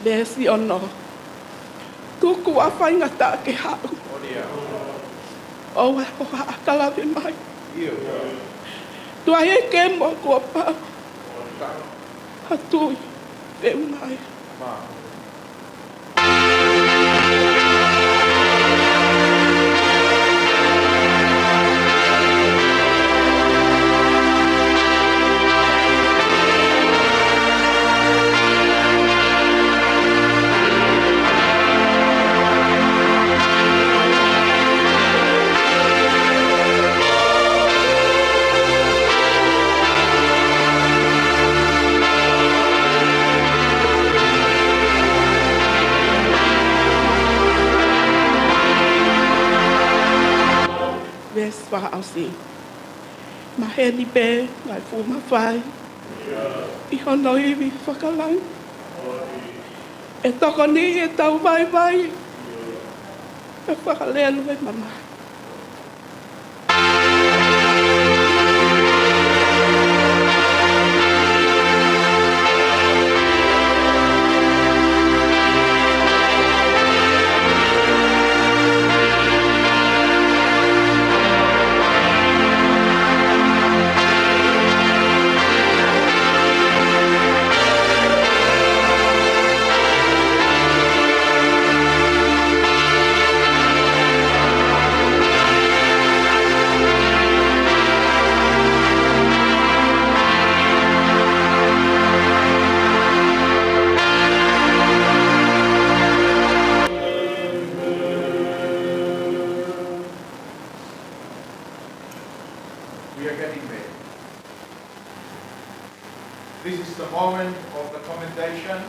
Veesi ono. Tuku ʻa faingataʻa ke haʻu, ʻoua ʻe hohaʻa ka lave mai. Tuai ʻe kemo kuo pau, ha tui feʻunga ia. Veesi fakaʻosi. Maheni pē ngaahi fuʻu mafai ʻi hono ivi fakalangi. ʻE tokoni ʻetau vaivai, ʻe fakalelu e mamahi. We are getting there. This is the moment of the commendation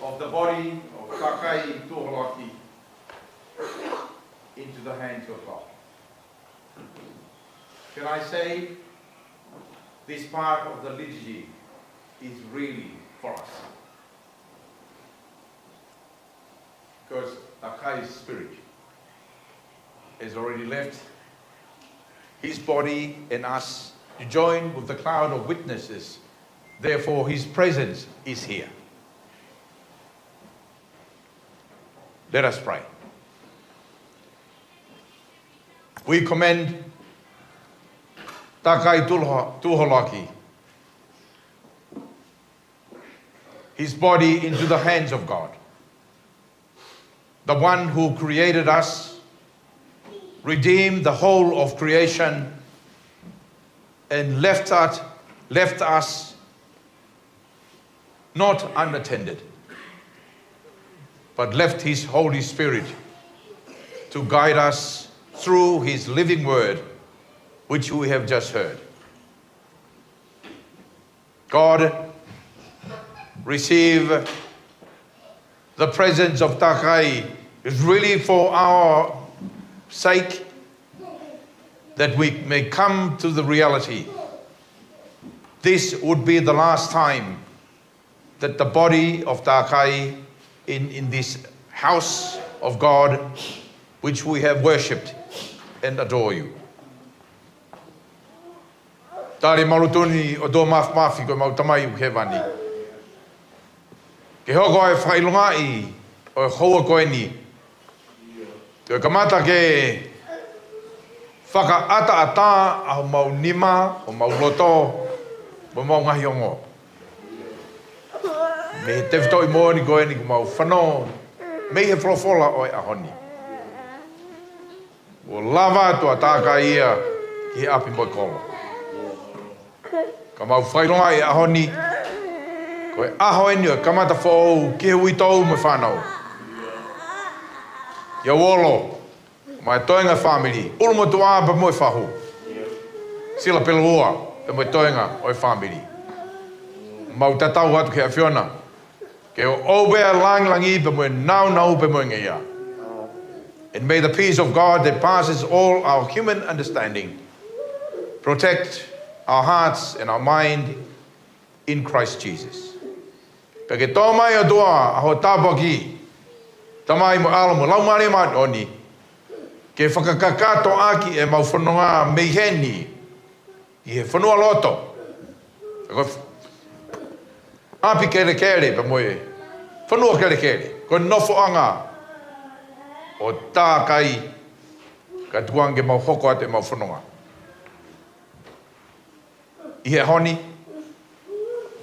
of the body of Takai Tuholaki into the hands of God. Can I say, this part of the liturgy is really for us. Because Takai's spirit has already left his body and us to join with the cloud of witnesses. Therefore, his presence is here. Let us pray. We commend Takai Tuho-, Tuholaki, his body into the hands of God, the one who created us, redeemed the whole of creation, and left us, left us not unattended, but left his Holy Spirit to guide us through his living word, which we have just heard. God, receive the presence of Takai. Is really for our sake that we may come to the reality. This would be the last time that the body of Takai in, in this house of God, which we have worshipped and adore you. Tali mau lotu ni ʻOtua Māfimafi, ko ʻemau Tamai ʻoku ʻi hēvani. Ke hoko e fakaʻilongaʻi ʻo e houa ko eni. Ke kamata ke fakaʻataʻatā ʻa homau nima, homau loto, mo homau ngaahi ongo. Mei he tefitoʻi moʻoni ko eni kuo mau fanongo mei he folofola ʻo e ʻaho ni. Kuo lava atu ʻa Takai ia ki he ʻapi mo e kolo. Ka mau fakaʻilongaʻi e ʻaho ni, ko e ʻaho eni ʻo e kamata foʻou ki he uitou mo e fānau. Kia Uolo, mo e toenga fāmili, ʻulumotuʻa pea mo e fahu. Sila Peluua pea mo e toenga ʻo e fāmili. Mau tatau atu ki he ʻAfiona. Ke ʻoʻou pē ʻa e langilangi pea mo e nāunau pea mo e ngeia. And may the peace of God that passes all our human understanding protect our hearts and our mind in Christ Jesus. Pea ke tō mai ʻOtua ʻa ho tāpuaki, Tamai mo e ʻAlo mo e Laumālie Māʻoniʻoni, ke fakakakato ʻaki ʻemau fononga mei heni ki he fonualoto. Ko e f-, ʻapi kelekele pea mo e fonua kelekele. Ko e nofoʻanga ʻo Takai, ka tuku ange ke mau hoko atu ʻemau fononga ʻi he ʻaho ni,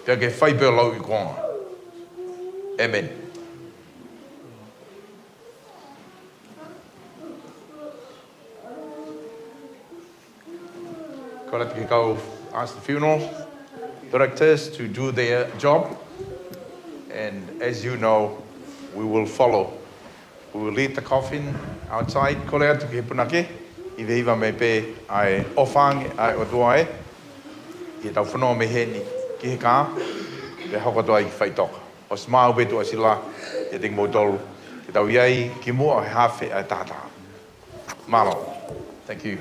pea ke fai pē ʻo lauikuonga. ʻĒmeni. Kole atu ke kau ask the funeral directors to do their job. And as you know, we will follow. We will lead the coffin outside. Kole atu ki he punake, hivahiva mai pē ʻa e ʻofa ange ʻa e ʻOtua ē, ʻi heʻetau fononga mei heni ki he kā, pea hoko atu ai ki faʻitoka. ʻOsi maʻu pē tuʻasila ʻiate kimoutolu, ke tau ʻi ai ki muʻa he hafe ʻa e tahataha. Mālō. Thank you.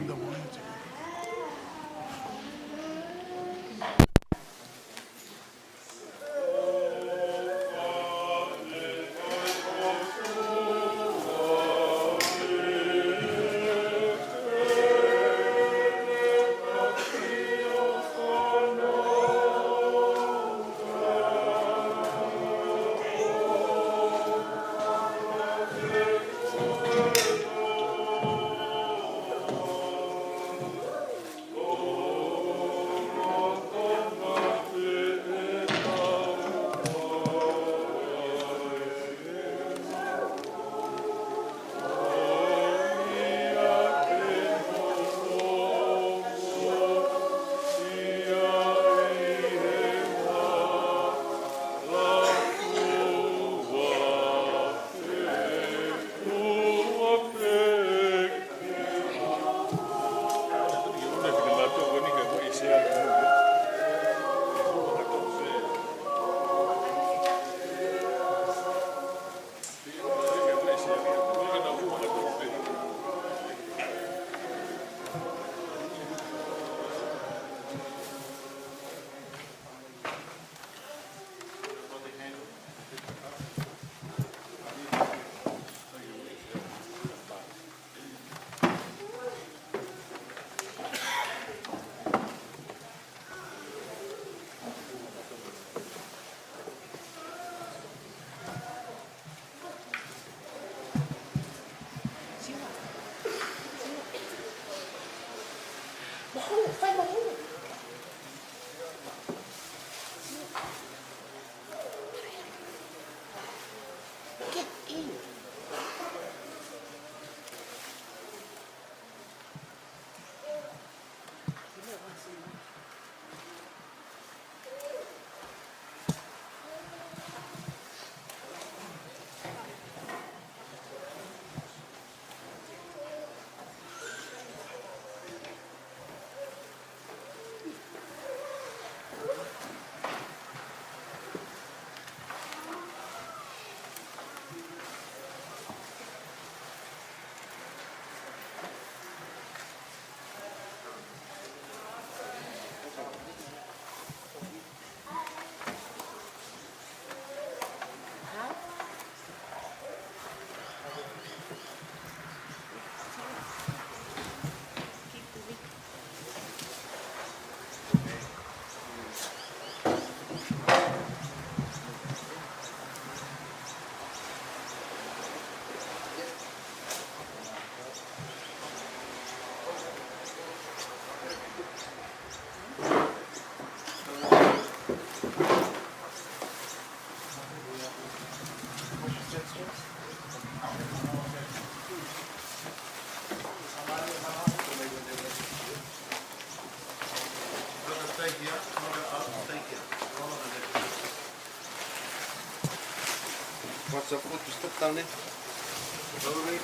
So good to step down in. All right.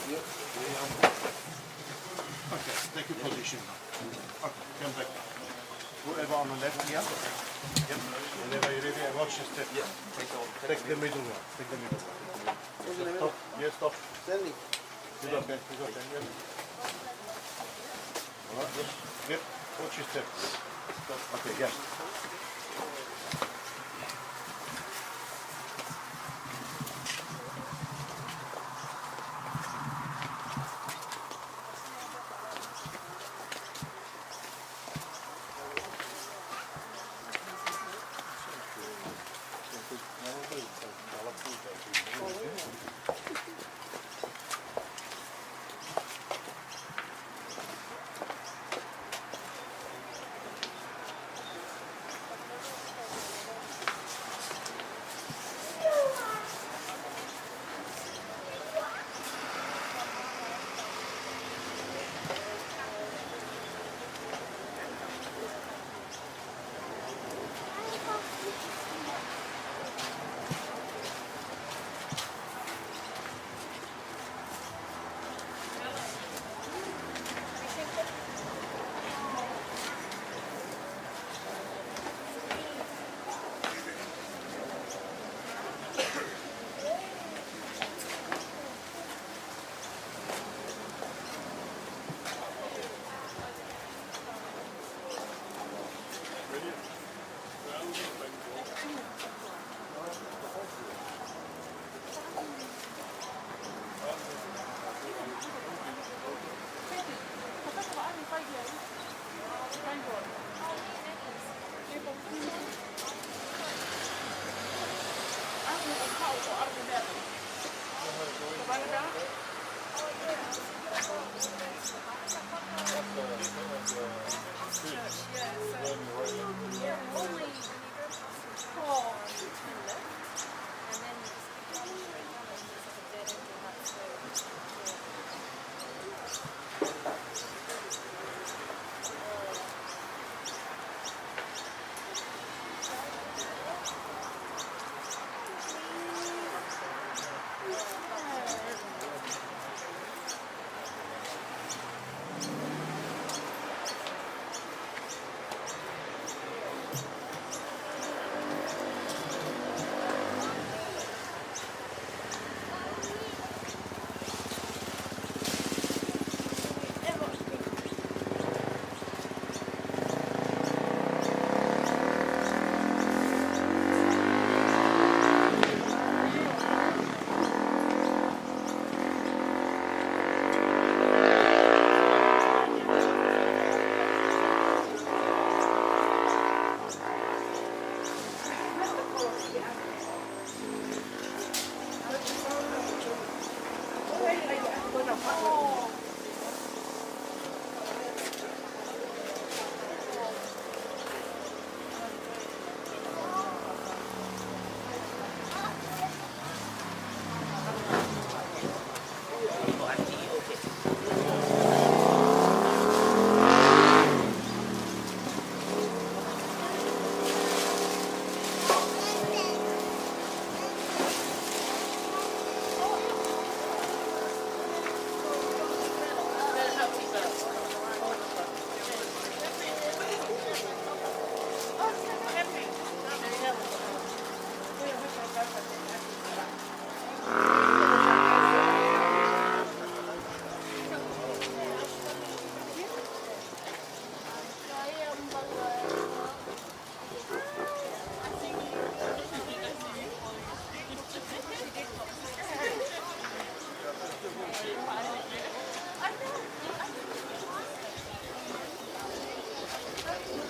Yep. Very humble. Okay, take your position now. Okay, come back. Whoever on the left here. Yep. Whenever you're ready, watch your step. Yeah. Take the, take the middle one. Take the middle one. Stop. Yes, stop. Stanley. He's okay. He's okay. Yep. All right. Yep. Yep. Watch your step. Stop. Okay, yeah.